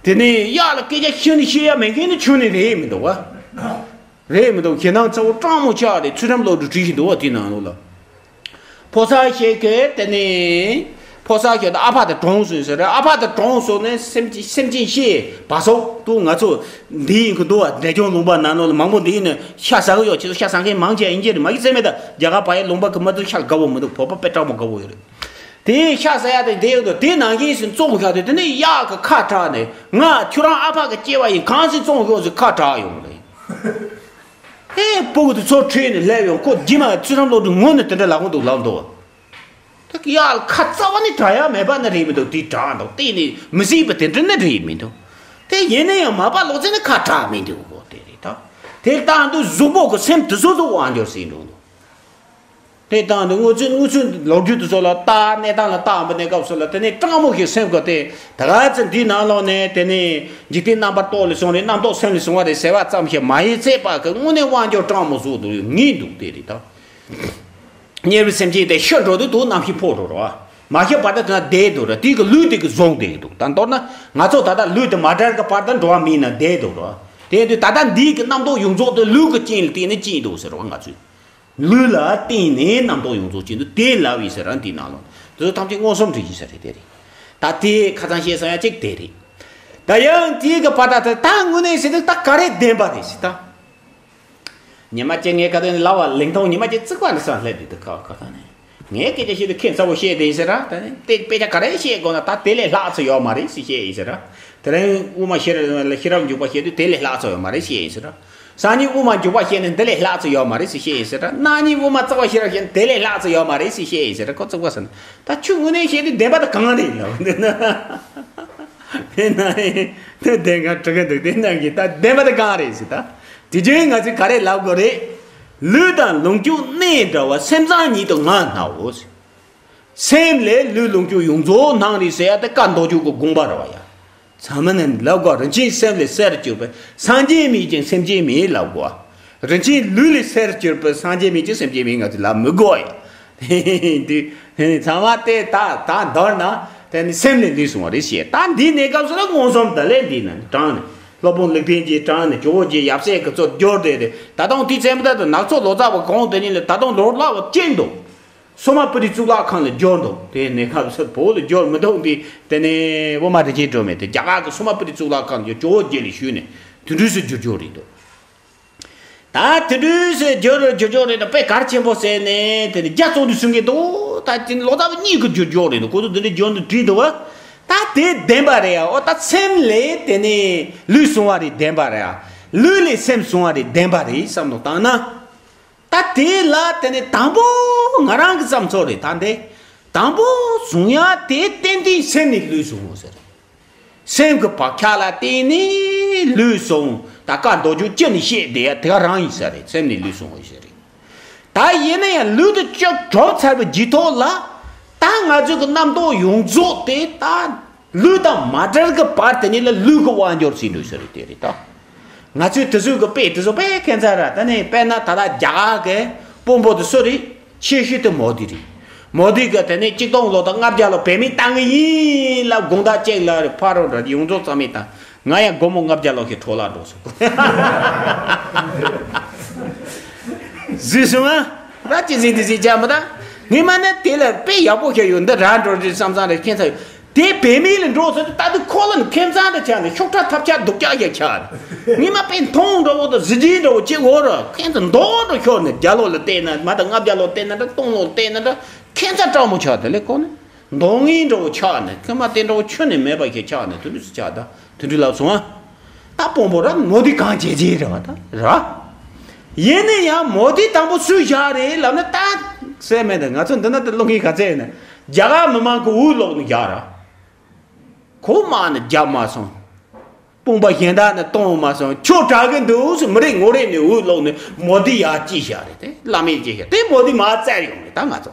དེ་ནས་གཡག་ལ་སྐད་ཆ་ཁྱོན་ནས་བཤད་ཡ་མེད་མཁན་ནི་ཁྱོན་ནས་རེད་མི་འདུག་བ། རེད་མི་འདུག་ཁྱེད་རང་ཚ་བོ་སྤྲང་མོ་ཆགས་རེད། ཚུལ་ཁྲིམས་སློབ་གྲྭ་བྲིས་བཞིན་འདུག་བ་དེའི་ནང་ལོགས་ལ། ཕོ་གསར་ཞིག་གིས་དེ་ནས་ཕོ་གསར་ཞིག་དང་ཨ་ཕ་དང་གྲོངས་སོང་ཟེར། ཨ་ཕ་དང་གྲོངས་སོང་ནས་སེམས་ཅན་སེམས་ཅན་ཤི་བ་སོགས་དུ་ང་ཚོ་འདི་ཡིན་གི་འདུག་བ། འབྲས་ལྗོངས་ལུང་པ་ནང་ལོགས་ལ་མང་པོ་འདི་ཡིན་ནས་ཤ་ཟ་གི་ཡོད། ཁྱེད་ཚོ་ཤ་ཟ་མཁན་མང་ཆེ་ཡིན་གྱི་རེད། མ་གི་ཚད་མེད་ད་རྒྱ་གར་བ་ཡི་ལུང་པ་གི་མི་ཚོ་ཤ་དགའ་བོ་མི་འདུག་བོད་པ་དཔེ་སྤྲང་མོ་དགའ་བོ་ཡོད་རེད། དེ་ཤ་ཟ་ཡ་དེ་འདི་ཡོད་འདུག་དེ་ནང་བཞིན་ཞིག་བཙོང་བཞག་དུས་དེ་ནས་གཡག་གི་ཁ་གྲགས་ནས་ང་ཁྱོད་རང་ཨ་ཕ་གི་སྐྱེ་བ་ཡིན་གང་ཞིག་བཙོང་ཤོག་ཟེར་ཁ་གྲགས་ཡོང་རེད། ཧེ་སྤུ་གུ་དེ་ཚོ་ཁྲིད་ནས་སླེབས་ཡོང་ཁོ་རྗེས་མ་ཚུལ་ཁྲིམས་སློབ་གྲྭའི་ངོས་ནས་དེ་འདྲ་ལབ་གི་འདུག་ལབ་འདུག་ད་གི་ཡ་ཁ་རྩ་བ་ནས་གྲགས་ཡ་མེད་པ་ནི་རེད་མི་འདུག་དེ་གྲགས་འདུག་གཏན་ནས་མི་སྲིད་པ་དེ་འདྲ་ནི་རེད་མི་འདུག་དེ་ཡིན་ན་ཡང་མ་པ་ལོག་ཚེ་ནི་ཁ་གྲགས་མི་འདུག་གོ་དེ་རེད་ད། དེ་ལྟ་འདུག་གཟུགས་པོ་གི་སེམས་དེ་ཚོ་ཚོ་དབང་འབྱོར་སྲིད་འགྲོ་འདུག་དེ་ལྟ་འདུག་དངོས་ཚུལ་དངོས་ཚུལ་ལོ་རྒྱུས་དེ་ཚོ་ལ་ལྟ་གནས་སྟངས་ལ་ལྟ་འབུ་གནས་སྐབས་སུ་ལ་དེ་ནས་སྤྲང་མོ་ཞིག་སེམས་ཁོ་དེ་ད་ག་ཚོད་འདིའི་ནང་ལོགས་ནས་དེ་ནས་འཇིག་རྟེན་རྣམ་པར་རྟོག་ལས་བྱུང་རེད། རྣམ་རྟོག་སེམས་ལས་བྱུང་བ་རེད་ཟེར་བ་ཙམ་ཞིག་མ་ཡིན་ཚད་པ་གི་དངོས་གནས་དབང་འབྱོར་སྤྲང་མོ་བཟོ་འདུག་ངེས་འདུག་དེ་རེད་ད། དམྱལ་བའི་སེམས་ཅན་དེ་ཤི་འགྲོ་དུས་དུ་རྣམ་ཤེས་འཕོ་འགྲོ་རོ། མ་ཤི་བར་དུ་དེ་ན་བསྡད་འདུག་ར། དེ་གི་ལུས་དེ་གི་བཟུང་བསྡད་འདུག་ད་མདོར་ན་ང་ཚོ་ད་ལྟ་ལུས་དེ་མ་བྲལ་གི་བར་དུ་འགྲོ་བ་མིན་ན་བསྡད་འདུག་ར། དེ་དུས་ད་ལྟ་འདི་གི་རྣམ་རྟོག་ཡོངས་རྫོགས་དེ་ལུས་གི་རྐྱེན་ལ་བརྟེན་ནས་སྐྱེས་འདུག་ཟེར་བ་ང་ཚོས། ལུས་ལ་བརྟེན་ནས་རྣམ་རྟོག་ཡོངས་རྫོགས་སྐྱེས་འདུག་དེ་ལབ་ཡིན་ཟེར་ར་འདི་ནང་ལོགས་དེ་ཚོ་ཐམས་ཅད་མངོན་སུམ་དུ་ཡིན་ཟེར་རེད་དེ་རེད། ད་དེ་ཁ་སང་བཤད་སོང་ཡ་གཅིག་དེ་རེད། ད་ཡང་དེ་གི་བར་ད་ད་ད་དངོས་གནས་ཟེར་དུས་ད་ག་རེ་བདེན་པ་རེད་ཟེར་ད། ཉི་མ་གཅིག་ངའི་ཁ་ཐུག་ནས་ལབ་པ་ལིང་ཐོང་ཉི་མ་གཅིག་བརྩིགས་པ་ནས་སང་སླེབས་དུས་དུ་ཁ་ཁ་ཐུག་ནས་ངའི་སྐད་ཆ་བཤད་དུས་ཁྱད་མཚར་པོ་བཤད་དེ་ཡིན་ཟེར་ར། ད་ནི་དེ་དཔེ་ཆ་ག་རེ་བཤད་དགོས་ན་ད་དེ་ལས་ལྷག་ཚོད་ཡོད་མ་རེད་ཟེར་བཤད་ཡིན་ཟེར་ར། དེ་རིང་དབུ་མ་ཤེས་རབ་ཤེས་རབ་འཇུག་པ་བཤད་དུས་དེ་ལས་ལྷག་ཚོད་ཡོད་མ་རེད་བཤད་ཡིན་ཟེར་ར། སང་ཉིན་དབུ་མ་འཇུག་པ་བཤད་ནས་འདི་ལས་ལྷག་ཚོད་ཡོད་མ་རེད་ཟེར་བཤད་ཡིན་ཟེར་ར། གནངས་ཉིན་དབུ་མ་རྩ་བ་ཤེས་རབ་བཤད་ནས་དེ་ལས་ལྷག་ཚོད་ཡོད་མ་རེད་ཟེར་བཤད་ཡིན་ཟེར་ར། ཁོ་བརྩིགས་པ་ཟེར་ན་ད་ཁྱོད་དངོས་གནས་བཤད་དུས་བདེན་པ་དེ་གང་རེད་ལབ་འདི་ན། དེ་ན་དེ་བདེན་གང་དྲི་གི་འདུག་དེ་ན་གི་ད་བདེན་པ་དེ་གང་རེད་ཟེར་ད། དེ་རྗེས་ང་ཚོས་ག་རེ་ལབ་དགོས་རེད། ལུས་དང་ལོངས་སྤྱོད་གནས་འདྲ་བ་སེམས་ཙམ་ཉིད་དུ་ང་སྣང་ངོ་། སེམས་ལས་ལུས་ལོངས་སྤྱོད་ཡོངས་རྫོགས་སྣང་རེད་ཟེར་ཡ་དེ་བཀའ་མདོ་རྒྱུད་ཀྱི་དགོངས་པ་རེད་བ་ཡ། ཚང་མ་ནི་ལབ་དགོས། རིན་ཆེན་སེམས་ལས་གསལ་བར་གྱུར་པའི་སངས་རྒྱས་མེད་ཅིང་སེམས་ཅན་མེད་ལབ་དགོས། རིན་ཆེན་ལུས་ལས་གསལ་བར་གྱུར་པའི་སངས་རྒྱས་མེད་ཅིང་སེམས་ཅན་མེད་ང་ཚོས་ལབ་མི་དགོས་ཡ། འདི་ཚང་མ་དེ་ད་ད་མདོར་ན་དེ་ནི་སེམས་ལས་ལུས་སོང་བ་རེད་ཞེས། ད་འདིའི་གནས་སྐབས་སུ་ལ་མངོན་སུམ་ད་ལས་འདི་ན་དྲངས་ནས་སློབ་དཔོན་ལེགས་ལྡན་གྱིས་དྲངས་ནས་ཇོ་བོ་རྗེ་ཡབ་སྲས་ཀྱི་ཚོ་སྦྱོར་དེ་རེད། ད་དུང་དེའི་ཚེ་མི་ད་དུ་ནག་ཚོ་ལོ་ཙཱ་བ་གོང་དེ་ཉིད་ལ་ད་དུང་ལོ་ཙཱ་བ་སྐྱེས་འདུག་སོ་མ་པུ་རི་གཙུག་ལག་ཁང་ལ་སྦྱོར་འདུག་དེ་གནས་སྐབས་སུ་བོད་ལ་སྦྱོར་མི་འདུག་འདི་དེ་ནས་དབུ་མ་རིན་ཆེན་སྒྲོན་མེ་དེ་རྒྱ་གར་གྱི་སོ་མ་པུ་རི་གཙུག་ལག་ཁང་ལ་ཇོ་བོ་རྗེ་ལ་ཞུས་ནས་དེ་འདྲ་སུ་བསྒྱུར་བསྒྱུར་རེད་འདུག་ད་དེ་འདྲ་ཟེར་བསྒྱུར་བསྒྱུར་བསྒྱུར་རེད་ན་དཔེ་གལ་ཆེན་པོ་ཟེར་ནས་དེ་ནི་རྒྱ་བཙོང་དུས་གསུང་གི་འདུག་ད་དེ་ལོ་ཙཱ་བ་གཉིས་ཀྱི་བསྒྱུར་བསྒྱུར་རེད་འདུག་ཁོ་ཚོ་འདི་འདྲ་བསྒྱུར་འདུག་བྲིས་འདུག་བ། ད་དེ་བདེན་པ་རེད་ཡ། ཨོ་ད་སེམས་ལས་དེ་ནས་ལུས་བྱུང་བ་རེད་བདེན་པ་རེད་ཡ། ལུས་ལས་སེམས་བྱུང་བ་རེད་བདེན་པ་རེད་བསམ་བློ་བཏང་ན། ད་དེ་ལ་དེ་ནས་དང་པོ་ང་རང་གི་བསམ་ཚུལ་རེད། ད་འདི་དང་པོ་བྱུང་ཡ་དེ་ཏན་ཏན་སེམས་ནས་ལུས་བྱུང་བ་ཟེར། སེམས་ཀྱི་བག་ཆགས་ལ་བརྟེན་ནས་ལུས་སོང་། ད་བཀའ་མདོ་རྒྱུད་སྤྱི་ནས་བཤད་བསྡད་ཡ་དེ་ག་རང་ཡིན་ས་རེད། སེམས་ནས་ལུས་སོང་བ་ཞིག་རེད། ད་ཡིན་ན་ཡང་ལུས་དེ་ཅིག་གྲུབ་ཚར་བའི་རྗེས་ཐོག་ལ་ད་ང་ཚོའི་གི་རྣམ་རྟོག་ཡོངས་རྫོགས་དེ་ད་ལུས་དང་མ་བྲལ་གི་བར་དེ་ཉིད་ལ་ལུས་ཀྱི་དབང་འབྱོར་ཟེར་འདུག་ས་རེད། དེ་རེད་ད། ང་ཚོའི་དེ་ཚོའི་གི་དཔེ་དེ་ཚོ་དཔེ་ཁྱད་མཚར་ར། ད་ནི་དཔེར་ན་ད་ལྟ་རྒྱ་གར་གི་དཔོན་པོ་དེ་སུ་རེད། ཆེ་ཤོས་དེ་མོ་དི་རེད། མོ་དི་གིས་དེ་ནས་གཅིག་སྟོང་ལོ་དང་ལྔ་བརྒྱ་ལོ་བོད་མི་བཏང་གི་ཡིན་ལབ་དགོང་དག་གཅིག་ལ་རེད། ཕ་རོ་འདྲ་ཡོངས་རྫོགས་རྩ་མེད་བཏང་། ང་ཡང་སྒོར་མོ་ལྔ་བརྒྱ་ལོ་ཞིག་འཕྲོ་བརླག་འགྲོ་སོང་། གཟིགས་སོང་ཨ། ར་ཅི་ཟིན་དེ་ཟིན་ཅག་མི་ད། ངས་མ་ནས་དེ་ལ་དཔེ་ཡག་པོ་ཞིག་ཡོད། འདི་ར་འགྲོ་རེད་བསམ་བསམ་རེད། ཁྱད་མཚར་ཡོད། དེ་བོད་མི་ལ་འགྲོ་ཟེར་དུས་ད་དུང་ཁོ་ལ་ནི་ཁྱད་མཚར་འདྲ་ཆགས་ནས་ཤོག་ཁྲ་ཐབས་ཆག་སྡུག་ཅག་ཞིག་ཆགས་རེད། ངས་མ་དཔེ་མཐོང་འདྲ་བོ་དང་གཟི་བརྗིད་འདྲ་བོ་ཅིག་འོ་ར་ཁྱད་མཚར་མདོག་འདྲ་ཤོར་ནས་བརྒྱ་ལོ་ལ་བལྟས་ན་མ་ད་ལྔ་བརྒྱ་ལོ་བལྟས་ན་འདྲ་སྟོང་ལོ་བལྟས་ན་འདྲ་ཁྱད་མཚར་སྤྲང་མོ་ཆགས། དེ་ལས་ཁོ་ནི་མདོག་ངན་འདྲ་བོ་ཆགས་ནས་ཁྱད་མ་དེ་འདྲ་བོ་ཁྱོན་ནས་མེད་པ་ཞིག་ཆགས་ནས་དུས་འདྲ་སུ་ཆགས། ད་དུས་འདྲ་ལབ་སོང་ཨ། ད་དཔོན་པོ་ར་མོ་དི་གང་བྱེད་ཀྱི་རེད་བ་ད་ར། ཡིན་ན་ཡང་མོ་དི་དང་པོ་སུས་བཞག་རེད་ལབ་ན་ད་ཟེར་མེད། ད་ང་ཚོ་འདི་ན་ད་བློ་ངན་ག་ཚད་ཡིན་ན་རྒྱ་གར་མི་མང་གི་འུ་ལོག་ནས་བཞག་ར། ཁོ་མ་ནི་རྒྱབ་མ་སོང་། དཔུང་པ་གཞན་དག་ནི་གཏོང་མ་སོང་། ཁྱོད་དྲག་གི་འདུག་ཟེར་མི་རེ་ངོ་རེ་ནས་འུ་ལོག་ནས་མོ་དི་ཡར་ཅི་བཞག་རེད། དེ་བླ་མས་ཅི་བཞག་དེ་མོ་དི་མར་བཙལ་ཡོང་རེད། ད་ང་ཚོ་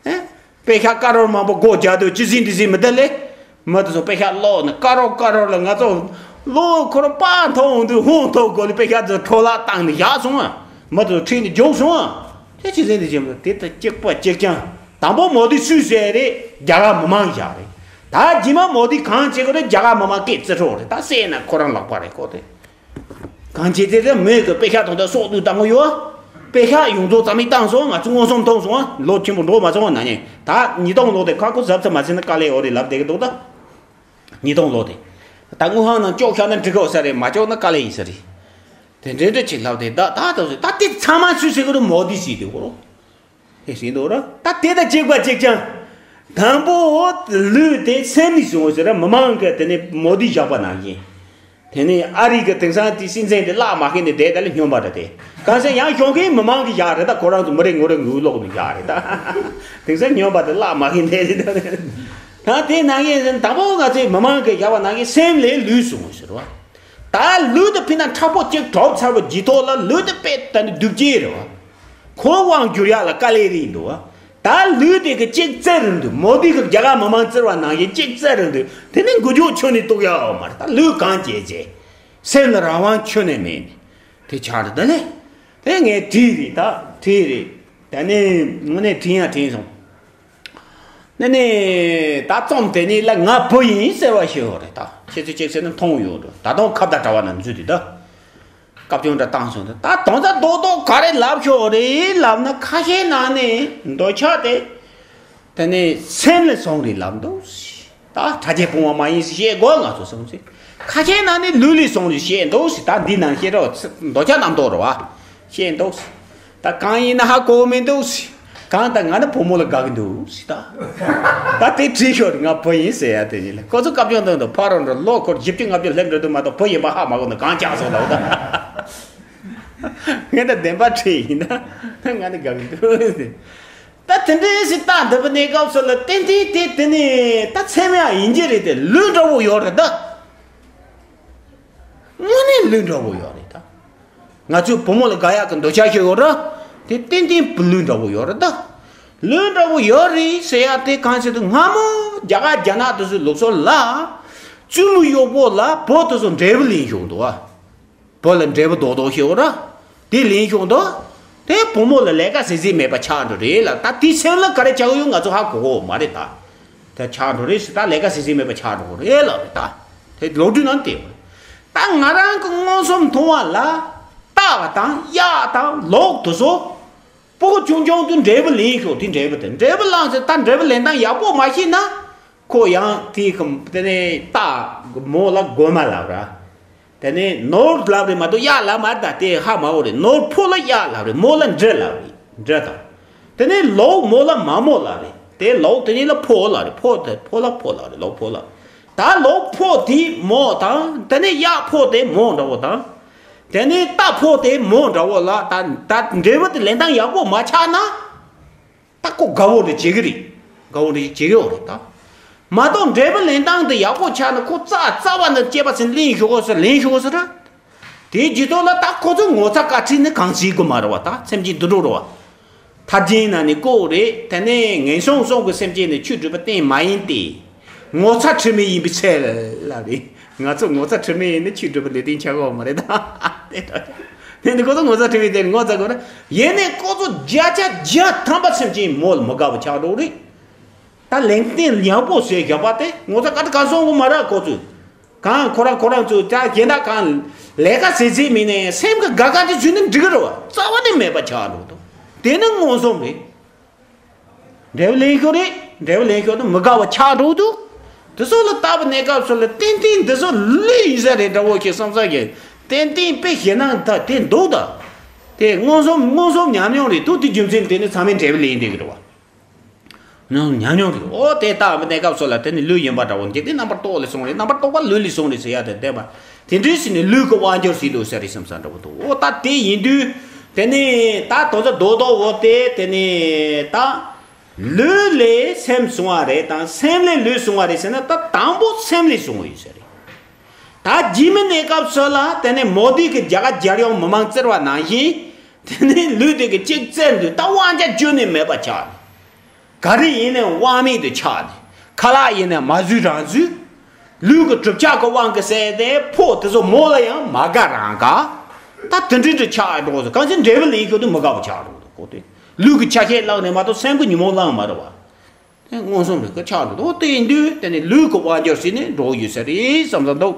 ཨེ། པེ་ཤག་ཀ་རོར་མང་པོ་སྒོ་རྒྱག་དུས་ཅི་ཟིན་དེ་ཟིན་མི་འདུག་ལེ། མི་དེ་ཚོ་པེ་ཤག་སློག་ནས་ཀ་རོར་ཀ་རོར་ལ་ང་ཚོ་ལོ་འཁོར་པ་མཐོང་འོང་དུས་ཧོང་ཐོག་སྒོ་ལ་པེ་ཤག་ཚོ་འཕྲོ་བརླག་བཏང་ནས་བཞག་སོང་ཨ། མི་དེ་ཚོ་ཁྲིད་ནས་རྒྱུགས་སོང་ཨ། དེ་ཅི་ཟིན་དེ་ཟིན་མི་འདུག་དེ་ལྟར་གཅིག་པ་གཅིག་རྐྱང་། དང་པོ་མོ་དི་སུས་བཟོས་རེད། རྒྱ་གར་མི་མང་བཞག་རེད། ད་རྗེས་མ་མོ་དི་གང་བྱེད་དགོས་རེད། རྒྱ་གར་མི་མང་སྐད་བརྩི་འཕྲོ་རེད། ད་བསད་ན་ཁོ་རང་ལག་པ་རེད་ཁོ་དེ། གང་བྱེད་དེ་རེད། མོས་གི་པེ་ཤག་དང་ད་སྲོག་བསྡུས་བཏང་གི་ཡོད། པེ་ཤག་ཡོངས་རྫོགས་རྩ་མེད་བཏང་སོང་། ང་ཚོ་མངོན་སུམ་མཐོང་སོང་། ལོ་ཆེན་པོ་འགྲོ་མ་སོང་ན་ནི་ད་ཉིས་སྟོང་ལོ་དེ་ཁ་ཁོ་གཟབ་གཟབ་མ་བྱས་ན་དཀའ་ལས་ཡོད་རེད་ལབ་བསྡད་ཀྱི་འདུག་ད་ཉིས་སྟོང་ལོ་དེ་ད་དངུལ་ཁང་ནང་གཅོག་བཞག་ན་འགྲིག་གི་ཡོད་ས་རེད། མ་གཅོག་ན་དཀའ་ལས་ཡིན་ས་རེད། དེ་འདྲ་འདྲ་ཅིག་ལབ་དེ་ད་ད་ད་ད་དེ་ཚང་མ་སུས་ཟེར་གི་རེད། མོ་དི་ཟེར་དེ་གོ་རོ། དེ་ཟེར་འདུག་ར། ད་དེ་ད་གཅིག་པ་གཅིག་རྐྱང་། དང་པོ་ལུས་དེ་སེམས་ནས་བཟུང་ཟེར་ར། མི་མང་གི་དེ་ནས་མོ་དི་བཞག་པ་ནང་བཞིན། དེ་ནས་ཨ་རི་གི་དེང་སང་དེ་སྲིད་འཛིན་དེ་བརླག་མ་ཤེས་ནས་བསྡད་ད་ལ་སྨྱོན་པ་རེད་དེ། གང་ཟེར་ཡང་གཞོན་སྐྱེས་མི་མང་གི་བཞག་རེད། ད་ཁོ་རང་ཚོ་མི་རེ་ངོ་རེ་འུ་ལོག་ནས་བཞག་རེད་ད། དེང་སང་སྨྱོན་པ་དེ་བརླག་མ་ཤེས་ནས་རེད་ད། ད་དེ་ནང་བཞིན་དང་པོ་ང་ཚོས་མི་མང་གི་བཞག་པ་ནང་བཞིན་སེམས་ལས་ལུས་བཟུང་ཟེར་བ། ད་ལུས་དེ་ཕི་ན་མཁྲེགས་པོ་གཅིག་གྲུབ་ཚར་བའི་རྗེས་ཐོག་ལ་ལུས་དེ་དཔེ་ད་ནི་སྡུག་ཅག་རེད་བ། ཁོ་དབང་བསྒྱུར་ཡག་ལ་དཀའ་ལས་རེད་འདུག་བ། ད་ལུས་དེ་གི་གཅིག་བཙལ་རུ་འདུག་མོ་དི་གི་རྒྱ་གར་མི་མང་བཙིར་བ་ནང་བཞིན་གཅིག་བཙལ་རུ་འདུག་དེ་ནི་འགུལ་སྐྱོད་ཁྱོན་ནས་གཏོང་ཡག་ཡོད་མ་རེད། ད་ལུས་གང་བྱེད་བྱེད། སེམས་ལ་རང་དབང་ཁྱོན་ནས་མེད་ནས་དེ་ཆགས་རེད། ད་ནི་དེ་ངས་བྲིས་རེད། ད་བྲིས་རེད། ད་ནི་དངོས་གནས་དྲན་ཡང་དྲན་སོང་། ནི་ནི་ད་རྩོམ་དེ་ཉིད་ལ་ང་བུ་ཡིན་ཟེར་བ་ཞིག་ཡོད་རེད། ད་ཁྱེད་ཚོས་ཅིག་བྱས་ན་མཐོང་ཡོད་འགྲོ། ད་དུང་ཁ་བརྡ་དྲ་བ་ན་འཛུལ་དུས་ད་བཀའ་བཀྱོན་འདྲ་བཏང་སོང་། ད་ད་དོན་དག་རྡོག་རྡོག་ག་རེ་ལབ་ཤོག་རེད་ལབ་ན། ཁ་ཤས་ནང་ནས་འདོད་ཆགས་དེ་དེ་ནི་སེམས་ལས་སོང་རེད་ལབ་འདུག་ད་ཕྲ་རྒྱས་སྤོང་བ་མ་ཡིན་ཞེས་དགོས་ང་ཚོ་སོང་ཚེ། ཁ་ཤས་ནང་ནས་ལུས་ལས་སོང་རེད་ཞེས་འདུག་ད་འདི་ནང་བཤད་རོགས། འདོད་ཆགས་རྣམ་རྟོག་རེད་བ། ཤེས་འདུག་ད་གང་ཡིན་ན་ཧ་གོ་མི་འདུག་གང་ལྟར་ང་ནི་བུ་མོ་ལ་དགའ་གི་འདུག་ད། ད་དེ་བྲིས་ཤོག་རེད། ང་བུ་ཡིན་ཟེར་ཡ་དེ་ཉིད་ལ་ཁོ་ཚོ་བཀའ་བཀྱོན་གཏོང་དུས་ཕ་རོ་འགྲོ་ལོ་འཁོར་བཞི་བཅུ་ལྔ་བཅུ་སླེབས་འགྲོ་དུས་མ་གཏོགས་བུ་ཡིན་པ་ཧ་མ་གོ་ན་གང་ཆགས་སོང་ལབ་ད། ངས་ད་བདེན་པ་བྲིས་ཡིན་ད། ང་ནི་དགའ་གི་འདུག་ད་དེ་འདྲའི་ཞིག་ད་འདི་པ་གནས་སྐབས་སུ་ལ་ཏན་ཏན་དེ་དེ་ནི་ད་ཚད་མ་ཡིན་གྱི་རེད་དེ། ལུས་འདྲ་བོ་ཡོད་རེད་ད། དངོས་གནས་ལུས་འདྲ་བོ་ཡོད་རེད་ད། ང་ཚོའི་བུ་མོ་ལ་དགའ་ཡག་གི་འདོད་ཆགས་ཤིག་ཡོད་ར། དེ་ཏན་ཏན་བུ་ལུས་འདྲ་བོ་ཡོད་རེད་ད། ལུས་འདྲ་བོ་ཡོད་རེད་ཟེར་ཡ་དེ་གང་ཟེར་དུས་སྔ་མོ་རྒྱ་གར་རྒྱ་ནག་དེ་ཚོའི་ལུགས་སྲོལ་ལ། བཙུན་མོའི་གཡོག་པོ་ལ་བུ་དེ་ཚོ་འབྲས་བུ་ལེན་བྱུང་འདུག་བ། བུ་ལ་འབྲས་བུ་རྡོག་རྡོག་ཤིག་ཡོད་ར། དེ་ལེན་བྱུང་འདུག་དེ་བུ་མོ་ལ་ལས་ཀ་བྱེད་རྩིས་མེད་པ་ཆགས་འགྲོ་རེད་ལ། ད་དེ་སེམས་ལ་ག་རེ་ཆགས་ཡོད་ང་ཚོ་ཧ་གོ་གོ་མ་རེད་ད། དེ་ཆགས་འགྲོ་རེད་ཟེར། ད་ལས་ཀ་བྱེད་རྩིས་མེད་པ་ཆགས་འགྲོ་གི་རེད་ལབ་རེད་ད། དེ་ལོ་རྒྱུས་ནང་དེ་ཡོད་རེད། ད་ང་རང་གི་མངོན་སུམ་མཐོང་བ་ལ་རྟ་དང་གཡག་དང་ལོག་དེ་ཚོ་སྤུ་གུ་ཆུང་ཆུང་དུས་འབྲས་བུ་ལེན་ཤོག་དེ་འབྲས་བུ་དེ་འབྲས་བུ་བླངས་ཚེ་ད་འབྲས་བུ་ལེན་སྟངས་ཡག་པོ་མ་ཤེས་ན། ཁོ་ཡང་དེ་གི་དེ་ནས་རྟ་མོ་ལ་རྒོད་མ་ལབ་ར། དེ་ནས་ནོར་ལབ་རེད་མ་གཏོགས་གཡག་ལབ་མ་རེད། ད་དེ་ཧ་མ་གོ་རེད། ནོར་ཕོ་ལ་གཡག་ལབ་རེད། མོ་ལ་འབྲི་ལབ་རེད། འབྲི་དང་ དེ་ནས་ལོག་མོ་ལ་མ་མོ་ལ་རེད། དེ་ལོག་དེ་ནས་ལ་ཕོ་ལ་རེད། ཕོ་དེ་ཕོ་ལ་ཕོ་ལ་རེད། ལོག་ཕོ་ལ། ད་ལོག་ཕོ་དེ་མོ་དང་། དེ་ནས་གཡག་ཕོ་དེ་མོ་འདྲ་བོ་དང་། དེ་ནས་རྟ་ཕོ་དེ་མོ་འདྲ་བོ་ལ། ད་ད་འབྲས་བུ་དེ་ལེན་སྟངས་ཡག་པོ་མ་ཆགས་ན། ད་ཁོ་དགའ་བོ་རེ་བྱེད་ཀྱི་རེད། དགའ་བོ་རེ་བྱེད་ཀྱི་ཡོད་རེད་ད། མ་གཏོགས་འབྲས་བུ་ལེན་སྟངས་དེ་ཡག་པོ་ཆགས་ན། ཁོ་རྩ་རྩ་བ་ནས་སྐྱེས་པ་ཚོ་ལེན་ཞུ་དགོས་ཟེར། ལེན་ཞུ་དགོས་ཟེར་ར། དེའི་རྗེས་ཐོག་ལ་ད་ཁོ་ཚོ་ངོ་ཚ་དཀའ་ཁྲིད་ནི་གང་བྱེད་དགོས་མ་རེད་བ། ད་སེམས་ཅན་འདི་འགྲོ་རེད་བ། ཐར་རྒྱན་ནང་ནས་བཀོད་རེད། དེ་ནས་ངན་སོང་གསུམ་གྱི་སེམས་ཅན་ནི་ཆོས་སྒྲུབ་པ་གཏན་མ་ཡིན་ཏེ། ངོ་ཚ་ཁྲེལ་མེད་ཡིན་པའི་ཚེ་ལ་རེད། ང་ཚོ་ངོ་ཚ་ཁྲེལ་མེད་ཡིན་ན་ཆོས་སྒྲུབ་པ་ལས་གཏན་འཆར་གི་ཡོད་མ་རེད་ད། དེ་འདྲ་དེ་འདི་ཁོ་ཚོ་ངོ་ཚ་ཁྲེལ་མེད་དེ་ངོ་ཚ་དགོས་རེད། ཡིན་ནའི་ཁོ་ཚོ་བརྒྱ་ཆ་བརྒྱ་ཐམ་པ་སེམས་ཅན་མོ་ལ་མི་དགའ་བ་ཆགས་འགྲོ་རེད། ད་ལེགས་ལྡན་ཡག་པོ་ཟེར་བཞག་པ་དེ་ངོ་ཚ་ག་འདྲ་ག་སོང་གི་མ་རེད། ཁོ་ཚོས་གང་ཁོ་རང་ཁོ་རང་ཚོས་ད་གཞན་དག་གང་ལས་ཀ་ཟེར་ཟེར་མིན་ནས་སེམས་ཀྱི་དགའ་དགའ་དེ་བཟོས་ན་འགྲིག་གི་རེད་བ། རྩ་བ་ནས་མེད་པ་ཆགས་འགྲོ་འདུག་དེ་ནི་མངོན་སུམ་རེད། འབྲས་བུ་ལེན་ཤོག་རེད། འབྲས་བུ་ལེན་ཤོག་ཏུ་མི་དགའ་བ་ཆགས་འགྲོ་འདུག་དེ་ཚོ་ལ་བལྟ་བ་གནས་སྐབས་སུ་ལ་ཏན་ཏན་འདི་ཚོ་ལུས་ཡིན་ས་རེད་འདྲ་བོ་ཞིག་བསམ་ས་ཞིག་ཏན་ཏན་དཔེ་ཞེ་ན་ད་དེ་འདུག་ད། དེ་མངོན་སུམ་མངོན་སུམ་ཉམས་མྱོང་རེད་འདུག་དེ་རྒྱུ་མཚན་དེ་ནི་ཚང་མས་འབྲས་བུ་ལེན་བསྡད་ཀྱི་རེད་བ། ཉམས་མྱོང་གི། ཨོ་དེ་ལྟ་བུ་གནས་སྐབས་སུ་ལ་དེ་ནི་ལུས་ཡིན་པ་འདྲ་བོ། འཇིག་རྟེན་རྣམ་པར་རྟོག་ལས་བྱུང་རེད། རྣམ་པར་རྟོག་པ་ལུས་ལས་བྱུང་རེད་ཟེར་ཡ་དེ་བདེན་པ། དེ་འདྲའི་ཞིག་ནི་ལུས་ཀྱི་དབང་གྱུར་ཞིག་ལུས་ཟེར་རེད་བསམ་ས་འདྲ་བོ་འདུག་ཨོ་ད་དེ་ཡིན་དུས་དེ་ནི་ད་དོན་དུ་རྡོག་རྡོག་འོ་དེ་དེ་ནི་ད་ལུས་ལས་སེམས་བྱུང་བ་རེད་དང་། སེམས་ལས་ལུས་བྱུང་བ་རེད་ཟེར་ན། ད་དང་པོ་སེམས་ལས་བྱུང་བ་ཡིན་ཟེར་རེད། ད་རྗེས་མའི་གནས་སྐབས་སུ་ལ་དེ་ནི་མོ་དེ་གི་རྒྱ་གར་རྒྱལ་ཡོངས་མི་མང་བཙིར་བ་ནང་བཞིན། དེ་ནི་ལུས་དེ་གི་གཅིག་བཙིར་དུས་ད་དབང་ཆ་ཁྱོན་ནས་མེད་པ་ཆགས་ནས། ག་རེ་ཡིན་ནའི་དབང་མེད་དུ་ཆགས་ནས། ཁ་ལག་ཡིན་ནའི་མ་བཟོས་རང་བཟོས། ལུས་ཀྱི་གྲུབ་ཆ་གི་དབང་གིས་ཟེར་ཏེ་ཕོ་དེ་ཚོ་མོ་ལ་ཡང་མ་དགའ་རང་དགའ། ད་དེ་འདྲ་འདྲ་ཆགས་འགྲོ་ཟེར། གང་ཅི་འབྲས་བུ་ལེན་ཤོག་དུས་མི་དགའ་བ་ཆགས་འགྲོ་འདུག་གོ་དེ། ལུས་ཀྱི་ཆ་ཤས་བླངས་ནས་མ་གཏོགས་སེམས་ཀྱི་ཉོན་མོངས་བླངས་མ་རེད་བ། དེ་མངོན་སུམ་རེད་ཀ་ཆགས་འགྲོ་འདུག་དེ་ཡིན་དུས་དེ་ནི་ལུས་ཀྱི་དབང་གྱུར་ཟེར་ནས་འགྲོ་གི་ཡོད་ས་རེད་བསམ་བསམ་འདུག་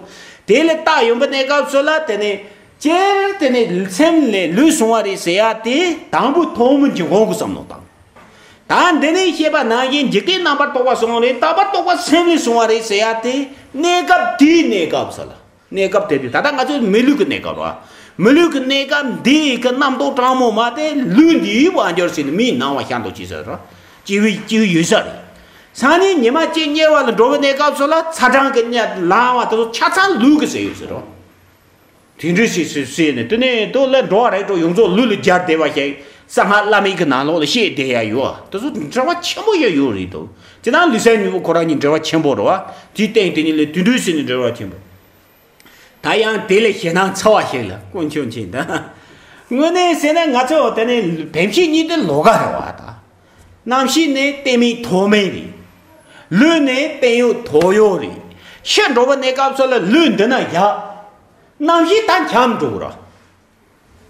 དེ་ལས་རྟགས་ཡོང་པའི་གནས་སྐབས་སུ་ལ་དེ་ནི་སྤྱིར་དེ་ནི་སེམས་ལས་ལུས་བྱུང་བ་རེད་ཟེར་ཡ་དེ་དང་པོ་ཐོག་མའི་འཇིགས་སྒོང་གི་བསམ་བློ་དང་། ད་འདི་ནས་བཤད་པ་ནང་བཞིན་འཇིག་རྟེན་རྣམ་པར་རྟོག་པ་བྱུང་རེད། རྟག་པར་རྟོག་པ་སེམས་ལས་བྱུང་བ་རེད་ཟེར་ཡ་དེ་གནས་སྐབས་དེའི་གནས་སྐབས་སུ་ལ། གནས་སྐབས་དེ་དུས་ད་ལྟ་ང་ཚོའི་མི་ལུས་ཀྱི་གནས་སྐབས་རེད་བ། མི་ལུས་ཀྱི་གནས་སྐབས་འདི་ཡི་གི་རྣམ་རྟོག་གྲང་མོ་མ་དེ་ལུས་འདིའི་དབང་གྱུར་ཟེར་ནས་མིའི་སྣང་བ་ཤར་འདུག་ཅེས་ཟེར་རོ། སྐྱེ་བའི་སྐྱེ་བའི་ཡོད་ས་རེད། སང་ཉིན་ཉི་མ་གཅིག་དམྱལ་བ་ལ་འགྲོ་བའི་གནས་སྐབས་སུ་ལ་ཚ་གྲང་གི་གཉིད་ལངས་བ་དེ་ཚོ་ཆ་ཚང་ལུས་ཀྱི་ཟེར་ཡོད་ཟེར་རོ། དེ་འདྲ་ཞིག་ཟེར་ཟེར་ནས་དེ་ནས་དུ་ལ་འགྲོ་བ་རིགས་དྲུག་ཡོངས་རྫོགས་ལུས་ལ་སྦྱར་བསྡད་པ་ཞིག་གསང་སྔགས་བླ་མེད་ཀྱི་ནང་ལོགས་ལ་བཤད་བསྡད་ཡ་ཡོད། དེ་ཚོ་འབྲེལ་བ་ཆེན་པོ་ཡ་ཡོད་རེད་དོ། ཅི་ནང་ལུས་སེམས་གཉིས་པོ་ཁོ་རང་གཉིས་འབྲེལ་བ་ཆེན་པོ་རེད་བ། དེའི་སྟེང་དེ་གཉིས་ལ་དེ་འདྲ་ཞིག་ནས་འབྲེལ་བ་ཆེན་པོ། ད་ཡང་དེ་ལས་ཞེད་སྣང་ཚ་བ་ཞིག་ལ་དཀོན་མཆོག་མཁྱེན་ད། དངོས་གནས་ཟེར་ན་ང་ཚོ་དེ་ནས་བེམ་ཤེས་གཉིས་དེ་ལོགས་ཀ་རེད་བ་ད། རྣམ་ཤེས་ནི་གཏད་མེད་ཐོགས་མེད་རེད། ལུས་ནི་བརྟན་གཡོ་ཐོགས་ཡོད་རེད། ཤི་འགྲོ་བའི་གནས་སྐབས་སུ་ལ་ལུས་འདི་ན་བཞག་རྣམ་ཤེས་ད་འཁྱམས་འགྲོ་གི་རེད།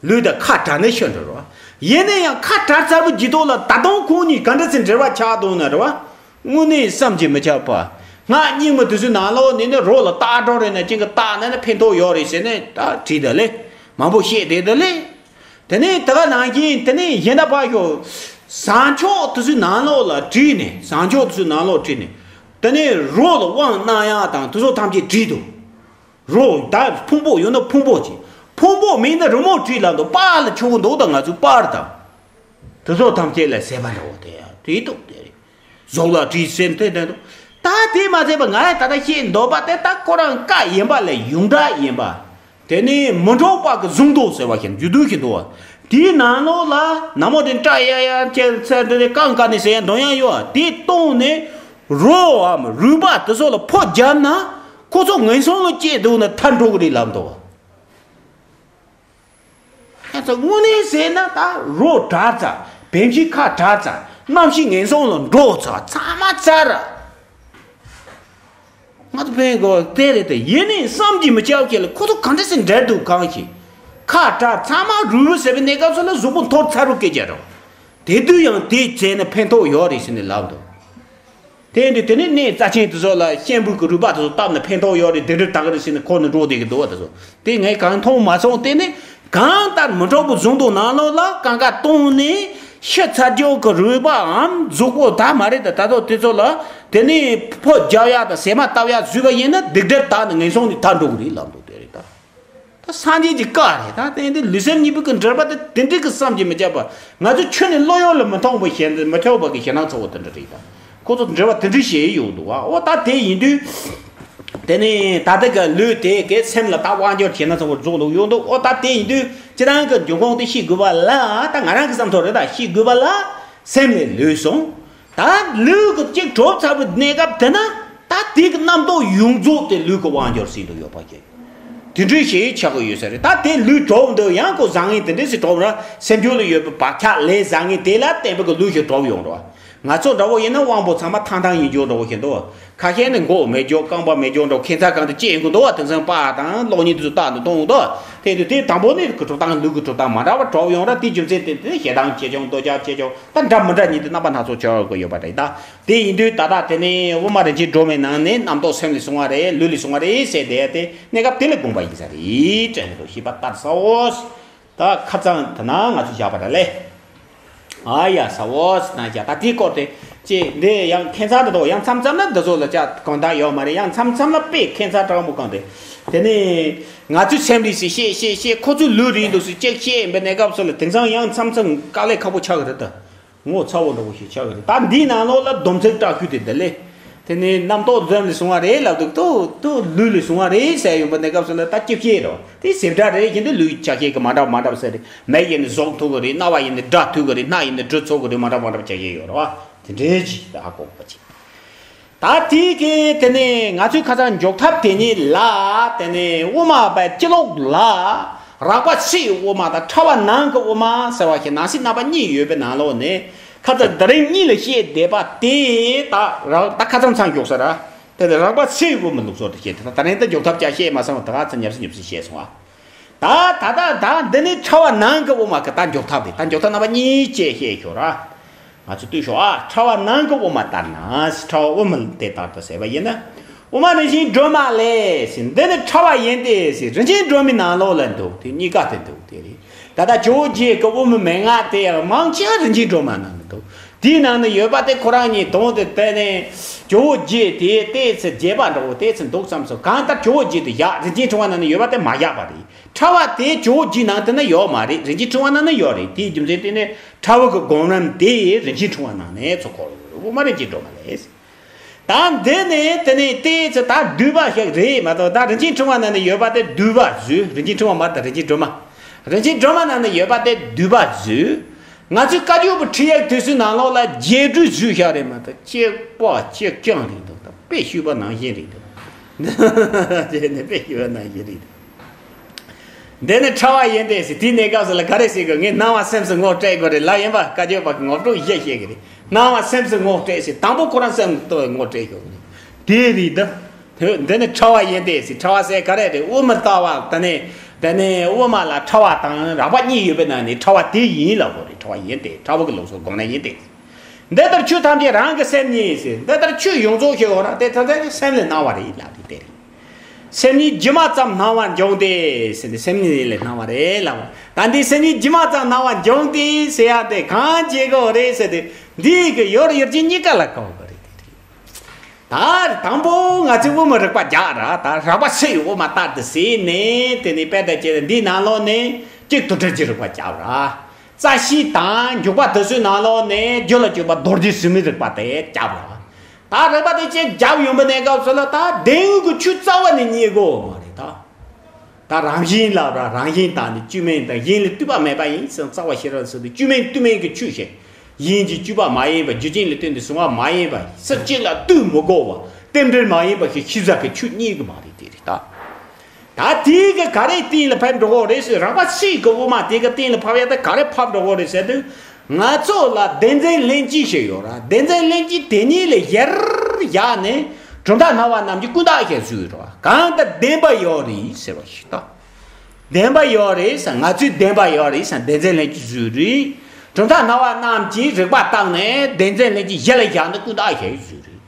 ལུས་དང་ཁ་བྲལ་ནས་ཤི་འགྲོ་རེད། ཡིན་ན་ཡང་ཁ་བྲལ་ཚར་བའི་རྗེས་ཐོག་ལ་ད་དུང་ཁོང་གཉིས་ག་འདྲ་སེ་འབྲེལ་བ་ཆགས་འདུག་ན་རེད་བ། དངོས་གནས་བསམ་གྱིས་མི་ཁྱབ་པ། སྔགས་རྙིང་མ་དེ་ཚོའི་ནང་ལོགས་ནས་ནི་རོ་ལ་རྟགས་སྒྲོག་རེད་ན་ཅིང་གི་རྟགས་ན་ནི་ཕན་ཐོགས་ཡོད་རེད་ཟེར་ནས་ད་བྲིས་ད་ལེ། མང་པོ་བཤད་བསྡད་ད་ལེ། དེ་ནས་དེ་ག་ནང་བཞིན་དེ་ནས་གཞན་དག་ཕར་ཞོག་ཟངས་ཆོག་དེ་ཚོའི་ནང་ལོགས་ལ་བྲིས་ནས། ཟངས་ཆོག་དེ་ཚོའི་ནང་ལོགས་བྲིས་ནས། དེ་ནས་རོ་ལ་དབང་གནང་ཡག་དང་དེ་ཚོ་ཐམས་ཅད་བྲིས་འདུག་རོ་ད་ཕུང་པོ་ཡོད་ན་ཕུང་པོ་ཅིག་ཕུང་པོ་མིན་ན་རི་མོ་བྲིས་ལ་འདུག་པར་ལ་ཆོག་གི་འདུག་ད་ང་ཚོའི་པར་དང་། དེ་ཚོ་ཐམས་ཅད་ལ་ཟད་པ་འདྲ་བོ་དེ་ཡང་བྲིས་འདུག་དེ་རེད། གཟུགས་ལ་བྲིས་ཟེར་དེ་དེ་འདུག་ད་དེ་མ་ཟད་པ་ང་ལ་ད་ལྟ་བཤད་འདོད་པ་དེ་ད་ཁོ་རང་བཀའ་ཡིན་པ་ལས་ཡོངས་གྲགས་ཡིན་པ། དེ་ནས་མི་འཕྲོག་པ་གི་གཟུངས་མདོ་ཟེར་བ་ཞིག་རྒྱུད་སྡེ་ཞིག་འདུག་བ། དེའི་ནང་ལོགས་ལ་ན་མོ་དེ་ཏྲ་ཡ་ཡ་ཅེས་ཟེར་དེ་གང་ག་ནས་ཟེར་ཡ་འདོན་ཡ་ཡོད་བ། དེ་གཏོང་ནས་རོའམ་རུས་པ་དེ་ཚོ་ལ་ཕོ་བརྒྱབ་ན་ཁོ་ཚོ་ངན་སོང་ལ་སྐྱེས་འདུག་ན་ཐར་འགྲོ་གི་རེད་ལབ་འདུག་བ། ཁྱེད་ཚོ་དངོས་གནས་ཟེར་ན་ད་རོ་བྲལ་ཙང་། བེམ་ཤེས་ཁ་བྲལ་ཙང་། རྣམ་ཤེས་ངན་སོང་ལ་འགྲོ་ཙང་། ཚང་མ་ཚར། ང་ཚོ་ཕན་གོ་དེ་རེད་དེ། ཡིན་ནའི་བསམ་གྱིས་མི་ཁྱབ་ཁྱེད་ལ་ཁོ་ཚོ་ག་འདྲ་སེ་འབྲེལ་འདུག་གང་ཞིག་ཁ་བྲལ་ཚང་མ་རུལ་རུལ་ཟེར་བའི་གནས་སྐབས་སུ་ལ་གཟུགས་པོ་འཐོར་ཚར་རུ་སྐད་ཆ་རེད། དེ་དུས་ཡང་དེ་བྱས་ན་ཕན་ཐོགས་ཡོད་རེད་ཟེར་ནས་ལབ་འདུག་དེ་འདི་དེ་ནས་གནས་རྩ་ཆེན་དེ་ཚོ་ལ་གཤིན་པོའི་གི་རུས་པ་དེ་ཚོ་བཏབ་ནས་ཕན་ཐོགས་ཡོད་རེད། དེ་འདྲ་དག་རེད་ཟེར་ནས་འཁོར་ནས་འགྲོ་བསྡད་ཀྱི་འདུག་བ། དེ་ཚོ་དེ་ངས་གང་མཐོང་མ་སོང་། དེ་ནས་གང་ལྟར་མི་འཕྲོག་པའི་གཟུངས་མདོ་ནང་ལོགས་ལ་གང་ག་གཏོང་ནས་ཤི་ཚར་རྒྱུ་གི་རུས་པའམ་གཟུགས་པོ་ད་མ་རེད་ད། ད་དུང་དེ་ཚོ་ལ་དེ་ནས་ཕོ་རྒྱག་ཡག་དང་ཟས་མ་བཏབ་ཡག་བཟོས་པ་ཡིན་ན་སྡིག་སྒྲིབ་དག་ནས་ངན་སོང་ནས་ཐར་འགྲོ་གི་རེད་ལབ་འདུག་དེ་རེད་ད། ད་སངས་རྒྱས་ཀྱི་བཀའ་རེད། ད་དེ་འདི་ལུས་སེམས་གཉིས་པོ་གི་འབྲེལ་བ་དེ་དེ་འདྲ་གི་བསམ་གྱིས་མི་ཁྱབ་པ། ང་ཚོ་ཆོས་ནི་བློ་ཡུལ་ལ་མི་ཐོངས་པ་ཞེ་མི་ཐོབ་པ་གི་ཞེ་སྡང་ཚ་བོ་དེ་འདྲ་རེད། ད་ཁོ་ཚོ་འབྲེལ་བ་དེ་འདྲ་ཞེ་ཡོང་འདུག་བ། འོ་ད་དེ་ཡིན་དུས། དེ་ནས་ད་ལྟ་གི་ལུས་དེ་གི་སེམས་ལ་ད་དབང་སྒྱུར་བྱས་ན་ཚང་མ་རྫོགས་འདུག་ཡོང་འདུག་འོ་ད་དེ་ཡིན་དུས་སྤྱིར་བཏང་གི་འབྱུང་ཁུངས་དེ་ཤེས་དགོས་པ་ལ། ད་ང་རང་གི་བསམ་ཚུལ་རེད། ད་ཤེས་དགོས་པ་ལ་སེམས་ལས་ལུས་སོང་། ད་ལུས་ཀྱི་གཅིག་གྲུབ་ཚར་བའི་གནས་སྐབས་དེ་ན་ད་དེ་གི་རྣམ་རྟོག་ཡོངས་རྫོགས་དེ་ལུས་ཀྱི་དབང་སྒྱུར་ཟིན་དུ་ཡོད་པ་ཞིག་དེ་འདྲའི་ཞིག་ཆགས་ཀྱི་ཡོད་ས་རེད། ད་དེ་ལུས་གྲུབ་འདུག་ཡང་ཁོ་བཟང་ངན་དེ་འདྲས་སེ་གྲུབ་ར། སེམས་རྒྱུད་ལ་ཡོད་པའི་བག་ཆགས་ལས་བཟང་ངན་དེ་ལ་བརྟེན་པའི་གི་ལུས་ཤིག་གྲུབ་ཡོང་ར། ང་ཚོ་འདྲ་བོ་ཡིན་ན་དབང་པོ་ཚང་མ་ཐང་ཐང་ཡིན་རྒྱུ་འདྲ་བོ་ཞིག་འདུག་ཁ་ཤས་ནི་མགོ་མེད་རྒྱུ་རྐང་པ་མེད་རྒྱུ་འདྲ་བོ་ཁྱད་མཚར་གང་དུ་སྐྱེ་ཡོང་གི་འདུག་དེང་སང་པ་དང་གློག་བརྙན་དེ་ཚོ་ལྟ་འདུག་མཐོང་འདུག་དེ་དུས་དེ་དང་པོ་ནི་གི་གྲུབ་སྟངས་ལུས་ཀྱི་གྲུབ་སྟངས་མ་འདྲ་བ་གྲུབ་ཡོང་ར། དེའི་རྒྱུ་མཚན་དེ་དེ་ཞེ་སྡང་ཆེ་ཆུང་འདོད་ཆགས་ཆེ་ཆུང་ད་འདྲ་མི་འདྲ་གཉིས་དེ་རྣམ་པ་སྣ་ཚོགས་ཆགས་ཡོང་གི་ཡོད་པ་རེད། ད་དེ་ཡིན་དུས་ད་ལྟ་དེ་ནས་དབུ་མ་རིན་ཆེན་སྒྲོན་མའི་ནང་ནས་རྣམ་རྟོག་སེམས་ལས་བྱུང་བ་རེད། ལུས་ལས་བྱུང་བ་རེད་ཟེར་དེ་དེ་གནས་སྐབས་དེ་ལ་དགོངས་པ་ཡིན་ས་རེད་དྲན་གྱི་འདུག་ཤེས་པ་ལྟར་ས་འོ། ད་ཁ་ཚང་དེ་ན་ང་ཚོ་བཞག་པ་རེད་ལེ། ཨ་ཡ་ས་འོ་ཟེར་ན་བཞག་ད་དེའི་སྐོར་དེ་ཅེས་འདི་ཡང་ཁྱད་མཚར་དུ་འདུག་ཡང་མཚམས་མཚམས་ན་འདི་ཚོ་ལ་ཅག་གང་དག་ཡོད་མ་རེད། ཡང་མཚམས་མཚམས་ན་དཔེ་ཁྱད་མཚར་དྲག་མོ་གང་དེ། དེ་ནས་ང་ཚོའི་སེམས་རིག་སི་ཤེས་ཤེས་ཤེས་ཁོ་ཚོའི་ལུས་རིག་འདུག་སི་ཅེག་ཤེས་ཡིན་པའི་གནས་སྐབས་སུ་ལ་དེང་སང་ཡང་མཚམས་མཚམས་དཀའ་ལས་ཁག་པོ་ཆགས་ཀྱི་རེད་ད། ངོ་ཚ་བོ་འདྲ་བོ་ཞིག་ཆགས་ཀྱི་རེད། ད་འདིའི་ནང་ལོགས་ལ་སྡོམ་ཚིག་སྐྲག་ཤུལ་དེ་འདི་ལས། དེ་ནས་རྣམ་རྟོག་འཛེམ་ལས་བྱུང་བ་རེད་ལབ་འདུག་ཏུ་ཏུ་ལུས་ལས་བྱུང་བ་རེད་ཟེར་ཡོང་པ་གནས་སྐབས་སུ་ལ་ད་སྐྱིད་ཤེས་རོ་དེ་ཟེར་སྒྲ་རེད། ཡིན་དུས་ལུས་ཆ་ཤས་ཀྱི་མ་འདྲ་མ་འདྲ་ཟེར་རེད། མེ་ཡིན་ནི་ཟོག་ཐུག་གི་རེད། རྣ་བ་ཡིན་ནི་སྒྲ་ཐུག་གི་རེད། སྣ་ཡིན་ནི་དྲི་ཚོར་གི་རེད། མ་འདྲ་མ་འདྲ་ཆ་ཤས་ཡོད་རོ། དེ་འདྲའི་ཅིག་ད་ཧ་གོ་བ་ཅིག་ད་དེའི་གི་དེ་ནས་ང་ཚོའི་ཁ་སང་འཇོག་ཐབས་དེ་ཉིད་ལ་དེ་ནས་དབུ་མ་པའི་སྤྱི་ལོགས་ལ་རགས་པ་ཕྱིའི་དབུ་མ་དང་ཕྲ་བ་ནང་གི་དབུ་མ་ཟེར་བ་ཞིག་ནང་གསེས་རྣམ་པ་གཉིས་ཡོད་པའི་ནང་ལོགས་ནས་ཁ་ཚ་ད་རིང་གཉིས་ལ་བཤད་བསྡད་པ་དེ་ད་རགས་ད་ཁ་ཚང་ཚང་འཇོག་ས་ར། དེ་ནས་རགས་པ་ཕྱིའི་དབུ་མ་ལུགས་སྲོལ་དུ་བཤད་དེ་ད་ད་རིང་ད་འཇོག་ཐབས་ཅག་བཤད་མ་སོང་བ་ད་ག་ཚ་ཉབ་སེ་ཉབ་སེ་བཤད་སོང་ཨ། ད་ད་ད་ད་འདི་ནི་ཕྲ་བ་ནང་གི་དབུ་མ་གི་ད་འཇོག་ཐབས་རེད། ད་འཇོག་ཐབས་རྣམ་པ་གཉིས་བཅས་བཤད་ཤོག་ར། ང་ཚོ་ལྟོས་ཤོག་ཨ། ཕྲ་བ་ནང་གི་དབུ་མ་ལྟར་ན་ཕྲ་བ་དབུ་མ་དེ་ལྟར་དུ་ཟེར་བ་ཡིན་ན། དབུ་མ་རིན་ཆེན་སྒྲོན་མ་ལས་ཟེར་འདི་ནི་ཕྲ་བ་ཡིན་ཏེ་ཟེར་རིན་ཆེན་སྒྲོན་མའི་ནང་ལོགས་ལ་འདུག་དེ་གཉིས་ཀ་དེ་འདུག་དེ་རེད། ད་ལྟ་ཇོ་བོ་རྗེ་གི་དབུ་མའི་མན་ངག་དེ་ཡང་མང་ཆེ་བ་རིན་ཆེན་སྒྲོན་མ་ནང་ལ་འདུག་དེའི་ནང་ན་ཡོད་པ་དེ་ཁོ་རང་གཉིས་དོན་དེ་བལྟས་ནས་ཇོ་བོ་རྗེ་དེ་ཏོག་ཙམ་རྒྱས་པ་འདྲ་བོ་ཏོག་ཙམ་འདུག་བསམ་སོང་། གང་ལྟར་ཇོ་བོ་རྗེ་དེ་བཞག་རིན་ཆེན་ཕྲེང་བ་ནང་ན་ཡོད་པ་དེ་མ་བཞག་པ་རེད། ཕྲ་བ་དེ་ཇོ་བོ་རྗེའི་ནང་དེ་ན་ཡོད་མ་རེད། རིན་ཆེན་ཕྲེང་བ་ནང་ན་ཡོད་རེད། དེའི་རྒྱུ་མཚན་དེ་ནི་ཕྲ་བ་གི་སྒོམ་རིམ་དེ་རིན་ཆེན་ཕྲེང་བ་ནང་ནས་ཚུར་འཁོར་ཡོད་རེད། དབུ་མ་རིན་ཆེན་སྒྲོན་མ་ལས། ད་འདི་ནས་དེ་ནས་ཏོག་ཙམ་ད་བསྡུས་པ་ཞིག་རེད་མ་གཏོགས་ད་རིན་ཆེན་ཕྲེང་བ་ནང་ནས་ཡོད་པ་དེ་བསྡུས་པ་བཟོས། རིན་ཆེན་ཕྲེང་བ་མ་རེད་ད་རིན་ཆེན་སྒྲོན་མ། རིན་ཆེན་སྒྲོན་མ་ནང་ནས་ཡོད་པ་དེ་བསྡུས་པ་བཟོས། ང་ཚོའི་བཀའ་བརྒྱུད་པའི་ཁྲིད་ཡིག་དུས་ཚོད་ནང་ལོགས་ལ་རྒྱས་སྤྲོས་བཟོས་བཞག་རེད་མ་གཏོགས་གཅིག་པ་གཅིག་རྐྱང་རེད་འདུག་ད་དཔེ་ཤོད་པ་ནང་བཞིན་རེད་འདུག་དེ་ནས་དཔེ་ཤོད་པ་ནང་བཞིན་རེད་འདུག་འདི་ནི་ཕྲ་བ་ཡིན་ཏེ་ཟེར་དེའི་གནས་སྐབས་སུ་ལ་ག་རེ་ཟེར་དགོས། ངས་སྣང་བ་སེམས་སུ་ངོ་སྤྲད་དགོས་རེད་ལབ་ཡིན་པ། བཀའ་བརྒྱུད་པ་གི་ངོ་སྤྲོད་བཞི་བཤད་གི་རེད། སྣང་བ་སེམས་སུ་ངོ་སྤྲད་ཟེར་དང་པོ་ཁོ་རང་སེམས་ཏོ་ངོ་སྤྲད་ཤོག་དེ་རེད་ད། དེ་འདི་ནི་ཕྲ་བ་ཡིན་ཏེ་ཟེར་ཕྲ་བ་ཟེར་ག་རེ་རེད། དབུ་མ་ལྟ་བ་དེ་ནས་དེ་ནས་དབུ་མ་ལ་ཕྲ་བ་དང་རགས་པ་གཉིས་ཡོད་པའི་ནང་ནས་ཕྲ་བ་དེ་ཡིན་ལབ་དགོས་རེད། ཕྲ་བ་ཡིན་ཏེ་ཕྲ་བ་གི་ལུགས་སྲོལ་དགོངས་ན་ཡིན་ཏེ། འདི་ལྟར་ཆོས་ཐམས་ཅད་རང་གི་སེམས་ཉིད་ཟེར་འདི་ལྟར་ཆོས་ཡོངས་རྫོགས་ཞེས་འོ་ར་དེ་ཐམས་ཅད་ཀྱི་སེམས་ལས་སྣང་བ་རེད་ལབ་དེ་དེ་རེད། སེམས་ཉིད་སྒྱུ་མ་ཙམ་སྣང་བར་འགྱུར་ཏེ་ཟེར་ནས་སེམས་ཉིད་ལས་སྣང་བ་རེད་ལབ། ད་འདི་སེམས་ཉིད་སྒྱུ་མ་ཙམ་སྣང་བར་འགྱུར་ཏེ་ཟེར་ཡ་དེ་གང་བྱེད་དགོས་རེད་ཟེར་ཏེ་འདི་གི་ཡོད་ཡོད་ཀྱི་གཉིས་ཀ་ལ་གོ་དགོས་རེད་དེ་རེད། ད་དང་པོ་ང་ཚོས་དབུ་མའི་རིགས་པ་རྒྱག་ར་ད་རགས་པ་ཕྱིའི་དབུ་མ་ལྟར་དུ་ཟེར་ནས་དེ་ནས་དཔེ་དེ་བྱས་ཏེ་འདིའི་ནང་ལོགས་ནས་གཅིག་དུ་སྒྲིལ་གྱི་རིགས་པ་རྒྱག་ར། རྩ་ཤེ་དང་འཇུག་པ་དེ་ཚོའི་ནང་ལོགས་ནས་རྒྱུད་ལ་སྐྱེས་པ་མདོ་སྡེ་ཟུར་མོའི་རིགས་པ་དེ་རྒྱབ་ར། ད་རིགས་པ་དེ་ཅིག་རྒྱབ་ཡོང་པའི་གནས་སྐབས་སུ་ལ་ད་བདེན་གཉིས་ཀྱི་ཆོས་རྩ་བ་ནས་རྙེད་དགོས་མ་རེད་ད། ད་རང་བཞིན་ལབ་ར་རང་བཞིན་དང་ནི་བཅོས་མིན་དང་གཞན་ལས་བཏུས་པ་མེད་པ་ཡིན་ཟེར་རྩ་བ་ཤེས་རབ་སོགས་དུ་བཅོས་མིན་བཏུས་མིན་གྱི་ཆོས་ཤིག་ཡིན་གྱི་བཅོས་པ་མ་ཡིན་པ་རྒྱུ་རྐྱེན་ལ་བརྟེན་ཏེ་བྱུང་བ་མ་ཡིན་པ་སུ་གཅིག་ལ་ལྟོས་མི་དགོས་པ་རྟེན་འབྲེལ་མ་ཡིན་པ་ཞིག་ཤེས་བྱ་གི་ཆོས་རྙེད་གི་མ་རེད་དེ་རེད་ད། ད་དེ་གི་ག་རེ་གཏན་ལ་ཕབ་འགྲོ་གི་རེད་ཟེར། རགས་པ་ཕྱིའི་གི་དབུ་མ་དེ་གི་གཏན་ལ་ཕབ་ཡ་ད་ག་རེ་ཕབ་འགྲོ་གི་རེད་ཟེར་དུས། ང་ཚོ་ལ་བདེན་འཛིན་ལྷན་སྐྱེས་ཤིག་ཡོད་ར། བདེན་འཛིན་ལྷན་སྐྱེས་དེ་གཉིས་ལ་ཡར་བཞག་ནས་གྲུབ་མཐའ་སྣང་བ་རྣམས་ཀྱི་ཀུན་བརྟགས་ཞེས་བཟོས་ར། གང་ལྟར་བདེན་པ་ཡོད་རེད་ཟེར་བ་ཞིག་ད། བདེན་པ་ཡོད་རེད་ཟེར། ང་ཚོས་བདེན་པ་ཡོད་རེད་ཟེར་བདེན་འཛིན་ལྷན་སྐྱེས་བཟོས་རེད། གྲུབ་མཐའ་སྣང་བ་རྣམས་ཀྱིས་རིགས་པ་བརྟགས་ནས་བདེན་འཛིན་ལྷན་སྐྱེས་གཞི་ལ་བཞག་ནས་ཀུན་བརྟགས་ཞེས་བཟོས་རེད།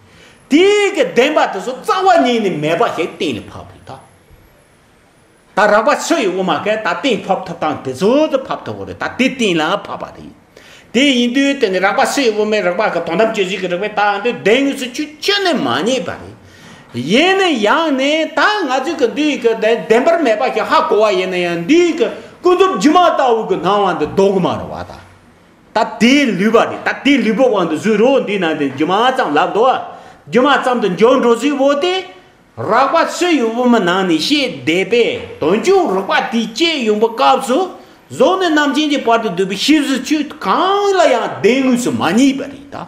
དེ་གི་བདེན་པ་དེ་ཚོ་རྩ་བ་ཉིད་ནས་མེད་པ་ཞིག་གཏན་ལ་ཕབ་རེད་ད། ད་རགས་པ་ཕྱིའི་དབུ་མ་གིས་ད་གཏན་ཕབ་ཐུབ་སྟངས་དེ་ཚོ་དུ་ཕབ་ཐུབ་པ་རེད། ད་དེ་གཏན་ལ་ཕབ་པ་རེད། དེ་ཡིན་དུས་དེ་ནི་རགས་པ་ཕྱིའི་དབུ་མའི་རིགས་པ་གི་དོན་དམ་དཔྱོད་བྱེད་ཀྱི་རིགས་པས་ད་འདི་བདེན་གཉིས་སུ་ཆོས་ཁྱོན་ནས་མ་རྙེད་པ་རེད། ཡིན་ན་ཡང་ནས་ད་ང་ཚོས་གི་འདི་གི་བདེན་པར་མེད་པ་ཞིག་ཧ་གོ་བ་ཡིན་ན་ཡང་འདི་གི་ཀུན་རྫོབ་སྒྱུ་མ་ལྟ་བུ་གི་སྣང་བ་འདི་ལྡོག་གི་མ་རེད་བ་ད། ད་དེའི་ལུས་པ་རེད། ད་དེའི་ལུས་པོ་དབང་དུ་བཟུང་རོགས། འདི་ནང་དེ་སྒྱུ་མ་ཙམ་ལབ་འདུག་སྒྱུ་མ་ཙམ་དུ་འཇོག་འགྲོ་ཟིག་བོ་དེ། རགས་པ་སུ་ཡི་དབུ་མའི་ནང་ནས་བཤད་བསྡད་པས་དོན་བྱུང་རིགས་པ་དེའི་དཔྱད་ཡོང་བའི་སྐབས་སུ། གཟུགས་ནས་རྣམ་མཁྱེན་གྱི་བར་དུ་བསྡུས་པའི་ཤེས་བཟོད་ཆོས་གང་ལ་ཡང་བདེན་དངོས་སུ་མ་རྙེད་པ་རེད་ད།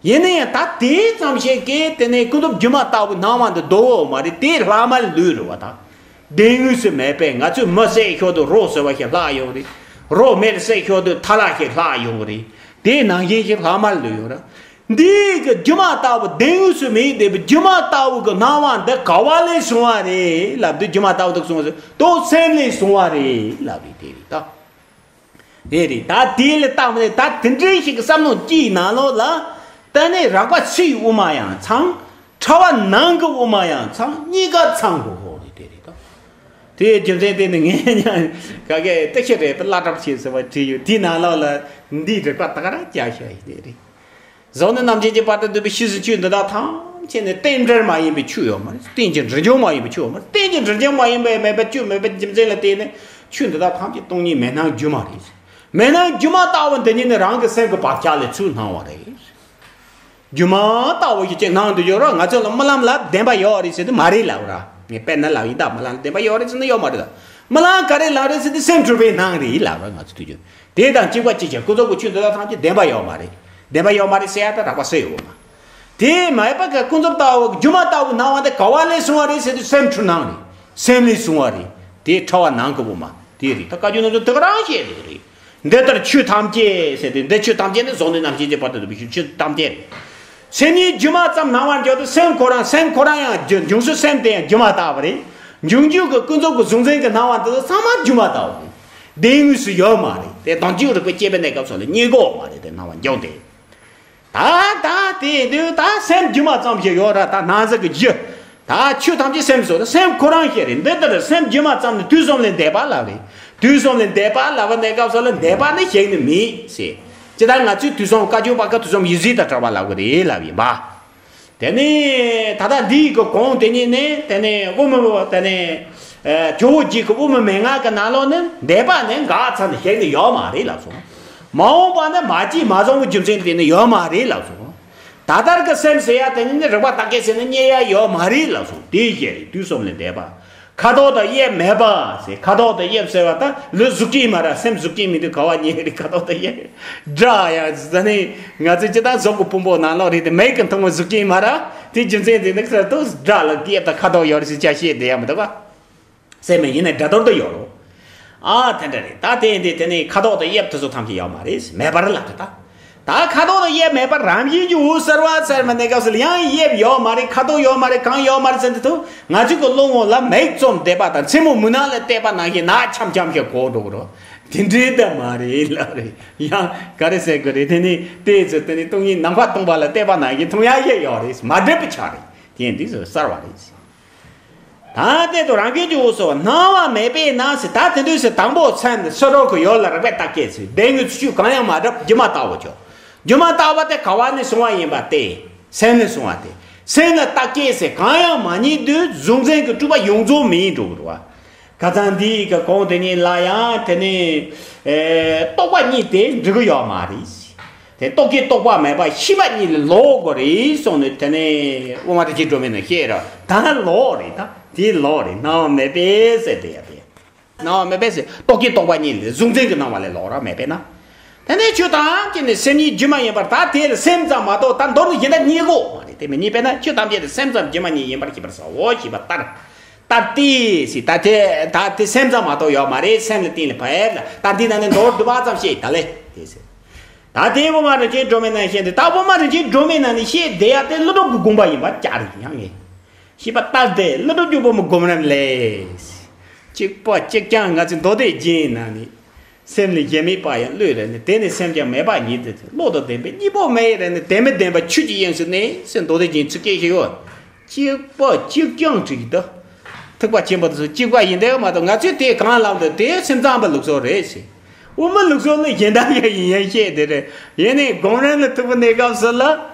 ཡིན་ན་ཡང་ད་དེ་ཙམ་ཞིག་གིས་དེ་ནས་ཀུན་རྫོབ་སྒྱུ་མ་ལྟ་བུ་སྣང་བ་འདི་ལྡོག་ཡོད་མ་རེད། དེ་ལྷག་མ་ལུས་རེད་བ་ད། བདེན་དངོས་སུ་མེད་པས་ང་ཚོས་མི་བསད་ཞོར་དུ་རོ་ཟེར་བ་ཞིག་ལྷག་ཡོང་རེད། རོ་མེར་བསད་ཞོར་དུ་ཐལ་བ་ཞིག་ལྷག་ཡོང་རེད། དེ་ནང་བཞིན་ཞིག་ལྷག་མ་ལུས་ཡོང་རེད། འདི་གི་སྒྱུ་མ་ལྟ་བུ་བདེན་དངོས་སུ་མེད་བསྡད་པའི་སྒྱུ་མ་ལྟ་བུ་གི་སྣང་བ་འདི་ག་བ་ལས་བྱུང་བ་རེད་ལབ་དུས། སྒྱུ་མ་ལྟ་བུ་དེ་གསུངས་པ་རེད་དོ། སེམས་ལས་བྱུང་བ་རེད་ལབ་རེད། དེ་རེད་ད། དེ་རེད་ད། དེ་ལས་བཏང་ནས་ད་དེ་འདྲའི་ཞིག་གི་བསམ་བློ་སྐྱེས་ནང་ལོགས་ལ། ད་ནི་རགས་པ་སུ་ཡི་དབུ་མ་ཡང་ཚང་། ཕྲ་བ་ནང་གི་དབུ་མ་ཡང་ཚང་། གཉིས་ཀ་ཚང་དགོས་ཧོ་རེད། དེ་རེད་ད། དེའི་རྒྱུ་མཚན་དེ་ནི་ངས་ཀྱང་ག་གེ་ཏི་ཤི་རེད་པ་བླ་གྲབས་བྱེད་ཟེར་བ་བྲིས་ཡོད། དེའི་ནང་ལོགས་ལ་འདིའི་རིགས་པ་ད་ག་རང་བསྐྱར་བཤད་ཡིན། དེ་རེད། གཟུགས་ནས་རྣམ་མཁྱེན་གྱི་བར་དུ་བསྡུས་པའི་ཤེས་བཟོད་ཆོས་འདི་དག་ཐམས་ཅད་ནི་རྟེན་འབྲེལ་མ་ཡིན་པའི་ཆོས་ཡོད་མ་རེད། རྟེན་ཅིང་འབྲེལ་འབྱུང་མ་ཡིན་པའི་ཆོས་ཡོད་མ་རེད། རྟེན་ཅིང་འབྲེལ་འབྱུང་མ་ཡིན་པའི་མེད་པའི་ཆོས་མེད་པའི་རྒྱུ་མཚན་ལ་བརྟེན་ནས་ཆོས་འདི་དག་ཐམས་ཅད་སྟོང་ཉིད་མེད་སྣང་སྒྱུ་མ་རེད། མེད་སྣང་སྒྱུ་མ་ལྟ་བུ་འདི་ཉིད་ནི་རང་གི་སེམས་ཀྱི་བག་ཆགས་ལས་ཚུར་སྣང་བ་རེད། སྒྱུ་མ་ལྟ་བུ་ཞིག་ཅིག་སྣང་དུ་ཡོད་ར། ང་ཚོ་ལ་རྨི་ལམ་ལ་བདེན་པ་ཡོད་རེད་ཟེར་དུས་མ་རེད་ལབ་ར། ངས་དཔེར་ན་ལབ་ཡིན་ད། རྨི་ལམ་ལ་བདེན་པ་ཡོད་རེད་ཟེར་ན་ཡོད་མ་རེད་ད། རྨི་ལམ་ག་རེ་ལབ་རེད་ཟེར་དུས་སེམས་འཁྲུལ་པའི་སྣང་རེད་ལབ་ར། ང་ཚོ་དུས་རྒྱུན་དེ་དང་གཅིག་པ་གཅིག་རྐྱང་། ཀུན་རྫོབ་ཀྱི་ཆོས་འདི་དག་ཐམས་ཅད་བདེན་པ་ཡོད་མ་རེད། བདེན་པ་ཡོད་མ་རེད་ཟེར་ཡ་ད་རགས་པ་སུ་ཡི་དབུ་མ། དེ་མེད་པ་གི་ཀུན་རྫོབ་ལྟ་བུ་སྒྱུ་མ་ལྟ་བུ་སྣང་བ་དེ་ག་བ་ལས་བྱུང་བ་རེད་ཟེར་དུས་སེམས་འཁྲུལ་སྣང་རེད། སེམས་ལས་བྱུང་བ་རེད། དེ་ཕྲ་བ་ནང་གི་དབུ་མ་དེ་རེད། ད་བཀའ་བརྒྱུད་ནང་དུ་དེ་ག་རང་བཤད་དེ་རེད། འདི་ལྟར་ཆོས་ཐམས་ཅད་ཟེར་ཏེ། འདི་ཆོས་ཐམས་ཅད་ནི་གཟུགས་ནས་རྣམ་མཁྱེན་གྱི་བར་དུ་བསྡུས་པའི་ཆོས་ཐམས་ཅད་རེད། སེམས་ཉིད་སྒྱུ་མ་ཙམ་སྣང་བར་འགྱུར་ཏེ། སེམས་ཁོ་རང་། སེམས་ཁོ་རང་ཡང་སྒྱུ། འབྱུང་བཞི་སེམས་དེ་ཡང་སྒྱུ་མ་ལྟ་བུ་རེད། འབྱུང་འགྱུར་གྱི་ཀུན་རྫོབ་ཀྱི་གཟུང་འཛིན་གྱི་སྣང་བ་འདི་ཚོ་ཚང་མ་སྒྱུ་མ་ལྟ་བུ་རེད། བདེན་དངོས་སུ་ཡོད་མ་རེད། དེ་དོན་བྱུང་རིགས་པས་དཔྱད་པའི་གནས་སྐབས་སུ་ལ་རྙེད་དགོས་མ་རེད། དེ་སྣང་བ་འབྱུང་སྟེ། ད་ད་དེ་དུས་ད་སེམས་སྒྱུ་མ་ཙམ་ཞིག་ཡོད་ར། ད་སྣང་ཟེར་གི་རྒྱུ། ད་ཆོས་ཐམས་ཅད་སེམས་སོ། ད་སེམས་ཁོ་རང་ཞིག་རེད། འདི་ལྟར་སེམས་སྒྱུ་མ་ཙམ་ནི་དུས་གསུམ་ལས་འདས་པ་ལབ་རེད། དུས་གསུམ་ལས་འདས་པ་ལབ་པ་གནས་སྐབས་སུ་ལ་འདས་པ་ནི་གཞན་ནི་མེད་ཟེར། ཇི་ལྟར་ང་ཚོས་དུས་གསུམ་བཀའ་བརྒྱུད་པ་ཀ་དུས་གསུམ་ཡུལ་ཟད་དང་བྲལ་བ་ལབ་གི་རེད་ལབ་ཡིན་པ། དེ་ནས་ད་ལྟ་འདིའི་གི་གོང་དེ་ཉིད་ནས། དེ་ནས་དབུ་མ། དེ་ནས་ཨ་ཇོ་བོ་རྗེ་གི་དབུ་མའི་མན་ངག་གི་ནང་ལོགས་ནས་འདས་པ་ནི་འགག་ཚར་ནས་གཞན་ནི་ཡོད་མ་རེད་ལབ་སོང་། མ་འོངས་པ་ནི་མ་སྐྱེས་མ་བྱུང་བའི་རྒྱུ་མཚན་དེ་ནི་ཡོད་མ་རེད་ལབ་སོང་། ད་ལྟར་གྱི་སེམས་ཟེར་ཡ་དེ་ནི་རིག་པ་བརྟག་དཔྱད་བྱས་ན་རྙེད་ཡ་ཡོད་མ་རེད་ལབ་སོང་། དེ་ཞིག་རེད། དུས་གསུམ་ལས་འདས་པ། ཁ་དོག་དང་དབྱིབས་མེད་པ་ཟེར། ཁ་དོག་དང་དབྱིབས་ཟེར་བ་ད་ལུས་གཟུགས་ཅན་མ་ར། སེམས་གཟུགས་ཅན་མིན་དུས་ག་བ་རྙེད་རེད། ཁ་དོག་དང་དབྱིབས། སྒྲ་ཡང་ཟ་ནི་ང་ཚོས་ཇི་ལྟར་གཟུགས་ཀྱི་ཕུང་པོ་ནང་ལོགས་རེད་དེ། མིག་གིས་མཐོང་བའི་གཟུགས་ཅན་མ་ར། དེ་རྒྱུ་མཚན་དེ་ནི་ཁ་དོག་སྒྲ་ལ་དབྱིབས་དང་ཁ་དོག་ཡོད་རེད་ཟེར་ཆ་ཤས་དེ་ཡང་མི་འདུག་ག་སེམས་ཡིན་ན་སྒྲ་དོར་དུ་ཡོད་རོ། ཨ་དེ་འདྲ་རེད། ད་དེ་ཡིན་དུས་དེ་ནི་ཁ་དོག་དང་དབྱིབས་དེ་ཚོ་ཐམས་ཅད་ཡོད་མ་རེད། མེད་པར་ལབ་ཀྱི་ད། ད་ཁ་དོག་དང་དབྱིབས་མེད་པར་རང་བཞིན་གྱིས་འོད་གསལ་བ་ཟེར་བ་ནས་སྐབས་སུ་ཡང་དབྱིབས་ཡོད་མ་རེད། ཁ་དོག་ཡོད་མ་རེད། གང་ཡོད་མ་རེད་ཟེར་དུས། ང་ཚོའི་གི་བློ་ངོ་ལ་མིག་བཙུམས་བསྡད་པ་དང་། མཚན་མོ་མུན་ནག་ལ་བལྟས་པ་ནང་བཞིན་ནག་འཆམ་འཆམ་ཞིག་གོ་འགྲོ་གི་རོ། དེ་འདྲའི་ད་མ་རེད་ལབ་རེད། ཡང་ག་རེ་ཟེར་དགོས་རེད། དེ་ནི་དེ་ཚོ་དེ་ནི་སྟོང་ཉིད་ནམ་མཁའ་སྟོང་པ་ལ་བལྟས་པ་ནང་བཞིན་མཐོང་ཡ་ཞིག་ཡོད་རེད། མ་འགྲིག་པ་ཆགས་རེད། དེ་འདི་ཚོ་གསར་བ་རེད། ད་དེ་དུས་རང་རྒྱལ་གྱི་འོད་གསལ་བ། སྣང་བ་མེད་པས་ན་ཟེར། ད་དེ་དུས་སུ་དང་པོ་སེམས་ནི་སུ་རོག་གི་ཡོད་ལ་རིག་པས་བརྟག་དཔྱད་ཚུལ། བདེན་དངོས་ཆོས་གང་ཡང་མ་གྲུབ་སྒྱུ་མ་ལྟ་བུ་ཆོས། སྒྱུ་མ་ལྟ་བུ་དེ་ག་བ་ནས་བྱུང་བ་ཡིན་པ་སྟེ། སེམས་ནས་བྱུང་བ་སྟེ། སེམས་ལ་བརྟག་དཔྱད་ཟེར་གང་ཡང་མ་རྙེད་དུས་གཟུང་འཛིན་གྱི་སྤྲུལ་པ་ཡོངས་རྫོགས་མེད་འགྲོ་གི་རེད་བ། ཁ་སང་འདིའི་གི་གོང་དེ་ཉིད་ལ་ཡང་དེ་ནི་ཨེ་རྟོག་པ་གཉིས་དེ་འགྲིག་གི་ཡོད་མ་རེད། དེ་རྟོག་གེ་རྟོག་པ་མེད་པ་ཤེས་པ་གཉིས་ལས་ལོག་དགོས་རེད་གསུངས་ནས། དེ་ནས་དབུ་མ་རིན་ཆེན་སྒྲོན་མེ་ནས་བཤད་ར། ད་ལོག་རེད། ད་དེ་ལོག་རེད། སྣང་བ་མེད་པས་ཟེར་དེ་ཡ་དེ། སྣང་བ་མེད་པས་ཟེར། རྟོག་གེ་རྟོག་པ་གཉིས་ལས། གཟུང་འཛིན་གྱི་སྣང་བ་ལས་ལོག་ར་མེད་པས་ན། དེ་ནས་ཆོས་ཐམས་ཅད་ནི་སེམས་ཉིད་སྒྱུ་མ་ཡིན་པར། ད་དེ་ལ་སེམས་ཙམ་མ་གཏོགས་ད་མདོར་ན་གཞན་དག་རྙེད་དགོས་མ་རེད། དེ་མི་རྙེད་པས་ན། ཆོས་ཐམས་ཅད་ནི་སེམས་ཙམ་སྒྱུ་མ་ཉིད་ཡིན་པར་ཤེས་པར་བྱའོ། ཞེས་པ་ལྟར། ལྟ་སྟེ་ཟེར། ད་དེ་ད་དེ་སེམས་ཙམ་མ་གཏོགས་ཡོད་མ་རེད། སེམས་ལ་གཏན་ལ་ཕབ་ལ། ད་འདི་ནང་ནས་མདོར་བསྡུས་པ་ཙམ་བཤད་ད་ལེ་དེ་ཟེར། ད་དེ་དབུ་མ་རིན་ཆེན་སྒྲོན་མེ་ནང་བཤད་དེ། ད་དབུ་མ་རིན་ཆེན་སྒྲོན་མེ་ནང་ནས་བཤད་བསྡད་ཡ་དེ་ཀླུ་སྒྲུབ་ཀྱི་དགོངས་པ་ཡིན་པ་ཅག་རེད། ཡང་ངས་ཤེས་པ་ལྟར་དེ། ཀླུ་སྒྲུབ་ཀྱི་དབུ་མའི་སྒོམ་རིམ་ལས། གཅིག་པ་གཅིག་རྐྱང་ང་ཚོའི་མདོ་སྡེ་རྒྱན་ནང་ནས། སེམས་ལས་གཞན་མེད་པ་ཡང་བློས་རེ་ནས། དེ་ནས་སེམས་ཀྱང་མེད་པ་ཉིད་དུ་ཐལ། བློ་དང་ལྡན་པས་གཉིས་པོ་མེད་རེ་ནས། དེ་མི་བདེན་པ་ཆོས་ཀྱི་དབྱིངས་སུ་གནས་ཟེར། མདོ་སྡེ་རྒྱན་ཚིག་སྐད་ཞིག་ཡོད། གཅིག་པ་གཅིག་རྐྱང་བྲིས་ཀྱི་འདུག་ཐེག་པ་ཆེན་པོ་དེ་ཚོ་གཅིག་པ་ཡིན་བསྡད་ཡོད་མ་གཏོགས། ང་ཚོས་དེ་གང་ལབ་འདུག་དེ་སེམས་ཙམ་པའི་ལུགས་སྲོལ་རེད་ཟེར། དབུ་མའི་ལུགས་སྲོལ་ནི་གཞན་དག་ཡང་ཡིན་ཡང་བཤད་དེ་རེད། ཡིན་ནའི་སྒོམ་རིམ་ལ་ཐུག་པའི་གནས་སྐབས་སུ་ལ།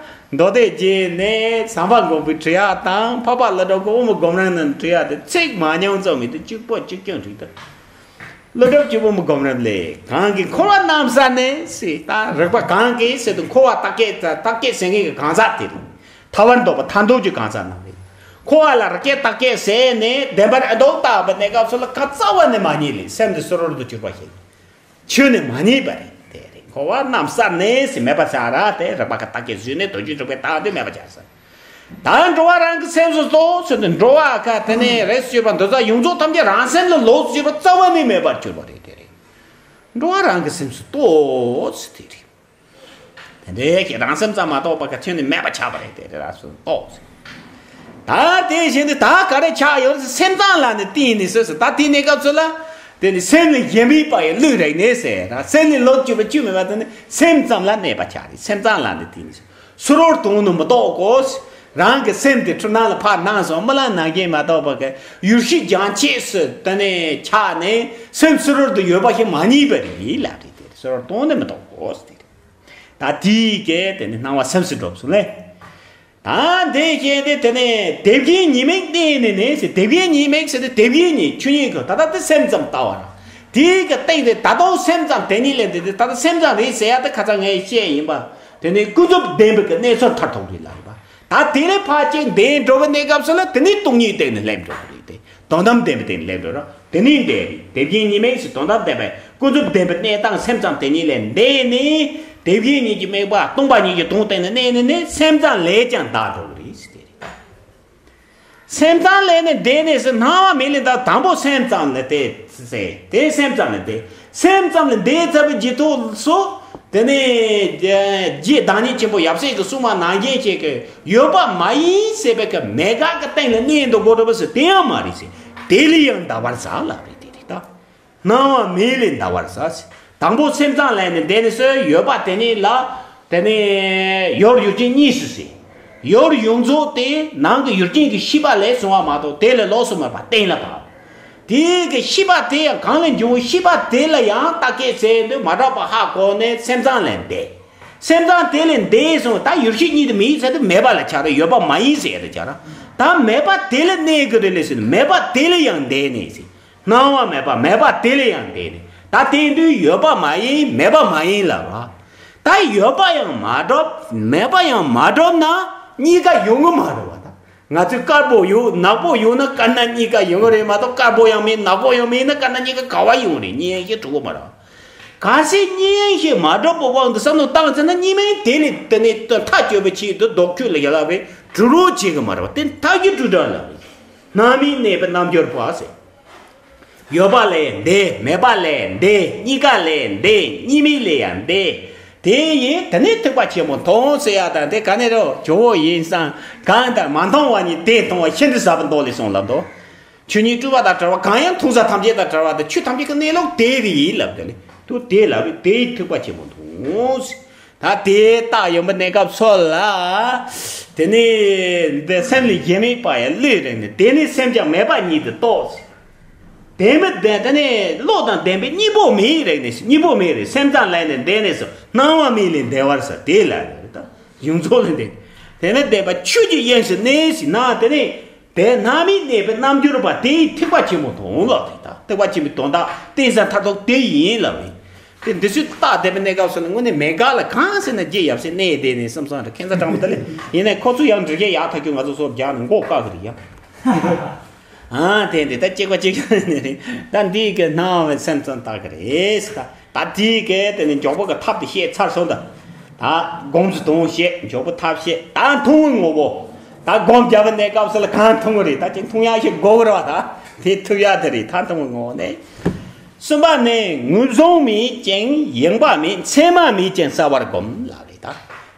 མདོ་སྡེ་རྒྱན་ནས་ཟམ་པ་མགོན་པོའི་ཁྲིད་ཡག་དང་འཕགས་པ་ཀླུ་སྒྲུབ་ཀྱི་དབུ་མའི་སྒོམ་རིམ་ནང་ཁྲིད་ཡག་དེ་ཚིག་མ་ཉམས་ཙམ་མེད་དུ་གཅིག་པོ་གཅིག་རྐྱང་ཁྲིད་དོ། ཀླུ་སྒྲུབ་ཀྱི་དབུ་མའི་སྒོམ་རིམ་ལས། གང་གིས་འཁོར་བ་རྣམ་བསལ་ནས་ཟེར། ད་རིགས་པ་གང་གིས་ཟེར་དུས་འཁོར་བ་རྟག་གཅོད་རྟག་གཅོད་ཟེར་མཁན་གྱི་གང་ཟག་དེ་རེད། ཐར་པར་འདོད་པ་ཐར་འདོད་ཀྱི་གང་ཟག་རྣམས་རེད། འཁོར་བ་ལ་རིགས་གཅོད་རྟག་གཅོད་ཟེར་ནས་བདེན་པར་ཨེ་འདུག་བལྟ་བའི་གནས་སྐབས་སུ་ལ་ག་རྩ་བ་ནས་མ་རྙེད་ལེ། སེམས་འདི་སུ་རོལ་དུ་གྱུར་པ་ཞིག་ཆོས་ནི་མ་རྙེད་པ་རེད། དེ་རེད། འཁོར་བ་རྣམ་བསལ་ནས་ཟེར་མེད་པ་བྱས་ར། དེ་རིགས་པ་ག་རྟག་གཅོད་བཟོས་ནས་དོན་སྤྱི་རིགས་པས་བལྟ་དུས་མེད་པ་བྱས་ཟེར། ད་འགྲོ་བ་རང་གི་སེམས་སུ་རྟོག་ཟེར་དུས་འགྲོ་བ་ག་དེ་ནས་རིགས་སུ་གྱུར་པ་འདི་དག་ཡོངས་རྫོགས་ཐམས་ཅད་རང་སེམས་ལ་ལོག་གྱུར་པ་རྩ་བ་ནས་མེད་པར་གྱུར་པ་རེད། དེ་རེད། འགྲོ་བ་རང་གི་སེམས་སུ་རྟོག་ཟེར་དེ་རེད། དེ་འདྲའི་ཞིག་རང་སེམས་ཙམ་མ་གཏོགས་པ་ག་ཁྱོན་ནས་མེད་པ་ཆགས་པ་རེད། དེ་རེད། རང་སེམས་རྟོག་ཟེར། ད་དེ་བཞིན་དུ་ད་ག་རེ་ཆགས་ཡོད་ཟེར། སེམས་ཙམ་ལ་ནི་བརྟེན་ནས་ཟེར་ཟེར། ད་དེའི་གནས་སྐབས་སུ་ལ་དེ་ནི་སེམས་ནི་ཞེན་པའི་པ་ཡི་བློས་རེག་ནས་ཟེར། ད་སེམས་ནི་ལོག་གྱུར་པ་གཅིག་མེད་པ་དེ་ནི་སེམས་ཙམ་ལ་གནས་པ་ཆགས་རེད། སེམས་ཙམ་ལ་ནི་བརྟེན་ནས་སུ་རོལ་དུ་ནི་མི་རྟོག་གོ། རང་གི་སེམས་དེ་འཁྲུལ་སྣང་ལ་ཕར་སྣང་སོང་། རྨི་ལམ་ནང་བཞིན་མ་གཏོགས་པ་གི་ཡུལ་ཤེས་རྒྱང་ཆད་སུ་དེ་ནས་ཆགས་ནས་སེམས་སུ་རོལ་དུ་ཡོད་པ་ཞིག་མ་རྙེད་པ་རེད་ལབ་རེད། དེ་སུ་རོལ་དུ་ནི་མི་རྟོག་གོ་ཟེར། ད་དེའི་གེ་དེ་ནི་སྣང་བ་སེམས་སུ་འགྲོ་སོང་ལེ། ད་དེ་བཞིན་དུ་དེ་ནས་དེ་བཞིན་ཉེས་དམིགས་གནས་ནས་ནི་ཟེར། དེ་བཞིན་ཉེས་དམིགས་ཟེར་དུས་དེ་བཞིན་ཉེས་ཆོས་ཉིད་ཀྱི་ད་ལྟ་དེ་སེམས་ཙམ་ལྟ་བ་ར། དེའི་གི་སྟེང་དེ་ད་དུང་སེམས་ཙམ་དེ་ཉིད་ལས་འདི་དེ་ད་ལྟ་སེམས་ཙམ་རེད་ཟེར་ཡ་དེ་ཁ་ཚ་ངས་བཤད་ཡིན་པ། དེ་ནི་ཀུན་རྫོབ་བདེན་པའི་གི་གནས་ཚུལ་མཐར་ཐུག་རེད་ལ་རེད་པ། ད་དེ་ལས་ཕར་ཅིག་འདས་འགྲོ་བའི་གནས་སྐབས་སུ་ལ་དེ་ནི་སྟོང་ཉིད་སྟེང་ནས་སླེབས་འགྲོ་གི་རེད་དེ། དོན་དམ་བདེན་པའི་སྟེང་ནས་སླེབས་འགྲོ་ར། དེ་ནི་འདས་རེད། དེ་བཞིན་ཉེས་དམིགས་སུ་དོན་དམ་བདེན་པའི་ཀུན་རྫོབ་བདེན་པའི་གནས་སྟངས་སེམས་ཙམ་དེ་ཉིད་ལས་འདས་ནས། དེ་བཞིན་ཉིད་ཀྱི་དམིགས་པ་སྟོང་པ་ཉིད་ཀྱི་དོན་སྟེང་ནས་གནས་ནས་ནི་སེམས་ཙམ་ལས་ཀྱང་འདས་འགྲོ་གི་རེད་ཟེར་དེ་རེད། སེམས་ཙམ་ལས་ནི་འདས་ནས་ཟེར། སྣང་བ་མེད་ལས་འདས། དང་པོ་སེམས་ཙམ་ལས་འདས་ཟེར། དེ་སེམས་ཙམ་ལས་འདས། སེམས་ཙམ་ལས་འདས་ཚར་བའི་རྗེས་ཐོག་སུ་དེ་ནས་རྗེ་བདག་ཉིད་ཆེན་པོ་ཡབ་སྲས་ཀྱིས་གསུངས་པ་ནང་བཞིན་བྱས་ཀྱི་ཡོད་པ་མ་ཡིན་ཟེར་བའི་གི་མེད་དགག་གི་སྟེང་ལ་གནས་འདུག་དགོས་རེད་པ་ཟེར། དེ་ཡང་མ་རེད་ཟེར། དེ་ལས་ཡང་འདའ་བར་བྱ་ལབ་རེད། དེ་རེད་ད། སྣང་བ་མེད་ལས་འདའ་བར་བྱ། དང་པོ་སེམས་ཙམ་ལས་ནི་འདས་ནས་སུ་ཡོད་པ་དེ་ཉིད་ལ་དེ་ནི་ཡུལ་ཡུལ་ཅན་གཉིས་སུ་ཟེར། ཡུལ་ཡོངས་རྫོགས་དེ་ནང་གི་ཡུལ་ཅན་གྱི་ཤེས་པ་ལས་བྱུང་བ་མ་གཏོགས་དེ་ལས་ལོགས་སུ་མེད་པ་གཏན་ལ་ཕབ། དེ་གི་ཤེས་པ་དེ་ཡང་གང་ལས་འབྱུང་བའི་ཤེས་པ་དེ་ལ་ཡང་རྟག་གཅོད་བྱས་དུས་མ་གྲུབ་པ་ཧ་གོ་ནས་སེམས་ཙམ་ལས་འདས། སེམས་ཙམ་དེ་ལས་འདས་སོང་། ད་ཡུལ་ཤེས་གཉིས་དེ་མི་ཡིན་ཟེར་དུས་མེད་པ་ལ་ཆགས་རེད། ཡོད་པ་མ་ཡིན་ཟེར་ཡ་དེ་ཆགས་ར། ད་མེད་པ་དེ་ལ་གནས་ཀྱི་རེད་ལས་ཟེར་ནས་མེད་པ་དེ་ལ་ཡང་འདས་ནས་ཟེར། སྣང་བ་མེད་པ་མེད་པ་དེ་ལ་ཡང་འདས་ནས། ད་དེ་དུས་ཡོད་པ་མ་ཡིན་མེད་པ་མ་ཡིན་ལབ་པ། ད་ཡོད་པ་ཡང་མ་གྲུབ་མེད་པ་ཡང་མ་གྲུབ་ན་གཉིས་ཀ་ཡོང་གི་མ་རེད་བ། ད་ང་ཚོས་དཀར་པོ་ཡོད་ནག་པོ་ཡོད་ན་དཀར་ནག་གཉིས་ཀ་ཡོང་གི་རེད་མ་གཏོགས། དཀར་པོ་ཡང་མེད་ནག་པོ་ཡང་མེད་ན་དཀར་ནག་གཉིས་ཀ་ག་བ་ཡོང་རེད། གཉིས་ཡན་ཤེས་གྲུབ་གི་མ་རེད། གལ་སྲིད་གཉིས་ཡན་ཤེས་མ་གྲུབ་པའི་དབང་དུ་བསམ་བློ་བཏང་ཚར་ན་གཉིས་མིན་དེ་ལས་དེ་ནས་མཐའ་གཅོད་པའི་ཆེད་དུ་ལྡོག་ཆོས་ལ་ཡ་ལ་བའི་གྲུབ་རོགས་བྱེད་གི་མ་རེད་བ། དེ་མཐའ་གི་གྲུབ་འདྲ་ལ་རེད། སྣང་མེད་གནས་པའི་རྣལ་འབྱོར་པ་ཟེར། ཡོད་པ་ལས་འདས། མེད་པ་ལས་འདས། གཉིས་ཀ་ལས་འདས། གཉིས་མེད་ལས་ཡང་འདས། དེ་ཡིན་དེ་ནས་ཐེག་པ་ཆེན་པོ་མཐོང་ཟེར་ཡ་དང་དེ་ག་ནས་རོ་ཇོ་བོ་ཡིན་སང་གང་ལྟར་མ་མཐོང་བ་ཉིད་དེ་མཐོང་བ་ཤིན་ཏུ་ཟབ་པའི་མདོ་ལས་གསུངས་ལ་འདུག་ཆོས་ཉིད་སྤྲོས་པ་དང་བྲལ་བ་གང་ཡང་མཐོང་ས་ཐམས་ཅད་དང་བྲལ་བ་དང་ཆོས་ཐམས་ཅད་ཀྱི་གནས་ལུགས་དེ་རེད་ལབ་དེ་ལས་དུ་དེ་ལབ་དེ་ཐེག་པ་ཆེན་པོ་མཐོང་ཟེར། ད་དེ་རྟགས་ཡོང་པའི་གནས་སྐབས་སུ་ལ། དེ་ནས་འདི་སེམས་ལས་གཞན་མེད་པ་ཡང་བློས་རེག་ནས་དེ་ནས་སེམས་ཀྱང་མེད་པ་ཉིད་དུ་རྟོགས། དེ་མི་ལྡན་དེ་ནས་བློ་དང་ལྡན་པའི་གཉིས་པོ་མེད་རེག་ནས་གཉིས་པོ་མེད་རེག་སེམས་ཙམ་ལས་ནས་འདས་ནས་སུ་སྣང་བ་མེད་ལས་འདས་པར་ཟེར་དེ་ལ་རེད་ད། ཡོངས་རྫོགས་ལས་འདས། དེ་ནས་ལྡན་པ་ཆོས་ཀྱི་དབྱིངས་སུ་གནས་ཞེ་ན་དེ་ནས། དེ་སྣང་མེད་གནས་པའི་རྣལ་འབྱོར་པ་དེས་ཐེག་པ་ཆེན་པོ་མཐོང་ལབ་རེད་ད། ཐེག་པ་ཆེན་པོའི་དོན་དག་གཏན་གསལ་མཐར་ཐུག་དེ་ཡིན་ལབ་རེད། དེ་འདི་ཚོའི་རྟགས་དེ་པའི་གནས་སྐབས་སུ་ནི་དངོས་གནས་མེད་དགག་ལ་གང་ཟེར་ན་རྗེ་ཡབ་སྲས་གནས་དེ་ནས་བསམ་བསམ་རེད། ཁྱེད་ཚོ་དྲང་པོ་ད་ལེ་ཡིན་ནའི་ཁོ་ཚོ་ཡང་འདྲི་གེ་ཡག་ཐག་གི་ང་ཚོ་སོར་རྒྱག་ནས་མགོ་བཀག་གི་རེད་ཡ། ཨ་དེ་འདི་ད་གཅིག་པ་གཅིག་རྐྱང་ནས་རེད། ད་འདི་གི་སྣང་བའི་སེམས་ཙམ་བཏགས་གི་རེད་ཟེར་ད། ད་དེའི་གལ་ཏེ་ནི་མགྱོགས་པོ་གི་ཐབས་དེ་བཤད་ཚར་སོང་ད། ད་སྒོམ་ཚུལ་དང་བཤད། མགྱོགས་པོ་ཐབས་བཤད། ད་མཐོང་བའི་ངོ་བོ། ད་སྒོམ་རྒྱབ་པའི་གནས་སྐབས་སུ་ལ་གང་མཐོང་གི་རེད། ད་ཅིག་མཐོང་ཡག་ཞིག་དགོས་གི་རེད་བ། ད་དེ་ཐུབ་ཡག་དེ་རེད། ད་མཐོང་བའི་ངོ་བོ་ནས། གསུམ་པ་ནི་ངོས་བཟུང་མེད་ཅིང་ཡེངས་པ་མེད། མཚན་མ་མེད་ཅིང་གསལ་བར་བསྒོམ་ལབ་རེད་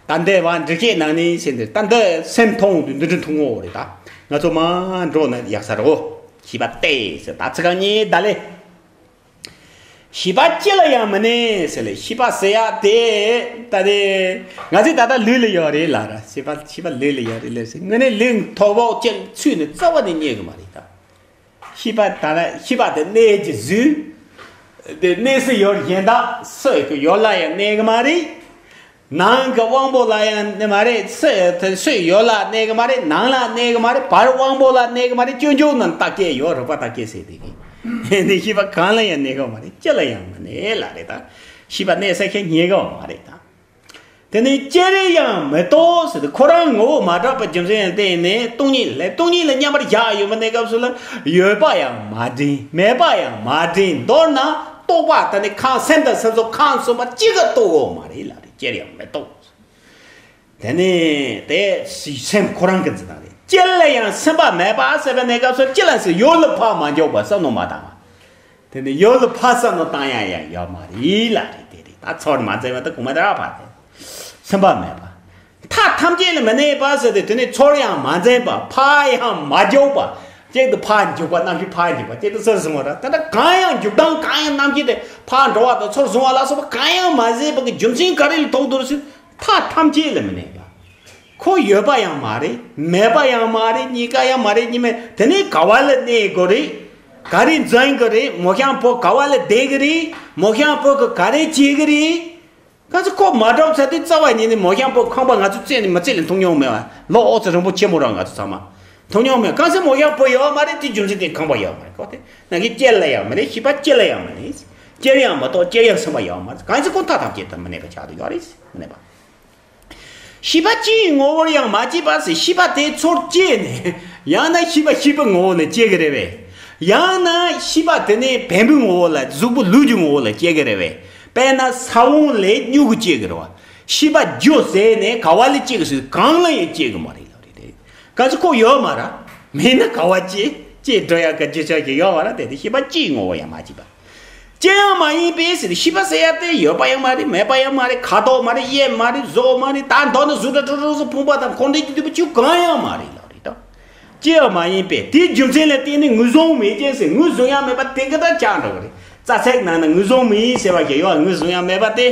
ད། ད་འདི་བ་འདྲི་བཤད་ནང་ནས་བཤད་འདི་ད་འདི་སེམས་མཐོང་དུས་འདི་འདྲ་མཐོང་ངོ་རེད་ད། ང་ཚོ་མ་འགྲོ་ན་ཡག་ས་རེད་འོ། ཤེས་པ་སྟེ་ཟེར་ད་ཚིག་རྐང་གཉིས་ད་ལེ། ཤེས་པ་ཅི་ལ་ཡང་མི་གནས་ཟེར་ལེ། ཤེས་པ་ཟེར་ཡ་དེ་ད་དེ་ང་ཚོས་ད་ལྟ་ལུས་ལ་ཡོད་རེད་ལ་ར། ཤེས་པ་ཤེས་པ་ལུས་ལ་ཡོད་རེད་ལ་ཟེར། དངོས་གནས་ལུས་ཐོག་བོག་ཅན་ཚུད་ནས་རྩ་བ་ནས་རྙེད་གི་མ་རེད་ད། ཤེས་པ་ད་ལ་ཤེས་པ་དེ་གནས་ཀྱི་བཟོས། དེ་གནས་སུ་ཡོད་གཞན་དག་སུ་ཡོད་ལ་ཡང་གནས་གི་མ་རེད། ནང་གི་དབང་པོ་ལ་ཡང་གནས་མ་རེད། སོས་སོས་ཡོད་ལ་གནས་གི་མ་རེད། ནང་ལ་གནས་གི་མ་རེད། བར་དབང་པོ་ལ་གནས་གི་མ་རེད། སྤྱོད་འཇུག་ནང་རྟག་སྐྱེ་ཡོད། རིག་པ་རྟག་སྐྱེ་ཟེར་དེ་གི་འདི་ཤེས་པ་གང་ལ་ཡང་གནས་གི་མ་རེད། ཅི་ལ་ཡང་མི་གནས་ལ་རེད་ད། ཤེས་པ་གནས་ས་ཁྱེད་རྙེད་གི་མ་རེད་ད། དེ་ནས་ཅི་རེད་ཡང་མི་རྟོགས་ཟེར་ཏེ་ཁོ་རང་ངོ་བོ་མ་གྲུབ་པའི་རྒྱུ་མཚན་ལ་བརྟེན་ནས་སྟོང་ཉིད་ལས་སྟོང་ཉིད་ལ་མཉམ་པར་བཞག་ཡོད་པ་གནས་སྐབས་སུ་ལ་ཡོད་པ་ཡང་མ་དྲན། མེད་པ་ཡང་མ་དྲན། མདོར་ན་རྟོག་པ་དེ་ནི་ཁམས་སེམས་དང་སེམས་ཚོགས་ཁམས་གསུམ་པ་གཅིག་གི་རྟོགས་ཡོད་མ་རེད་ལ་རེད། ཅི་རེད་ཡང་མི་རྟོགས། དེ་ནས་དེ་སེམས་ཁོ་རང་གི་འཛིན་སྟངས་རེད། ཅི་ལ་ཡང་སེམས་པ་མེད་པ་ཟེར་བའི་གནས་སྐབས་སུ་ཅི་ལ་ཟེར་ཡོད་ལ་ཕར་མ་འཇོག་པ་བསམ་མནོ་མ་བཏང་བ། དེ་ནས་ཡོད་ལ་ཕར་བསམ་མནོ་བཏང་ཡ་ཡང་ཡོད་མ་རེད་ལ་རེད། དེ་རེད། ད་ཚོར་མ་འཛིན་པ་དེ་གོང་མ་དེ་ར་ཕར་དེ་སེམས་པ་མེད་པ། མཐའ་ཐམས་ཅད་ལ་མི་གནས་པ་ཟེར་ཏེ་དེ་ནས་ཚོར་ཡང་མ་འཛིན་པ། ཕར་ཡང་མ་འཇོག་པ། གཅིག་ཏུ་ཕར་འཇུག་པ། རྣམ་ཤེས་ཕར་འཇུག་པ། གཅིག་ཏུ་ཚུར་བཟུང་བ་ར། ད་ལྟ་གང་ཡང་འཇུག་སྟངས་གང་ཡང་རྣམ་ཤེས་དེ་ཕར་འགྲོ་བ་དང་ཚུར་བཟུང་བ་ལ་སོགས་པ་གང་ཡང་མ་ཟད་པ་གི་རྒྱུ་མཚན་ག་རེ་ལ་ཐུག་འདུག་ཟེར། མཐའ་ཐམས་ཅད་ལ་མི་གནས་པ། ཁོ་ཡོད་པ་ཡང་མ་རེད། མེད་པ་ཡང་མ་རེད། གཉིས་ཀ་ཡང་མ་རེད། གཉིས་མེད། དེ་ནས་ག་བ་ལ་གནས་དགོས་རེད། ག་རེ་འཛིན་དགོས་རེད། མོ་གཤམ་པོ་ག་བ་ལ་བསྡད་གི་རེད། མོ་གཤམ་པོ་གི་ག་རེ་བྱེད་གི་རེད། ག་ཚོད་ཁོ་མ་གྲུབ་ཚར་དུས་རྩ་བ་ཉིད་ནས་མོ་གཤམ་པོ་ཁང་པ་ང་ཚོ་རྩེ་ནས་མི་རྩེ་ལས་མཐོང་མྱོང་མེད་བ། ལོ་ཨོ་ཙི་རིང་པོ་ཆེན་པོ་ར་ང་ཚོ་ཚང་མ་མཐོང་མྱོང་མེད། གང་ཚེ་མོ་གཤམ་པོ་ཡོད་མ་རེད། དེ་རྒྱུ་མཚན་དེ་ཁང་པ་ཡོད་མ་རེད། ཁོ་དེ་ན་གི་ཅི་ལ་ཡང་མི་གནས། ཤེས་པ་ཅི་ལ་ཡང་མི་གནས། ཅི་ཡང་མི་རྟོགས། ཅི་ཡང་སེམས་པ་ཡོད་མ་རེད། གང་ཚེ་ཁོ་མཐའ་ཐམས་ཅད་དུ་མི་གནས་པ་ཆགས་དུ་ཡོད་རེད། མི་གནས་པ། ཤེས་པ་སྤྱིའི་ངོ་བོར་ཡང་མ་སྐྱེས་པ་ཟེར། ཤེས་པ་དེ་ཚོར་སྐྱེས་ནས་ཡང་ན་ཤེས་པ་ཤེས་པའི་ངོ་བོ་ལ་སྐྱེ་གི་རེད་པས། ཡང་ན་ཤེས་པ་དེ་ནི་བེམ་པོའི་ངོ་བོ་ལ། གཟུགས་པོ་ལུས་ཀྱི་ངོ་བོ་ལ་སྐྱེ་གི་རེད་པས། དཔེར་ན་ས་བོན་ལས་མྱུ་གུ་སྐྱེ་གི་རེད་བ། ཤེས་པ་རྒྱུ་ཟད་ནས་ག་བ་ལ་སྐྱེ་གི་ཟེར། གང་ལ་ཡང་སྐྱེ་གི་མ་རེད་ལ་རེད་དེ། ག་ཚོད་ཁོ་ཡོད་མ་ར། མེད་ན་ག་བ་སྐྱེ། སྐྱེ་འགྲོ་ཡག་གི་རྒྱུ་ཆ་ཞིག་ཡོད་མ་ར། དེ་དེ་ཤེས་པ་སྤྱིའི་ངོ་བོ་ཡང་མ་སྐྱེས་པ། ཅི་ཡང་མ་ཡིན་པས་ཟེར་ཏེ། ཤེས་པ་ཟེར་ཡ་དེ་ཡོད་པ་ཡང་མ་རེད། མེད་པ་ཡང་མ་རེད། ཁ་དོག་མ་རེད། དབྱིབས་མ་རེད། བཟོ་མ་རེད། ད་མདོར་ན་གཟུགས་སྒྲ་དྲི་རོ་གཟུགས་ཕུང་པོ་དང་ཁོང་འདྲེས་ཀྱི་འདུས་པ་ཆོས་གང་ཡང་མ་རེད་ལ་རེད་དོ། ཅི་ཡང་མ་ཡིན་པས། དེའི་རྒྱུ་མཚན་ལ་བརྟེན་ནས་ངོས་བཟུང་མེད་ཅིང་ཟེར། ངོས་བཟུང་ཡ་མེད་པ་དེ་གི་ད་ཅང་འགྲོ་གི་རེད། རྩ་ཚིག་ནང་ན་ངོས་བཟུང་མེད་ཟེར་བ་ཞིག་ཡོད། ངོས་བཟུང་ཡ་མེད་པ་དེ།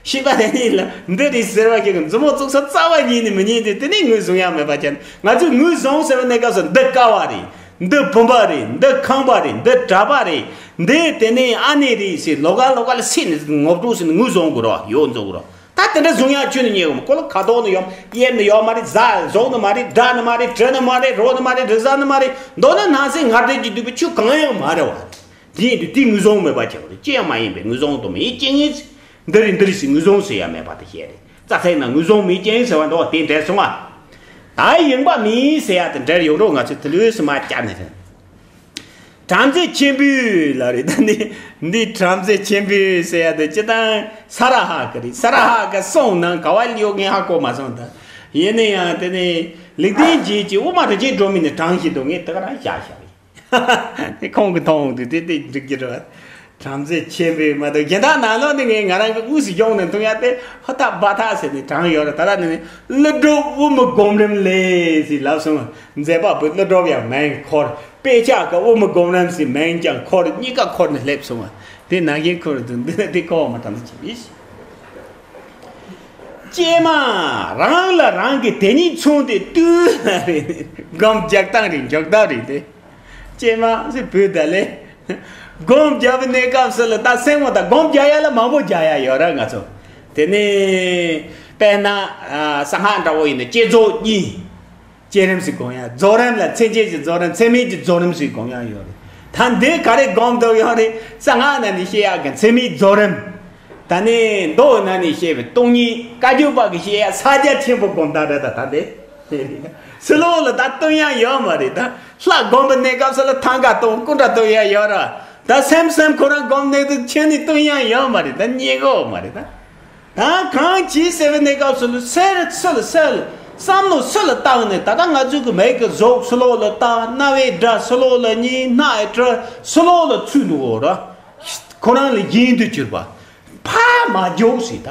ཤེས་པ་དེ་ཉིད་ལ་འདི་རེད་ཟེར་བ་ཞིག་གི་མཛུབ་མོ་བཙུགས་ས་རྩ་བ་ཉིད་ནས་མི་རྙེད་དུས། དེ་ནས་ངོས་བཟུང་ཡ་མེད་པ་ཅན། ང་ཚོས་ངོས་བཟུང་ཟེར་བ་ནས་སྐབས་སུ་འདི་ཀ་བ་རེད། འདི་བུམ་པ་རེད། འདི་ཁང་པ་རེད། འདི་གྲྭ་པ་རེད། འདི་དེ་ནས་ཨ་ནེ་རེད་ཟེར། ལོགས་ཀ་ལོགས་ཀ་ལ་སེམས་ནས་ངོ་སྤྲོད་ཟེར་ནས་ངོས་བཟུང་དགོས་རེད་བ། ཡོད་བཟུང་དགོས་རེད་བ། ད་དེ་འདྲ་བཟུང་ཡ་ཁྱོན་ནས་རྙེད་དགོས་མ། ཁོ་ལ་ཁ་དོག་ནི་ཡོད། དབྱིབས་ནི་ཡོད་མ་རེད། གཟུགས་ནི་མ་རེད། སྒྲ་ནི་མ་རེད། དྲི་ནི་མ་རེད། རོ་ནི་མ་རེད། རེག་བྱ་ནི་མ་རེད། མདོར་ན་སྣང་སྲིད་ལྔ་སྡེ་གི་འདུས་པའི་ཆོས་གང་ཡང་མ་རེད་བ། དེ་ཡིན་དུས་དེ་ངོས་བཟུང་མེད་པ་བྱེད་དགོས་རེད། ཅི་ཡང་མ་ཡིན་པས་ངོས་བཟུང་དུ་མེད་ཅིང་། འདི་རེད་འདི་རེད་ཟེར་ངོས་བཟུང་ཟེར་ཡ་མེད་པ་དེ་བཤད་རེད། རྩ་ཚིག་ན་ངོས་བཟུང་མེད་ཅིང་ཟེར་བ་འདུག་དེ་འབྲེལ་སོང་ང་། ད་ཡིན་པ་མིན་ཟེར་ཡ་དེ་འབྲེལ་ཡོང་རོགས། ང་ཚོས་དེ་ལོས་སུ་མ་བསྐྱར་ནས་རེད། བྲམ་ཟེ་ཆེན་པོས་ལ་རེད། ད་འདི་འདི་བྲམ་ཟེ་ཆེན་པོས་ཟེར་ཡ་དེ་སྤྱིར་བཏང་ས་ར་ཧ་གི་རེད། ས་ར་ཧ་གི་གསུང་ནང་ག་བ་ཡོད་ངས་ཧ་གོ་མ་སོང་། ད་ཡིན་ན་ཡང་དེ་ནས་ལེགས་ལྡན་འབྱེད་ཀྱི་དབུ་མ་རིན་ཆེན་སྒྲོན་མེ་ནས་དྲངས་བཞིན་དུ་ངས་དེ་ག་རང་བཞག་བཞག་རེད། དེ་ཁོང་གི་མཐོང་འོང་དུས་དེ་དེ་འགྲིག་གི་རེད། བྲམ་ཟེ་ཆེན་པོས་མ་གཏོགས་གཞན་དག་ནང་ལོགས་ནས་ངས་ང་རང་གི་དབུས་སུ་ཡོང་ནས་མཐོང་ཡ་དེ་ཧོ་ཐག་བ་ཐག་ཟེར་ནས་དྲངས་ཡོད་རེད། ད་ལྟ་ནས་ཀླུ་སྒྲུབ་དབུ་མའི་སྒོམ་རིམ་ལས་ཟེར་ལབ་སོང་། མཛད་པ་པོ་ཀླུ་སྒྲུབ་ཡང་མིང་འཁོར། དཔེ་ཆ་གི་དབུ་མའི་སྒོམ་རིམ་ཟེར་མིང་ཀྱང་འཁོར། གཉིས་ཀ་འཁོར་ནས་སླེབས་སོང་བ། དེ་ནང་བཞིན་འཁོར་འདུག་འདི་ནི་དེ་འཁོར་བ་མ་དྲང་ཟེར་བྱས་པས། ཀྱེ་མ། རང་ལ་རང་གིས་དེ་ཉིད་མཚོན་ཏེ་བཏུལ་ན་རེད། སྒོམ་རྒྱག་སྟངས་རེད། འཇོག་སྟངས་རེད་དེ། ཀྱེ་མ་ཟེར་བོད་ད་ལས། སྒོམ་རྒྱག་པའི་གནས་སྐབས་སུ་ལ་ད་སེམས་ངོ་ད་སྒོམ་རྒྱག་ཡ་ལ་མང་པོ་རྒྱག་ཡ་ཡོད་ར་ང་ཚོ། དེ་ནས་དཔེར་ན་གསང་སྔགས་འདྲ་བོ་ཡིན་ན་བསྐྱེད་རྫོགས་གཉིས། བསྐྱེད་རིམ་ཟེར་སྒོམ་ཡ། རྫོགས་རིམ་ལ་མཚན་བཅས་ཀྱི་རྫོགས་རིམ། མཚན་མེད་ཀྱི་རྫོགས་རིམ་ཟེར་སྒོམ་ཡ་ཡོད་རེད། ད་འདི་ག་རེ་སྒོམ་འདུག་ཡོད་རེད། གསང་སྔགས་ནང་ནས་བཤད་ཡག་གི་མཚན་མེད་རྫོགས་རིམ། ད་ནི་མདོ་ནང་ནས་བཤད་པའི་སྟོང་ཉིད། བཀའ་བརྒྱུད་པ་གི་བཤད་ཡ་ས་རྒྱ་ཆེན་པོ་སྒོམ་སྟངས་རེད། ད་ད་འདི་ཕྱི་ལོགས་ལ་ད་སྟོན་ཡ་ཡོད་མ་རེད། ད་ལྷ་སྒོམ་པའི་གནས་སྐབས་སུ་ལ་ཐང་ག་སྟོན། སྐུ་འདྲ་སྟོན་ཡ་ཡོད་ར། ད་སེམས་སེམས་ཁོ་རང་སྒོམ་གནས་དུ་ཁྱོན་ནས་སྟོན་ཡ་ཡོད་མ་རེད། ད་རྙེད་གོ་མ་རེད་ད། ད་གང་ཅི་ཟེར་བའི་གནས་སྐབས་སུ་ལ་སེལ་སེལ་སེལ། བསམ་བློ་སེལ་བཏང་ནས་ད་ལྟ་ང་ཚོའི་གི་མིག་གི་གཟུགས་ཕྱི་ལོགས་ལ་ལྟ། རྣ་བའི་སྒྲ་ཕྱི་ལོགས་ལ་སྙན། སྣའི་དྲི་ཕྱི་ལོགས་ལ་ཚུད་འདུག་འོ་ར། ཁོ་རང་ལ་ཡིན་དུ་གྱུར་པ། ཕར་མ་འཇོག་ཟེར་ད།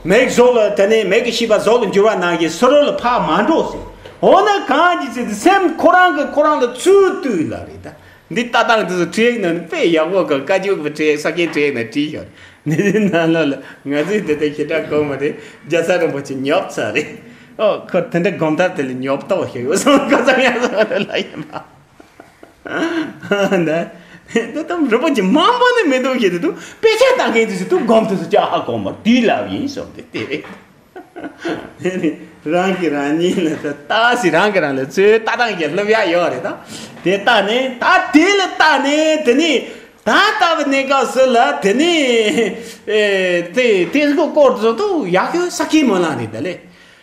མིག་གཟུགས་ལ་དེ་ནས་མིག་གི་ཤེས་པ་གཟུགས་ལ་འགྱུར་བ་ནང་བཞིན་ཕྱི་རོལ་ལ་ཕར་མ་འགྲོ་ཟེར། འོ་ན་གང་ཅི་ཟེར་ཏེ་སེམས་ཁོ་རང་གི་ཁོ་རང་ལ་ཚུད་དུས་ལ་རེད་ད། འདི་ལྟ་སྟངས་འདི་ཚོ་བྲིས་ནས་དཔེ་ཡག་པོ་གི་བཀའ་བརྒྱུད་ཀྱི་བྲིས་ས་ཀྱིན་བྲིས་ནས་བྲིས་ཤོག་འདི་ནང་ལོགས་ལ་ང་ཚོས་དེ་ལྟར་ཞེ་དྲག་གོ་མ་རེད། རྒྱལ་ཚབ་རིན་པོ་ཆེ་ཉོབ་ཚར་རེད། ཨོ་ཁོ་དེ་འདྲ་སྒོམ་ཐབས་དེ་ལ་ཉོབ་ཏོག་ཞིག་ཡོད་སོང་། ཁོ་ཚང་ཡང་སོང་རེད་ལ་ཡིན་པ། ད་ དེ་ལྟ་རིན་པོ་ཆེ་མང་པོ་ནི་མི་འདུག་ཞེས་དེ་དུ་དཔེ་ཆ་ལྟ་མཁན་དེ་ཚོ་དུ་སྒོམ་དུ་སུ་ཅག་ཧ་གོ་མར་དུས་ལབ་ཡིན་སོང་དེ་དེ་རེད། དེ་ནི་རང་གིས་རང་ཉིད་ལ་ད་ལྟ་ཞིག་རང་གིས་རང་ལ་ཚོས་ལྟ་སྟངས་ཀྱི་སློབ་ཡ་ཡོད་རེད་ད། དེ་ལྟ་ནས་ད་དེ་ལ་ལྟ་ནས་དེ་ནི་ད་ལྟ་བུ་གནས་སྐབས་སུ་ལ་དེ་ནི་ཨེ་དེ་དེ་སྐོར་དུ་དུ་ཡག་ཡོད་ས་ཁྱི་མོ་ལ་རེད་ད་ལེ།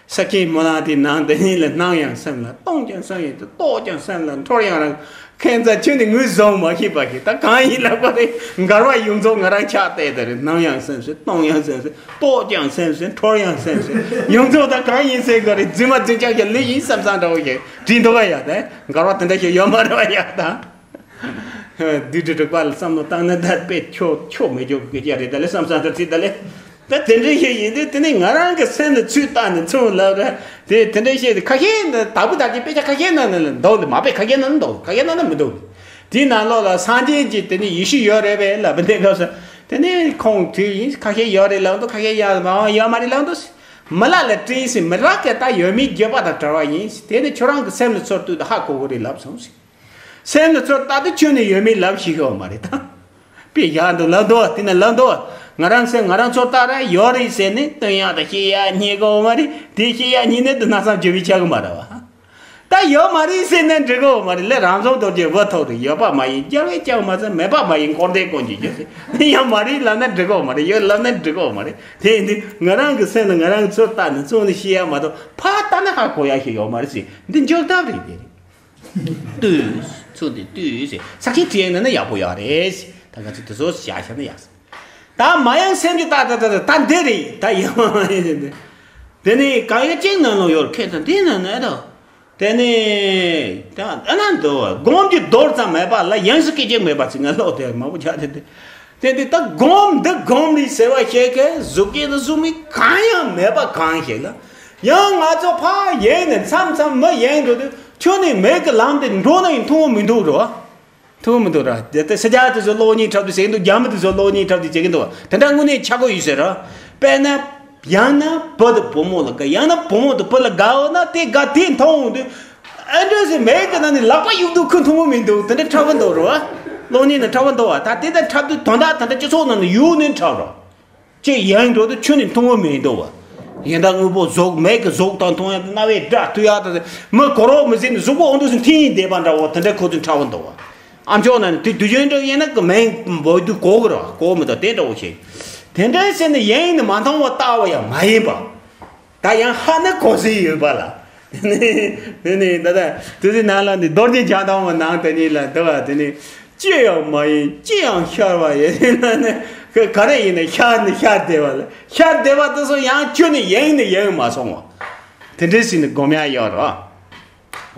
ས་ཁྱི་མོ་ལ་དེ་ནང་དེ་ཉིད་ལ་སྣང་ཡང་སེམས་ལ་གཏོང་ཀྱང་སེམས་ཡིན་དུ་རྟོག་ཀྱང་སེམས་ལ་འཁྲོར་ཡང་རང་ཁན་ཚ་ཁྱོད་ནི་ངུས་བཟུང་མ་ཤེས་པ་ཞིག་ད་གང་ཡིན་ལབ་པ་རེད། འགལ་བ་ཡོངས་རྫོགས་ང་རང་ཆགས་བསྡད་ད་རེད། སྣང་ཡང་སེམས་སེ་གཏོང་ཡང་སེམས་སེ་རྟོག་ཀྱང་སེམས་སེ་འཁྲོར་ཡང་སེམས་སེ་ཡོངས་རྫོགས་ད་གང་ཡིན་སེ་ག་རེད། རྫུན་མ་རྫུན་ཆགས་ཀྱི་ལུས་ཡིན་བསམ་བསམ་འདྲ་བོ་ཞིག་བྲིས་འདུག་ག་ཡ་ད་འགལ་བ་དེ་འདྲ་ཞིག་ཡོད་མ་རེད་བ་ཡ་ད། བདུད་དྲི་དྲུག་པ་ལ་བསམ་བློ་བཏང་ན་ད་དཔེ་ཆོག་ཆོག་མི་ཆོག་གི་སྐད་ཆ་རེད་ད་ལེ་བསམ་བསམ་ད་ཚིག་ད་ལེ། ད་དེ་འདྲའི་ཞིག་ཡིན་དུས་དེ་ནི་ང་རང་གི་སེམས་ལ་ཚུར་བལྟས་ནས་ཚུར་ལབ་ར། དེ་དེ་འདྲའི་ཞིག་ཁ་ཤས་ནི་དག་པོ་དག་གི་དཔེ་ཆ་ཁ་ཤས་ནང་ནས་འདུག་ལེ། མ་དཔེ་ཁ་ཤས་ནང་ནས་འདུག་ཁ་ཤས་ནང་ནས་མི་འདུག་དེའི་ནང་ལོགས་ལ་སངས་རྒྱས་ཀྱི་དེ་ནི་ཡེ་ཤུ་ཡོད་རེད་པས་ལབ་པ་འདི་སྐབས་སུ་དེ་ནི་ཁོང་དུས་ཡིན་ཁ་ཤས་ཡོད་རེད་ལབ་འདུག་ཁ་ཤས་ཡོད་མ་ཡོད་མ་རེད་ལབ་འདུག་མི་ལ་ལ་སྤྲིན་ཟེར་མི་རག་གི་ད་ཡོད་མེད་བརྗོད་པ་དང་བྲལ་བ་ཡིན། དེ་ནི་ཁྱོད་རང་གི་སེམས་ལ་ཚུར་ལྟོས་དང་ཧ་གོ་གི་རེད་ལབ་སོང་ཟེར། སེམས་ལ་ཚུར་ལྟ་དུས་ཁྱོད་ནི་ཡོད་མེད་ལབ་ཤེས་ཀྱི་ཡོད་མ་རེད་ད། དཔེ་བཞག་འདུག་ལབ་འདུག་དེ་ནི་ལབ་འདུག་ང་རང་སེམས་ང་རང་ཚུར་ལྟ་ར་ཡོད་རེད་ཟེར་ནས་སྟོན་ཡག་དང་བཤད་ཡག་རྙེད་ཀྱི་ཡོད་མ་རེད། དེ་བཤད་ཡག་རྙེད་ནས་དུ་ན་བསམ་བརྗོད་མི་ཆགས་ཀྱི་མ་རེད་བ། ད་ཡོད་མ་རེད་ཟེར་ནས་འགྲིག་གི་ཡོད་མ་རེད་ལས། རང་བྱུང་རྡོ་རྗེ་བུ་ཐོག་རེད། ཡོད་པ་མ་ཡིན་རྒྱལ་བས་ཀྱང་མ་ཚད། མེད་པ་མ་ཡིན་འཁོར་འདས་ཀུན་གྱི་རྒྱུ་ཟེར། ཡོད་མ་རེད་ལབ་ན་འགྲིག་གི་ཡོད་མ་རེད། ཡོད་ལབ་ན་འགྲིག་གི་ཡོད་མ་རེད། དེ་ཡིན་དུས་ང་རང་གི་སེམས་ལ་ང་རང་གི་ཚུར་ལྟ་ནས་བཙོན་ནས་བཤད་ཡག་མ་གཏོགས་ཕར་ལྟ་ན་ཧ་གོ་ཡག་ཞིག་ཡོད་མ་རེད་ཟེར། འདི་འཇོག་ཐབས་རེད་དེ་རེད། ལྟོས། ཚུལ་འདི་ལྟོས་ཟེར། ས་ཁྱི་བྲིས་ཡང་ན་ན་ཡག་པོ་ཡག་རེད་ཟེར། ད་ང་ཚོ་དེ་ཚོ་བྱ་བྱ་ན་ཡག་ཟེར། ད་མ་ཡང་སེམས་ཀྱི་ད་ད་ད་ད་ད་འདི་རེད་ད་ཡང་། དེ་ནི་གང་ཡང་གཅིག་ནང་ལོགས་ཡོད་ཁེ་དང་དེ་ན་ན་ད། དེ་ནི་ད་ཨ་ན་འདུག་སྒོམ་གྱི་རྡོར་ཙམ་མེད་པ་ལ་ཡང་སྲིད་སྐད་ཅིག་མེད་པ་ཚིག་ང་ལོག་དེ་མང་པོ་ཆགས་དེ་དེ། དེ་འདི་ད་སྒོམ་འདི་སྒོམ་རེད་ཟེར་བ་ཞིག་གི་གཟུགས་སྐྱེས་ནི་གཟུགས་མེད་གང་ཡང་མེད་པ་གང་ཞིག་ལ། ཡང་ང་ཚོ་ཕ་ཡེང་ནས་མཚམས་མཚམས་མི་ཡེང་འགྲོ་དུས་ཁྱོད་ནི་མེད་ཀྱི་ལམ་དེ་འགྲོ་ན་ཡང་མཐོང་བ་མི་འདུག་རོ། མཐོང་མི་འདུག་ར། དེ་ལྟ་ས་ཆ་དེ་ཚོ་གློག་བརྙན་འཁྲབ་དུས་ཟེར་གྱི་འདུག་རྒྱ་མི་དེ་ཚོ་གློག་བརྙན་འཁྲབ་དུས་བྱེད་ཀྱི་འདུག་དེ་འདྲ་དངོས་གནས་ཆག་སྒོ་ཡོད་ཟེར་ར། དཔེར་ན། ཡང་ན་བུ་དང་བུ་མོ་ལ་དགའ། ཡང་ན་བུ་མོ་དང་བུ་ལ་དགའ་འོ་ན་དེ་དགའ་དེ་མཐོང་འོང་དུས། ཨ་འདྲ་ཟེར་མེད་ཀྱི་ན་ནི་ལག་པ་གཡུག་འདུག་ཁོས་མཐོང་གི་མི་འདུག་དེ་འདྲ་འཁྲབ་གི་འདུག་རོ། གློག་བརྙན་ནང་འཁྲབ་གི་འདུག་བ། ད་དེ་ལྟར་འཁྲབ་དུས་དོན་དག་ད་ལྟ་སྤྱི་ཚོགས་ནང་ནས་གཡུག་ནས་འཁྲབ་རོ། ཅེས་ཡང་འགྲོ་དུས་ཁྱོད་ནི་མཐོང་གི་མི་འདུག་བ། ཡིན་ད་དངོས་པོ་གཟུགས་མེད་ཀྱི་གཟུགས་དང་མཐོང་ཡ་དང་རྣ་བའི་སྒྲ་ཐོས་ཡ་དང་མི་གོ་རོགས་མི་ཟིན་ནི་གཟུགས་པོ་འོང་དུས་སུ་མཐིང་ཡིན་བསྡད་པ་འདྲ་བོ་དེ་འདྲ་ཁོ་ཚོས་འཁྲབ་གི་འདུག་བ། ཨ་མཆོག་ན་ནི་དེ་དུས་རྒྱུན་འདྲ་ཡིན་ན་གི་མིང་འབོད་དུས་གོ་གི་ར་གོ་མི་ད་དེ་འདྲ་བོ་ཞིག་དེ་འདྲ་ཟེར་ནས་ཡིན་ནི་མ་མཐོང་བ་ལྟ་བ་ཡང་མ་ཡིན་པ། ད་ཡང་ཧ་ནི་གོ་སྲིད་ཡོད་པ་ལ། དེ་ནི་དེ་ནི་ད་ལྟ་དུས་ཚོད་ནང་ལ་ནི་རྡོ་རྗེ་འཆང་ཐང་བ་ནང་དེ་ཉིད་ལ་འདི་བ་དེ་ནི་ཅི་ཡང་མ་ཡིན་ཅི་ཡང་ཤར་བ་ཡིན་ན་ནི་ག་རེ་ཡིན་ན་ཤར་ནི་ཤར་བསྡད་པ་ལ་ཤར་བསྡད་པ་དེ་ཚོ་ཡང་ཁྱོད་ནི་ཡེང་ནི་ཡེང་མ་སོང་བ། དེ་འདྲའི་ཟིན་ནི་སྒོམ་ཡ་ཡོད་རོ།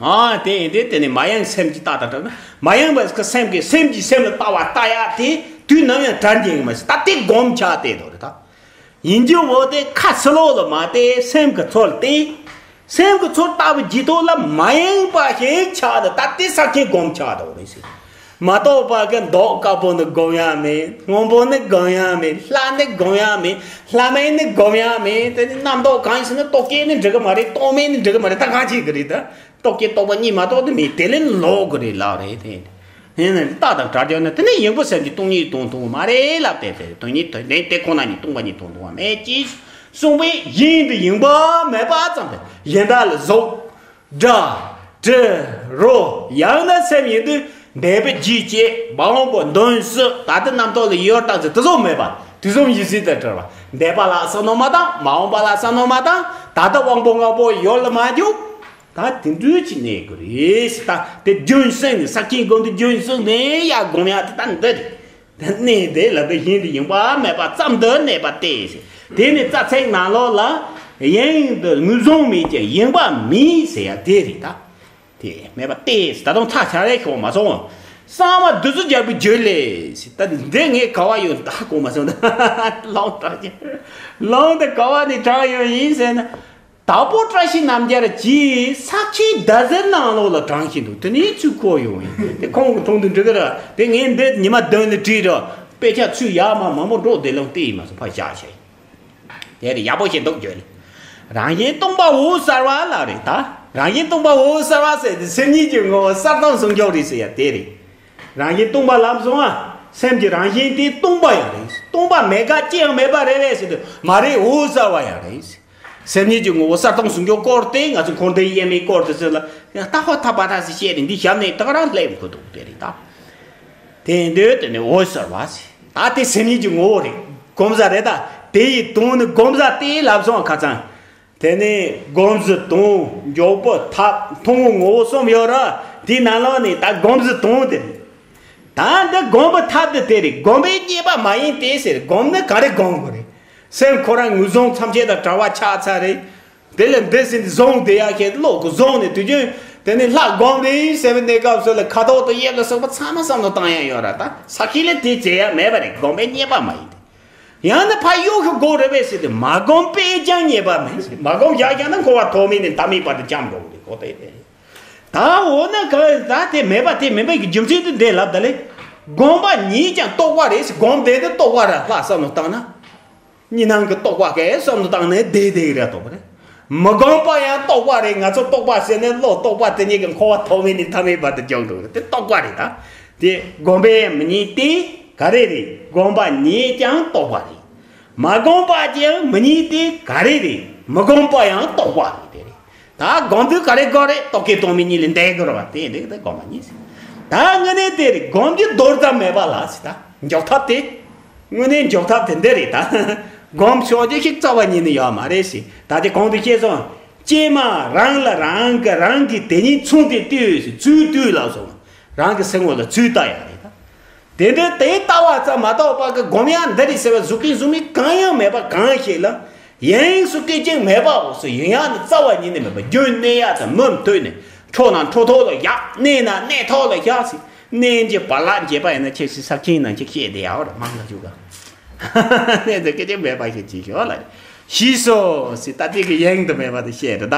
ཨ་དེ་ཡིན་དེ་དེ་ནི་མ་ཡེངས་སེམས་ཀྱི་ལྟ་ད་ད་ན་མ་ཡེངས་པ་སེམས་ཀྱི་སེམས་ཀྱི་སེམས་ལ་ལྟ་བ་ལྟ་ཡ་དེ་དུས་ནམ་ཡང་དྲན་གྱི་ཡོད་མ་ཟད་ད་དེ་སྒོམ་ཆགས་བསྡད་དོ་རེད་ད། ཡིན་རྒྱུ་བོ་དེ་ཁ་ཕྱི་ལོགས་ལ་མ་བལྟས་སེམས་ཀྱི་ཚུལ་བལྟས། སེམས་ཀྱི་ཚུལ་ལྟ་བུ་ཇི་ལྟར་ལ་མ་ཡེངས་པ་ཞིག་ཆགས་ཏེ་ད་དེ་ས་ཁྱི་སྒོམ་ཆགས་འདུག་རེད་ཟེར། མ་གཏོགས་པ་གི་མདོག་དཀར་པོ་ནི་སྒོམ་ཡ་མེད། སྔོན་པོ་ནི་སྒོམ་ཡ་མེད། ལྷ་ནི་སྒོམ་ཡ་མེད། ལྷ་མིན་ནི་སྒོམ་ཡ་མེད། དེ་ནི་རྣམ་རྟོག་གང་ཡིན་ཟེར་ན་རྟོག་གེ་ནི་འགྲིག་གི་མ་རེད། རྟོག་མེད་ནི་འགྲིག་གི་མ་རེད། ད་གང་བྱེད་ཀྱི་རེད་ད། རྟོག་གེ་རྟོག་པ་གཉིས་མ་གཏོགས་དེ་མེད། དེ་ལས་ལོག་གི་རེད་ལབ་རེད་དེ། དེ་ནི་རྟགས་དང་བྲལ་རྒྱུ་ནི་དེ་ནི་ཡེངས་པོ་སེམས་ཀྱི་སྟོང་ཉིད་དོན་མཐོང་བ་མ་རེད་ལབ་དེ་དེ་དོན་ཉིད་དོན་ལྡན་དེ་ཁོ་ན་ཉིད་སྟོང་པ་ཉིད་དོན་མཐོང་བ་མེད་ཅེས་གསུངས་པས་གཞན་དུ་ཡེངས་པ་མེད་པ་ཙམ་དུ་གཞན་དག་ལ་གཟུགས་སྒྲ་དྲི་རོ་ཡང་ན་སེམས་ཡིན་དུས་འདས་པའི་རྒྱུད་ཅེས་མ་འོངས་པ་མདུན་བསུ་ད་ལྟ་རྣམ་རྟོག་ལ་ཡོད་རྟགས་ཀྱི་དེ་ཚོ་མེད་པ་དུས་གསུམ་ཡེ་ཤེས་དང་བྲལ་བ་འདས་པ་ལ་བསམ་མནོ་མ་བཏང་། མ་འོངས་པ་ལ་བསམ་མནོ་མ་བཏང་། ད་ལྟ་དབང་པོ་ལྔ་པོ་ཡོད་ལ་མ་འཇུག་ད་དེ་འདྲ་ཅིག་གནས་དགོས་རེད། ད་དེ་རྒྱུན་བསྲིངས་ནས་ས་ཁྱིའི་སྒོ་འདི་རྒྱུན་བསྲིངས་ནས་ཡར་སྒོམ་ཡག་དེ་ད་འདི་རེད། ད་གནས་དེ་ལ་དེ་བཞིན་དུ་ཡེངས་པ་མེད་པ་ཙམ་དུ་གནས་པ་སྟེ། དེ་ནི་རྩ་ཚིག་ནང་ལོགས་ལ་ཡེངས་དུ་ངོས་བཟུང་མེད་ཀྱང་ཡེངས་པ་མེད་ཟེར་ཡ་དེ་རེད་ད། དེ་མེད་པ་སྟེ་ད་དུང་ཚ་ཆ་རེ་ཤོག་མ་སོང་། གསང་བ་བདུད་རྩི་རྒྱལ་པོའི་རྒྱུད་ལས་ད་འདི་ངས་ག་བ་ཡོད་ད་གོ་མ་སོང་ད། ལོང་དྲག་ཅིག་ལོང་དེ་ག་བ་ནས་དྲག་ཡོད་ཡིན་ཟེར་ན། དྭགས་པོ་བཀྲ་ཤིས་རྣམ་རྒྱལ་གྱིས་ས་ཁྱིའི་ཟླ་ཟེར་ནང་ལོགས་ལ་དྲངས་བཞིན་འདུག་དེ་ནས་ཚུར་འཁོར་ཡོང་ཡིན། དེ་ཁོང་གི་དྲུང་དུ་འགྲོ་གི་ར། དེ་ངས་འདི་ཉི་མ་བདུན་ལ་བྲིས་ར། དཔེ་ཆ་ཚུར་ཡར་མར་མང་པོ་འགྲོ་བསྡད་ལོང་བལྟས་ཡིན་མ་སོང་ཕར་བཞག་བྱས། དེ་རེད་ཡག་པོ་ཞིག་འདུག་བརྗོད་ལེ། རང་བཞིན་སྟོང་པ་འོད་གསལ་བ་ལ་རེད་ད། རང་བཞིན་སྟོང་པ་འོད་གསལ་བ་ཟེར་དེ་སེམས་ཉིད་ཀྱི་ངོ་བོ་གསལ་སྟོང་ཟུང་འཇུག་རེད་ཟེར་ཡ་དེ་རེད། རང་བཞིན་སྟོང་པ་ལབ་སོང་ང་། སེམས་ཀྱི་རང་བཞིན་དེ་སྟོང་པ་ཡང་རེད། སྟོང་པ་མེད་མཁན་ཅི་ཡང་མེད་པ་རེད་པས་ཟེར་དུས་མ་རེད། འོད་གསལ་བ་ཡང་རེད། སེམས་ཉིད་ཀྱི་ངོ་བོ་གསལ་སྟོང་ཟུང་འཇུག་སྐོར་དེ་ང་ཚོ་འཁོར་འདས་དབྱེར་མེད་སྐོར་དེ་ཚོ་ལ་ཡང་ལྟ་ཧོ་ཐ་པ་ཐ་ཟེར་བཤད་ནས་འདི་ཞབས་ནས་ད་ག་རང་སླེབས་དགོས་འདུག་དེ་རེད་ད། དེ་འདོད་དེ་ནི་འོད་གསལ་བ་ཟེར། ད་དེ་སེམས་ཉིད་ཀྱི་ངོ་བོ་རེད། སྒོམ་ས་རེད་ད། དེ་ཡི་དོན་ནི་སྒོམ་ས་དེ་ལབ་སོང་ཁ་ཚང་། དེ་ནས་སྒོམ་གཞི་དང་འཇོག་པོ་ཐབས་ཐུན་མོང་ངོ་བོ་གསུམ་ཡོད་ར། དེའི་ནང་ལོགས་ནས་ད་སྒོམ་གཞི་དང་དེ་རེད། ད་འདི་སྒོམ་པའི་ཐབས་དེ་དེ་རེད། སྒོམ་པས་རྙེད་པ་མ་ཡིན་ཏེ་ཟེར། སྒོམ་ནི་ག་རེ་སྒོམ་དགོས་རེད། སེམས་ཁོ་རང་ངོས་བཟུང་ཐམས་ཅད་དང་བྲལ་བ་ཆགས་ཚར་རེད། དེ་ལས་འདི་ཟིན་བཟུང་དེ་ཡག་ཤེས་ལོག་གི་བཟུང་ནས་དུས་རྒྱུན་དེ་ནི་ལྷ་སྒོམ་རེད་ཟེར་བའི་གནས་སྐབས་སུ་ལ་ཁ་དོག་དང་དབྱིབས་ལ་སོགས་པ་ཚང་མ་བསམ་བློ་བཏང་ཡ་ཡོད་ར། ད་ས་ཁྱི་ལས་དེ་བྱེད་ཡ་མེད་པ་རེད། སྒོམ་པས་རྙེད་པ་མ་ཡིན་ཏེ། ཡང་ན་ཕ་གཡོ་ཤོག་སྒོ་རེ་བས་ཟེར་ཏེ་མ་སྒོམ་པས་ཀྱང་རྙེད་པ་མེད། མ་སྒོམ་བཞག་ཀྱང་ན་འཁོར་བ་ཐོག་མེད་ནས་མཐའ་མེད་བར་དུ་འཁྱམས་འགྲོ་གི་རེད་གོ། དེ་དེ་ད་འོ་ན་ག་ད་དེ་མེད་པ་དེ་མེད་པའི་གི་རྒྱུ་མཚན་དེ་འདི་ལབ་ད་ལེ། སྒོམ་པ་ཉིད་ཀྱང་རྟོག་པ་རེད་ཟེར། སྒོམ་བསྡད་དེ་རྟོག་པ་ར་ལྷག་བསམ་བློ་བཏང་ན། གཉིས་སྣང་གི་རྟོག་པ་གས་བསམ་བློ་བཏང་ནས་བསྡད་བསྡད་གི་ར་རྟོག་པ་རེད། མི་སྒོམ་པ་ཡང་རྟོག་པ་རེད། ང་ཚོ་རྟོག་པ་ཟེར་ནས་བློ་རྟོག་པ་དེ་གཉིས་ཀྱི་འཁོར་བ་ཐོག་མེད་ནས་མཐའ་མེད་བར་དུ་འཇོག་འགྲོ་གི་རེད། དེ་རྟོག་པ་རེད་ད། དེ་སྒོམ་པས་མི་རྙེད་དེ་ག་རེ་རེད། སྒོམ་པ་ཉིད་ཀྱང་རྟོག་པ་རེད། མ་སྒོམ་པ་ཀྱང་མི་རྙེད་དེ་ག་རེ་རེད། མི་སྒོམ་པ་ཡང་རྟོག་པ་རེད། དེ་རེད། ད་སྒོམ་དུས་ག་རེ་དགོས་རེད། རྟོག་གེ་སྟོང་པའི་གཉིད་ལས་འདས་དགོས་རེད་བ། དེ་འདྲ་གི་ད་སྒོམ་པ་ཉིད་ཟེར། ད་དངོས་གནས་དེ་རེད། སྒོམ་རྒྱུ་མདོར་ཙམ་མེད་པ་ལ་ཟེར། ད་འཇོག་ཐབས་དེ། དངོས་གནས་འཇོག་ཐབས་དེ་འདི་རེད་ད། སྒོམ་ཆོག་རྒྱུ་ཞིག་རྩ་བ་ཉིད་ནས་ཡོད་མ་རེད་ཟེར། ད་དེ་གོང་དུ་བཤད་སོང་། ཀྱེ་མ་རང་ལ་རང་གིས་རང་གི་དེ་ཉིད་མཚོན་ཏེ་ལྟོས་ཟེར། ཚུལ་ལྟོས་ལབ་སོང་། རང་གི་སེམས་ངོ་ལ་ཚུལ་ལྟ་ཡ་རེད་ད། དེ་འདྲའི་དེ་ལྟ་བ་ཙམ་མ་གཏོགས་པ་གི་སྒོམ་ཡ་འདི་རེད་ཟེར་བའི་གཟུགས་སྐུ་གཟུགས་མེད་གང་ཡང་མེད་པ་གང་ཞིག་ལ། དབྱིངས་སུ་སྐད་ཅིག་མེད་པའོ་ཟེར། ཡིན་ཡང་ནི་རྩ་བ་ཉིད་ནས་མེད་པ། རྒྱུན་གནས་ཡ་དང་མུ་མཐུད་ནས། འཕྲོ་ན་འཕྲོ་ཐོག་ལ་བཞག་གནས་ན་གནས་ཐོག་ལ་བཞག་ཟེར། གནས་འཇིག་བར་ལ་འབྱེད་པ་ཡིན་ན་ཁྱེད་ཀྱིས་ས་ཁྱིམ་ནང་ཅིག་བཤད་དེ་ཡ་བར་མང་ལ་བཞུགས་ག་གནས་འདི་སྐད་ཅིག་མེད་པ་ཞིག་ཅིག་ཞོག་ལ། ཤེས་སོ་ཟེར། ད་དེ་གི་དབྱིངས་དུ་མེད་པ་དེ་བཤད་དེ་ད།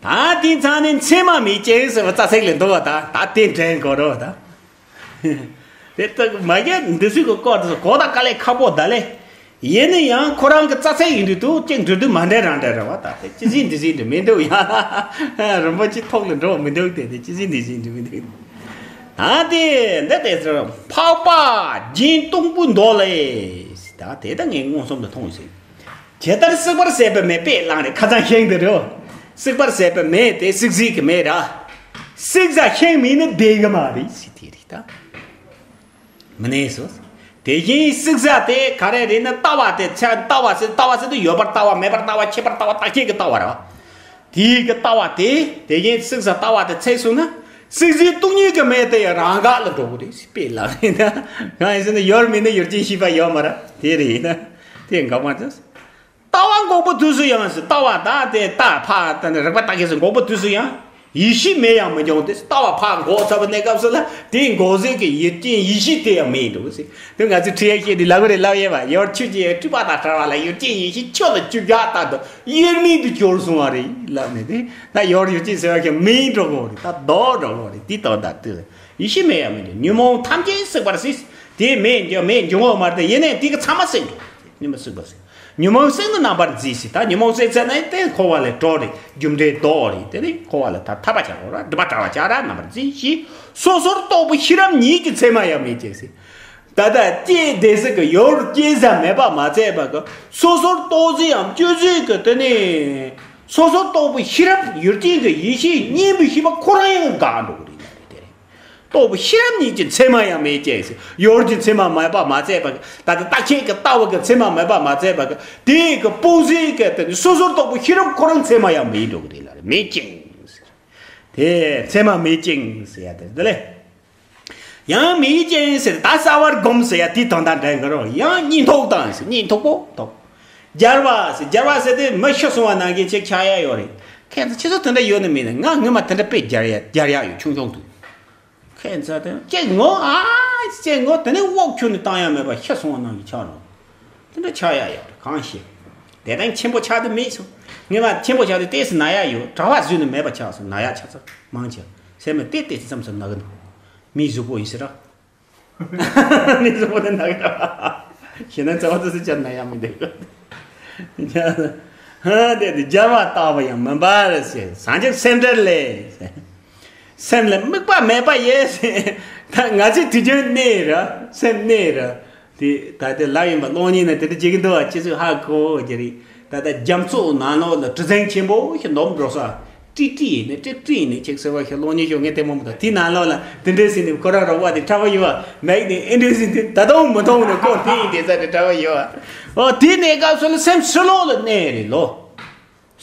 ད་དེ་ཚང་ནས་མཚན་མ་མེད་ཅིང་ཟེར་བ་རྩ་ཚིག་ལས་འདུག་བ། ད་ད་དེ་འདྲེན་དགོས་རོགས་ད། དེ་ལྟ་མ་གི་འདི་ཚོའི་གི་སྐོར་དུ་གོ་ད་དཀའ་ལས་ཁག་པོ་ད་ལེ། ཡིན་ན་ཡང་ཁོ་རང་གི་རྩ་ཚིག་ཡིན་དུས་དུ་གཅིག་འགྲོ་དུས་མ་འདྲ་རང་འདྲ་རེད་བ། ད་དེ་ཅི་ཟིན་འདི་ཟིན་དུ་མི་འདུག་ཡ། རིན་པོ་ཆེ་ཐོག་ལ་འགྲོ་མི་འདུག་དེ་དེ་ཅི་ཟིན་འདི་ཟིན་དུ་མི་འདུག་ད་དེ་འདི་དེ་ཚོ་འཕགས་པ་སྦྱིན་སྟོང་པོའི་མདོ་ལས། ད་དེ་ད་ངས་མངོན་སུམ་དུ་མཐོང་ཡོད་ཟེར། ཇི་ལྟར་བསྲེག་པར་ཟད་པའི་མེ། དཔེ་བླངས་རེད། ཁ་ཚང་ཤིང་དེ་རེད། བསྲེག་པར་ཟད་པའི་མེ་དེ་བསྲེག་ཟིག་གི་མེ་ར། བསྲེག་ས་ཤིང་མེད་ན་བསྡད་གི་མ་རེད་ཟེར་དེ་རེད་ད། མི་གནས་སོ། དེ་བཞིན་བསྲེག་ས་དེ་ག་རེ་རེད་ན་ལྟ་བ་དེ་ཚད། ལྟ་བ་ཟེར་ལྟ་བ་ཟེར་དུས་ཡོད་པར་ལྟ་བ། མེད་པར་ལྟ་བ། ཆད་པར་ལྟ་བ། རྟག་ཆད་ཀྱི་ལྟ་བ་རེད་བ། དེའི་གི་ལྟ་བ་དེ་དེ་བཞིན་བསྲེག་ས་ལྟ་བ་དེ་ཚད་སོང་ན། བསྲེག་ཟིག་སྟོང་ཉིད་ཀྱི་མེ་དེ་ཡང་རང་འགག་ལ་འགྲོ་གི་རེད་ཟེར། དཔེ་ལ་ཡིན་ན་གང་ཡིན་ཟེར་ན་ཡོད་མེད་ནི་ཡུལ་ཅན་ཤེས་པ་ཡོད་མ་རེད། དེ་རེད་ཡིན་ན་དེ་འགག་མ་ཐུབ། ལྟ་བ་འགོག་པའི་དུས་སུ་ཡང་ཟེར། ལྟ་བ་ད་དེ་ལྟ་ཕ་ད་ནི་རིག་པ་ལྟ་མཁན་ཟེར་འགོག་པའི་དུས་སུ་ཡང་ཡེ་ཤེས་མེད་ཡང་མི་འགྱུར་ཏེ། ལྟ་བ་ཕ་འགོག་ཚར་བའི་གནས་སྐབས་སུ་ལ་དེ་འགོག་ཟེར་གི་ཡུལ་ཅན་ཡེ་ཤེས་དེ་ཡང་མེད་འགྲོ་ཟེར། དེ་ང་ཚོས་ཁྲིད་ཡ་ཤེས་དེ་ལབ་རེད་ལབ་ཡས་པ། ཡོར་ཆུ་ཅན་སྤྲུལ་པ་དང་བྲལ་བ་ལ་ཡུལ་ཅན་ཡེ་ཤེས་ཆུ་ལ་བཅུ་བརྒྱ་ལྟར་དུ་དབྱེར་མེད་དུ་གྱུར་སོང་བ་རེད་ལབ་ནས། དེ་ད་ཡོར་ཡུལ་ཅན་ཟེར་བ་ཁྱོད་མེད་འགྲོ་གོ་རེད། ད་ལྡོག་འགྲོ་གོ་རེད། དེ་ལྟ་བུ་ད་ལྟོས། ཡེ་ཤེས་མེད་ཡང་མི་འགྱུར། ཉོན་མོངས་ཐམས་ཅད་བསྲེག་པར་གཟིགས། དེ་མེད་འགྱུར་མེད་འགྱུར་ངོ་མ་རེད། ཡིན་ནའི་དེ་གི་ཚང་མ་བསྲེག་འགྲོ། ཉོན་མོངས་བསྲེག་པར་གཟིགས། ཉོན་མོངས་བསྲེག་ན་རྣམ་པར་གཟིགས་ཟེར། ད་ཉོན་མོངས་བསྲེག་ཚར་ན་དེ་འཁོར་བ་ལས་གྲོལ་རེད། རྒྱུ་འབྲས་ལྡོག་རེད། དེ་ནི་འཁོར་བ་ལས་ཐར་ཐར་པ་ཆགས་རོགས་ར། སྒྲིབ་པ་བྲལ་བ་ཆགས་ར། རྣམ་པར་གཟིགས་ཤིག། སོ་སོར་རྟོག་པའི་ཤེས་རབ་ཉིད་ཀྱི་མཚན་མ་ཡང་མེད་ཅིང་ཟེར། ད་ལྟ་སྐྱེས་དེ་ཟིག་གི་ཡོར་སྐྱེས་ས་མེད་པ་མ་ཚད་པ་གི། སོ་སོར་རྟོག་ཟིག་ཡང་སྐྱེ་ཟིག་གི། དེ་ནི་སོ་སོར་རྟོག་པའི་ཤེས་རབ་ཡུལ་ཅན་གྱི་ཡེ་ཤེས་གཉེན་པོའི་ཤེས་པ་ཁོ་རང་ཡང་འགག་འགྲོ་གི་རེད་ན་རེད། དེ་རེད། རྟོག་པའི་ཤེས་རབ་ཉིད་ཀྱི་མཚན་མ་ཡང་མེད་ཅེས་ཟེར། ཡོར་གྱི་མཚན་མ་མེད་པ་མ་ཚད་པ། ད་ལྟ་རྟག་ཆད་ཀྱི་ལྟ་བ་གི་མཚན་མ་མེད་པ་མ་ཚད་པ། དེ་གི་སྤོང་ཟིག་གི་དེ་ནི་སོ་སོར་རྟོག་པའི་ཤེས་རབ་ཁོ་རང་མཚན་མ་ཡང་མེད་འགྲོ་གི་རེད་ལ་རེད། མེད་ཅིང་ཟེར། དེ་མཚན་མ་མེད་ཅིང་ཟེར་ཡ་དེ་རེད་ལེ། ཡང་མེད་ཅིང་ཟེར། ད་གསལ་བར་སྒོམ་ཟེར་ཡ་དེ་དོན་དག་འདྲ་གི་རོ། ཡང་གཉིད་འཐུག་དང་ཟེར། གཉིད་འཐུག་པོ་འཐུག། སྦྱར་བ་ཟེར། སྦྱར་བ་ཟེར་དེ་མི་ཤི་སོང་བ་ནང་གི་ཅིག་ཆགས་ཡ་ཡོད་རེད། ཁྱེད་ཚོ་ཁྱེད་ཚོ་དེ་འདྲ་ཡོད་ནི་མིན་ན། ང་སྔོན་མ་དེ་འདྲ་དཔེ་སྦྱར་ཡ་སྦྱར་ཡ་ཡོད། ཆུང་ཆུང་དུས། ཁྱེད་ཚོ་དེ་ཅིག་ངོ་ཨ་ཅིག་ངོ་དེ་ནས་དབུགས་ཁྱུ་ནས་བཏང་ཡ་མེད་པ་ཤི་སོང་བ་ནང་གི་ཆགས་རོ། དེ་འདྲ་ཆགས་ཡ་ཡོད་རེད། གང་ཤེས། དེ་དང་ཆེན་པོ་ཆགས་དུ་མེད་སོང་། སྔོན་མ་ཆེན་པོ་ཆགས་དུས་ཏོག་ཙམ་ན་ཡ་ཡོད། གྲྭ་པ་བཟོས་ནས་མེད་པ་ཆགས་སོང་། ན་ཡ་ཆགས་ཚར་མང་ཆེ། སེམས་མི་དེ་ཏོག་ཙམ་ཙམ་ཙམ་ན་གི་འདུག། མི་གཟུགས་པོ་ཡིན་ཟེར་ར། མི་གཟུགས་པོ་དེ་ན་གི་ར། ཞེ་ན་རྩ་བ་ཏོག་ཙམ་ཅར་ན་ཡ་མི་འདུག། ཧ་དེ་དེ་སྦྱར་བ་བཏགས་པ་ཡང་མིན་པར་ཟེར། སངས་རྒྱས་སེམས་འགྲེལ་ལས་ཟེར། སེམས་ལ་དམིགས་པ་མེད་པ་ཡིན། ད་ང་ཚོས་དུས་རྒྱུན་གནས་ར་སེམས་གནས་ར། དེ་ད་ལྟའི་ལབ་ཡིན་པ་གློག་བརྙན་ནང་དེ་འདྲ་བྱེད་ཀྱི་འདུག་བ། ཁྱེད་ཚོས་ཧ་གོ་གི་རེད། ད་ལྟ་རྒྱ་མཚོའི་ནང་ལོགས་ལ་གྲུ་གཟིངས་ཆེན་པོ་ཞིག་འདོམ་འགྲོ་ས། ཀྲིག་ཀྲིག་ཡིན་ནི་ཀྲིག་ཀྲིག་ཡིན་ནི་ཅིག་ཟེར་བ་ཞིག་གློག་བརྙན་ཞིག་ངས་ལྟད་མོ་མི་འདུག་དེའི་ནང་ལོགས་ལ་དེ་འདྲའི་ཟིན་ནི་ཁོ་རང་རོགས་པ་དེ་ཁྲ་བ་ཡོད་བ། མེག་ནི་ཨེ་འདྲའི་ཟིན་དེ་ད་དུང་མི་མཐོང་ནི་ཁོ་དེ་ཡིན་དེ་ས་དེ་ཁྲ་བ་ཡོད་བ། ཨོ་དེའི་གནས་སྐབས་སུ་ལ་སེམས་ཕྱི་ལོགས་ལ་གནས་རེད་ལོ།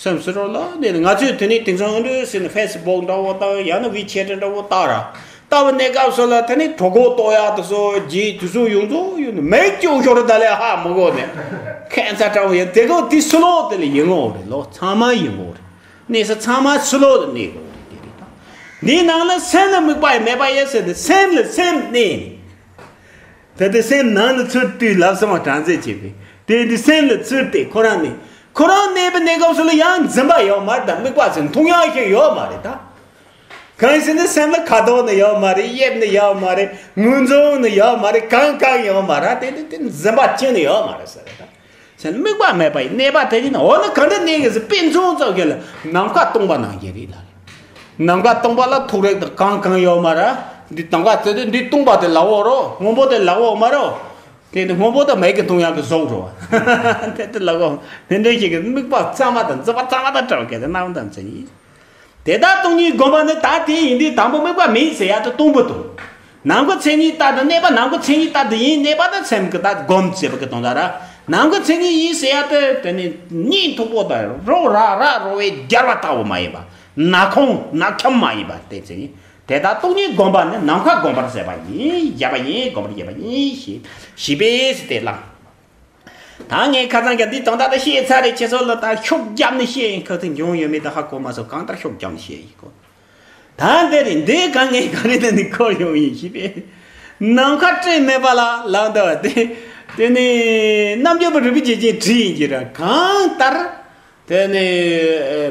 སེམས་ཕྱི་ལོགས་ལ་གནས་ནི་ང་ཚོས་དེ་ནི་དེང་སང་ཨེ་འདྲའི་ཟིན་ནི་ཕེ་སི་བུག་འདྲ་བོ་དང་ཡང་ན་ཝི་ཆེ་ཊི་འདྲ་བོ་བལྟ་ར། ལྟ་བའི་གནས་སྐབས་སུ་ལ་དེ་ནི་གྲོད་ཁོག་ལྟོགས་ཡག་དེ་ཚོ་རྗེས་དུས་ཚོད་ཡོངས་རྫོགས་ཡོད་ནི་མེད་ཀྱང་ཤོར་ད་ལས་ཧ་མི་གོ་ནས་ཁན་ཚ་འདྲ་བོ་ཡིན་དེ་གོ་དེ་ཕྱི་ལོགས་དེ་ལ་ཡིན་ངོ་རེད་ལོ། ཚང་མ་ཡིན་ངོ་རེད། གནས་ས་ཚང་མ་ཕྱི་ལོགས་ལ་གནས་དགོས་རེད་དེ་རེད་ད། འདིའི་ནང་ལ་སེམས་ལ་དམིགས་པ་ཡང་མེད་པ་ཡིན་ཟེར་ནས་སེམས་ལ་སེམས་གནས་ནས། ད་ལྟ་སེམས་ནང་ལ་ཚུར་བཏུས་ལབ་སོང་བ་དྲང་ཚད་བྱས་པས་དེ་འདི་སེམས་ལ་ཚུར་བལྟས་ཁོ་རང་གནས། ཁོ་རང་གནས་པའི་གནས་སྐབས་སུ་ལ་ཡང་འཛིན་པ་ཡོད་མ་རེད་ད། དམིགས་པ་ཟེར་མཐོང་ཡག་ཞིག་ཡོད་མ་རེད་ད། གང་ཡིན་ཟེར་ན་སེམས་ལ་ཁ་དོག་ནི་ཡོད་མ་རེད། དབྱིབས་ནི་ཡོད་མ་རེད། ངོས་འཛིན་ནི་ཡོད་མ་རེད། གང་གང་ཡོད་མ་རེད། དེ་དེ་དེ་འཛིན་པ་ཅི་ནི་ཡོད་མ་རེད་ཟེར་རེད་ད། སེམས་དམིགས་པ་མེད་པ་ཡི་གནས་པ་དེ་ཡིན་ན་འོ་ན་ག་འདྲ་གནས་གི་ཟེར་དཔེ་མཚོན་ཙམ་གྱི་ལ་ནམ་མཁའ་སྟོང་པ་ནང་བཞིན་རེད་ལ། ནམ་མཁའ་སྟོང་པ་ལ་ཐོག་རེག་དང་གང་གང་ཡོད་མ་རེད། འདི་ནམ་མཁའ་ཙེ་དེ་འདི་སྟོང་པ་དེ་ལ་འོ་རོ། སྔོན་པོ་དེ་ལ་འོ་མ་རོ། དེ་ནི་སྔོན་པོ་དང་མེད་ཀྱི་མཐོང་ཡག་གི་ཟོག་རོ། དེ་དེ་ལ་འོ་དེ་འདྲ་ཞིག་གི་དམིགས་པ་གཙང་མ་དང་འཛིན་པ་གཙང་མ་དང་བྲལ་བ་གལ་ཏེ་རྣམ་དང་མཚན་ཉིད། དེ་ལྟར་སྟོང་ཉིད་བསྒོམ་པ་ནི་ད་དེ་ཡིན་དུས་དང་པོ་དམིགས་པ་མེད་ཟེར་ཡ་དེ་སྟོང་པོ་དང་། ནམ་མཁའ་མཚན་ཉིད་ལྟར་དུ་གནས་པ་ནམ་མཁའ་མཚན་ཉིད་ལྟར་དུ་ཡིན་གནས་པ་དང་སེམས་ཀྱི་ད་བསྒོམ་ཟེར་བ་གི་དོན་དག་ར། ནམ་མཁའ་མཚན་ཉིད་ཡིན་ཟེར་ཡ་དེ་དེ་ནི་གཉིད་འཐུག་པོ་དང་རོ་ར་ར་རོ་བའི་རྒྱལ་བ་ལྟ་བུ་མ་ཡིན་པ། ན་ཁོང་ན་ཁྱམ་མ་ཡིན་པ་དེ་མཚན་ཉིད་དེ་ལྟར་སྟོང་ཉིད་བསྒོམ་པ་ནི་ནམ་མཁའ་བསྒོམ་པར་ཟད་པ་ཡིན། བཞག་པ་ཡིན། བསྒོམ་པར་བཞག་པ་ཡིན་ཞེས་ཞེས་པས་དེ་ལ། ད་ངས་ཁ་སང་ཀྱང་འདི་དོན་དག་དེ་བཤད་ཚར་རེད། ཁྱེད་ཚོ་ལ་ད་ཤུགས་བརྒྱབ་ནས་བཤད་ཡིན། ཁ་ཚིག་འབྱུང་ཡོད་མེད་ད་ཧ་གོ་མ་སོང་། གང་ལྟར་ཤུགས་བརྒྱབ་ནས་བཤད་ཡིན་གོ། ད་འདི་རེད། འདི་གང་ངས་ག་རེ་ད་ནི་འཁོར་ཡོང་ཡིན་ཞེས་པས། ནམ་མཁའ་སྤྲིན་མེད་པ་ལ་ལབ་འདུག་བ་དེ། དེ་ནི་རྣམ་འགྱུར་བ་རིག་པའི་རྒྱལ་ཆེན་བྲིས་ཡིན་གྱི་ར། གང་ལྟར། དེ་ནི་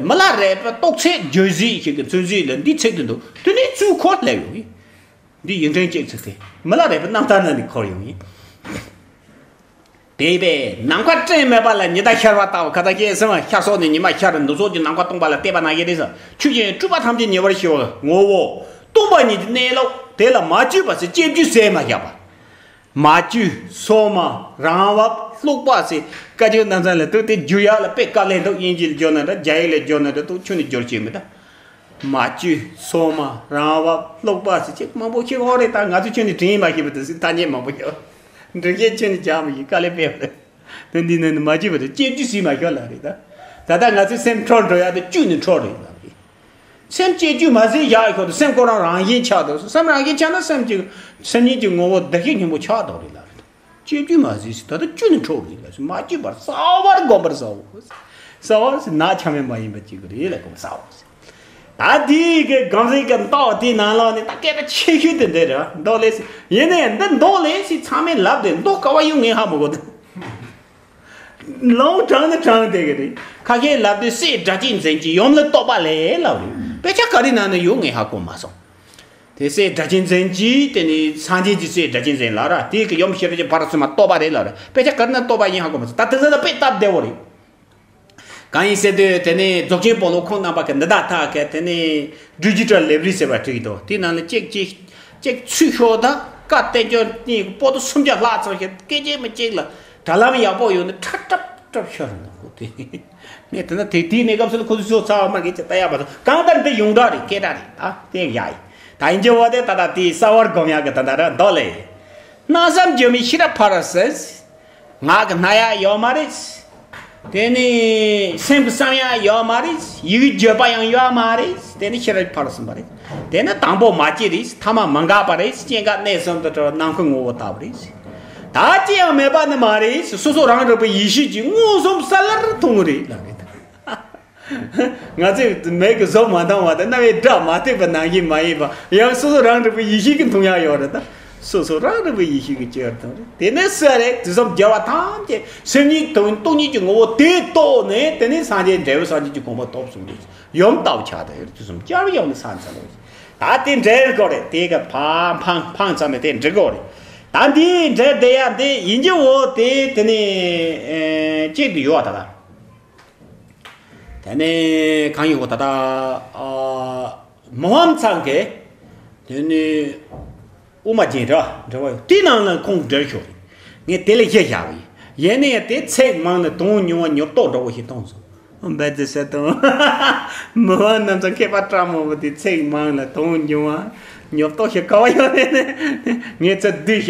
མི་ལ་རས་པའི་རྟོགས་ཚད་བརྗོད་གཞི་ཞིག་གི་མཚོན་བྱེད་ལ་འདི་ཚིག་དེ་འདུག་དེ་ནི་ཚུར་འཁོར་སླེབས་ཡོང་ཡིན། འདི་ཡིག་ཕྲེང་གཅིག་ཚིག་དེ་མི་ལ་རས་པའི་རྣམ་ཐར་ནང་ནས་འཁོར་ཡོང་ཡིན། དེ་བས་ནམ་མཁའ་སྤྲིན་མེད་པ་ལ་ཉི་ཟླ་ཤར་བ་ལྟ་བུ། ཁ་ད་ཁྱེད་སེམས་ཤར་སོགས་ནས་ཉི་མ་ཤར་འདུག་སོགས་ཀྱི་ནམ་མཁའ་སྟོང་པ་ལ་བལྟས་པ་ནང་བཞིན་རེད་ཟེར། ཆོས་ཅན་སྤྲུལ་པ་ཐམས་ཅད་ཉེ་བར་ཞི་བ་ངོ་བོ་སྟོང་པ་ཉིད་ཀྱི་གནས་ལུགས་དེ་ལ་མ་བཅོས་པ་ཟེར་བཅས་བཅོས་ཟེར་མ་བཞག་པ། མ་བཅོས་སོ་མ་རང་བབས་ལྷུག་པ་ཟེར་བཀའ་བརྒྱུད་རྣམ་ཚང་ལ་འདུག་དེ་བསྒྱུར་ཡག་ལ་དཔེ་དཀའ་ལས་འདུག་དབྱིན་ཇི་ལ་བསྒྱུར་ན་འདྲ། རྒྱ་ཡིག་ལ་བསྒྱུར་ན་འདྲ། འདུག་ཁྱོན་ནས་བསྒྱུར་ཤེས་མི་འདུག་མ་བཅོས་སོ་མ་རང་བབས་ལྷུག་པ་ཟེར་ཅིག་མང་པོ་ཞིག་ཡོད་རེད། ད་ང་ཚོ་ཁྱོན་ནས་དྲན་མ་ཤེས་པ་དེ་ཚོ་ཐ་སྙད་མང་པོ་ཡོད། འགྲེལ་བཤད་ཁྱོན་ནས་རྒྱག་མི་ཤེས། དཀའ་ལས་སྤེལ་བ་རེད། དེ་འདི་ནི་མ་བཅོས་པ་དེ་བཅས་བཅོས་ཟེར་མ་ཤོག་ལ་རེད་ད། ད་ལྟ་ང་ཚོའི་སེམས་འཕྲོག་འགྲོ་ཡག་དེ་བཅོས་ནས་འཕྲོག་རེད་ལ་རེད། སེམས་བཅས་བཅོས་མ་ཟེར་ཡག་ཤོག་དེ་སེམས་ཁོ་རང་རང་བཞིན་ཆགས་འདུག་སེམས་རང་བཞིན་ཆགས་ན་སེམས་ཀྱི་སེམས་ཉིད་ཀྱི་ངོ་བོ་བདེ་གཤེགས་སྙིང་པོ་ཆགས་འདུག་རེད་ལ་རེད། བཅོས་བཅོས་མ་ཟེར་ཟེར་ད་ལྟ་བཅོས་ནས་འཕྲོག་རེད་ལ་ཟེར། མ་བཅོས་པར་གསལ་བར་བསྒོམ་པར་བྱའོ། གསལ་བ་ཟེར་ནག་ཆ་མེད་མ་ཡིན་པ་གཅིག་རེད་ལ་བསྒོམ་གསལ་བ་ཟེར། ད་དེའི་གི་སྒོམ་གསལ་གི་མདོ་དེའི་ནང་ལོགས་ནས་ད་སྐད་ཆ་ཆེ་ཤོས་དེ་འདི་རེད། མདོ་ལས་ཟེར་ཡིན་ནའི་འདི་མདོ་ལས་ཟེར་ཚང་མས་ལབ་དེ་མདོ་ག་བ་ཡོད་ངས་ཧ་མི་གོ་ད། ལོང་དྲངས་ནི་དྲངས་དེ་གི་རེད། ཁ་ཤས་ལབ་དུས་སྲས་སྒྲ་གཅན་འཛིན་གྱི་ཡུམ་ལ་བསྟོད་པ་ལས་ལབ་རེད། དཔེ་ཆ་ག་རེ་ནང་ན་ཡོད་ངས་ཧ་གོ་མ་སོང་། དེ་སྲས་སྒྲ་གཅན་འཛིན་གྱིས་དེ་ནི་སངས་རྒྱས་ཀྱི་སྲས་སྒྲ་གཅན་འཛིན་ལ་ར་དེ་གི་ཡུམ་ཤེས་རབ་ཀྱི་ཕ་རོལ་ཏུ་ཕྱིན་པ་བསྟོད་པ་རེད་ལབ་རེད། དཔེ་ཆ་ག་རེ་ན་བསྟོད་པ་ཡིན་ཧ་གོ་མ་སོང་། ད་དེ་ཚོ་ལ་དཔེ་སྟབས་བདེ་བོ་རེད། གང་ཡིན་ཟེར་དུས་དེ་ནི་རྫོགས་ཆེན་སྤོ་ལོ་ཁོང་རྣམ་པ་གི་འདི་དག་ཐག་གི་དེ་ནི་བསྒྱུར་བྱའི་གྲྭ་ལེབ་རི་ཟེར་བ་བྲིས་འདུག་དེའི་ནང་ལ་གཅིག་གཅིག་གཅིག་ཚུར་ཤོག་དང་བཀའ་བསྟན་འགྱུར་གཉིས་པོ་ཏོ་སུམ་བརྒྱ་ལྷག་ཙམ་ཞིག་སྐད་ཆ་མི་གཅིག་ལ་དྲ་ལམ་ཡག་པོ་ཡོད་ན་ཁྲ་ཀྲབ་ཀྲབ་ཤོར་འདུག་དེ་ངས་དེ་ན་དེ་དེའི་གནས་སྐབས་སུ་ལ་ཁོ་ཚོས་ཚོ་ཚ་བ་མ་གི་ཅི་ལྟ་ཡག་པ་དང་གང་ལྟར་འདི་ཡོངས་གྲགས་རེད། སྐད་གྲགས་རེད། ད་དེ་ཡ་ཡིན། ད་ཡིན་གྱི་བ་དེ་ད་ད་དེའི་གསལ་བར་སྒོམ་ཡག་གི་ད་ད་ར་མདོ་ལས། སྣང་བསམ་སྒྱུ་མའི་ཤེས་རབ་ཕ་རོལ་ཕྱིན། ངག་གི་སྣང་ཡག་ཡོད་མ་རེད། དེ་ནི་སེམས་ཀྱི་བསམ་ཡག་ཡོད་མ་རེད། ཡིད་ཀྱི་བརྗོད་པ་ཡང་ཡོད་མ་རེད། དེ་ནི་ཤེས་རབ་ཕ་རོལ་ཕྱིན་པ་རེད། དེ་ནི་དང་པོ་མ་སྐྱེས་རེད། ཐ་མ་མི་འགག་པ་རེད། སྐྱེ་འགག་གནས་གསུམ་དུ་གྲོལ་བའི་ནམ་མཁའི་ངོ་བོ་ལྟ་བུ་རེད། ད་ཅི་ཡང་མེད་པ་ནི་མ་རེད། སོ་སོ་རང་རིག་པའི་ཡེ་ཤེས་ཀྱིས་མངོན་སུམ་གསལ་ལེར་མཐོང་གི་རེད་ལབ་རེད། ང་ཚོས་མིག་གིས་བཟོ་མ་བཏང་བ་དང་རྣ་བས་སྒྲ་མ་ཐོས་པ་ནང་བཞིན་མ་ཡིན་པ་ཡང་སོ་སོ་རང་རིག་པའི་ཡེ་ཤེས་ཀྱིས་མཐོང་ཡག་ཡོད་རེད་ད། སོ་སོ་རང་རིག་པའི་ཡེ་ཤེས་ཀྱིས་ཅི་ཡང་མཐོང་རེད། དེ་ནས་སུ་རེད། དུས་གསུམ་རྒྱལ་བ་ཐམས་ཅད་སེམས་ཉིད་དང་སྟོང་ཉིད་ཀྱི་ངོ་བོ་དེ་རྟོགས་ནས་དེ་ནས་སངས་རྒྱས་འབྲས་བུ་སངས་རྒྱས་ཀྱི་གོ་འཕང་ཐོབ་སོང་རེད། ཡུམ་ལྟ་བུ་ཆགས་བསྡད་ཡོད་རེད། དུས་གསུམ་རྒྱལ་བ་ཡུམ་ལ་ས་འཚལ་ལོ། ད་དེ་འབྲེལ་དགོས་རེད། དེ་ག་ཕ་འཕང་འཕང་ཙམ་ནས་དེ་འབྲེལ་དགོས་རེད། ད་འདིའི་འབྲེལ་བསྡད་ཡག་དེ་ཡིན་གྱི་འོ་དེ་དེ་ནས་ཨེ་གཅིག་ཏུ་ཡོད་པ་ད་ད། དེ་ནས་གང་ཡིན་གོ་ད་ལྟ་ཨ་ མི་དབང་ཚང་གི་དེ་ནི་དབུ་མ་རྒྱན་ར་འདྲ་བ་ཡོད། དེའི་ནང་ལ་ཁོང་འབྲེལ་ཤོག་རེད། ངས་དེ་ལ་གཞི་བཞག་པ་ཡིན། ཡིན་ན་ཡང་དེ་ཚེག་མང་ལ་དོན་ཉུང་བ་ཉོབ་ཏོ་འདྲ་བོ་ཞིག་གཏོང་སོང་། འབད་རྩོལ་ཟེར་དང་། མི་དབང་རྣམ་ཚོ་མཁས་པ་སྤྲ་མོ་བོ་དེ་ཚེག་མང་ལ་དོན་ཉུང་བ་ཉོབ་ཏོ་ཞིག་ག་བ་ཡོད་རེད་ནས་ངས་ཚོ་བསྡུས་བཞག་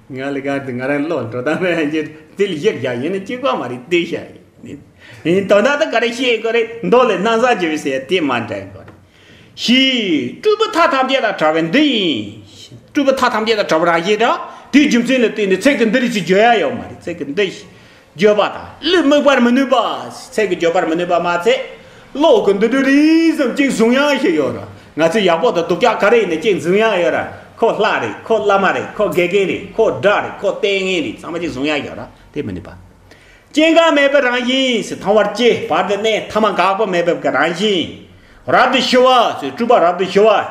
ཡིན། ང་ལ་ག་དུ་ང་རང་བློ་འགྲོ་སྟངས་རེད་ཡིན། དེ་ལ་གཞི་བཞག་ཡིན་ན་གཅིག་པ་མ་རེད། བསྡུས་བཞག་ཡིན། ཡིན། དོན་དག་ད་ག་རེ་བཤད་དགོས་རེད། མདོ་ལས་སྣང་བཞག་བརྗོད་པའི་ཟེར་དེ་མ་འདྲ་དགོས་རེད། ཞེས་སྤྲུལ་པ་མཐའ་ཐམས་ཅད་དང་བྲལ་བའི་འདི་ཡིན། སྤྲུལ་པ་མཐའ་ཐམས་ཅད་དང་བྲལ་བ་རང་བཞིན་དང་དེའི་རྒྱུ་མཚན་ལ་བརྟེན་ནས་ཚིག་གི་འདི་རིགས་ཅིག་བརྗོད་ཡ་ཡོད་མ་རེད། ཚིག་གི་འདི་བརྗོད་པ་དང་གླུ་དམིགས་པར་མི་ནུས་པ། ཚིག་གི་བརྗོད་པར་མི་ནུས་པ་མ་ཚད། བློ་གི་འདུ་འཕྲོད་རིགས་ཙམ་གཅིག་བཟུང་ཡ་ཞིག་ཡོད་ར། ང་ཚོས་ཡག་པོ་དང་སྡུག་ཅག་ག་རེ་ཡིན་ན་གཅིག་བཟུང་ཡ་ཡོད་ར། ཁོ་ལྷ་རེད། ཁོ་བླ་མ་རེད། ཁོ་དགེ་རྒན་རེད། ཁོ་དགྲ་རེད། ཁོ་ལྟས་ངན་རེད། ཚང་མ་གཅིག་བཟུང་ཡ་ཡོད་ར། དེ་མི་ནུས་པ། སྐྱེ་འགག་མེད་པའི་རང་བཞིན་ཟེར། མཐོང་བར་བྱེད་བར་དུ་གནས། ཐ་མ་འགག་པ་མེད་པའི་རང་བཞིན། རབ་ཏུ་ཞི་བ་ཟེར། སྤྲུལ་པ་རབ་ཏུ་ཞི་བ།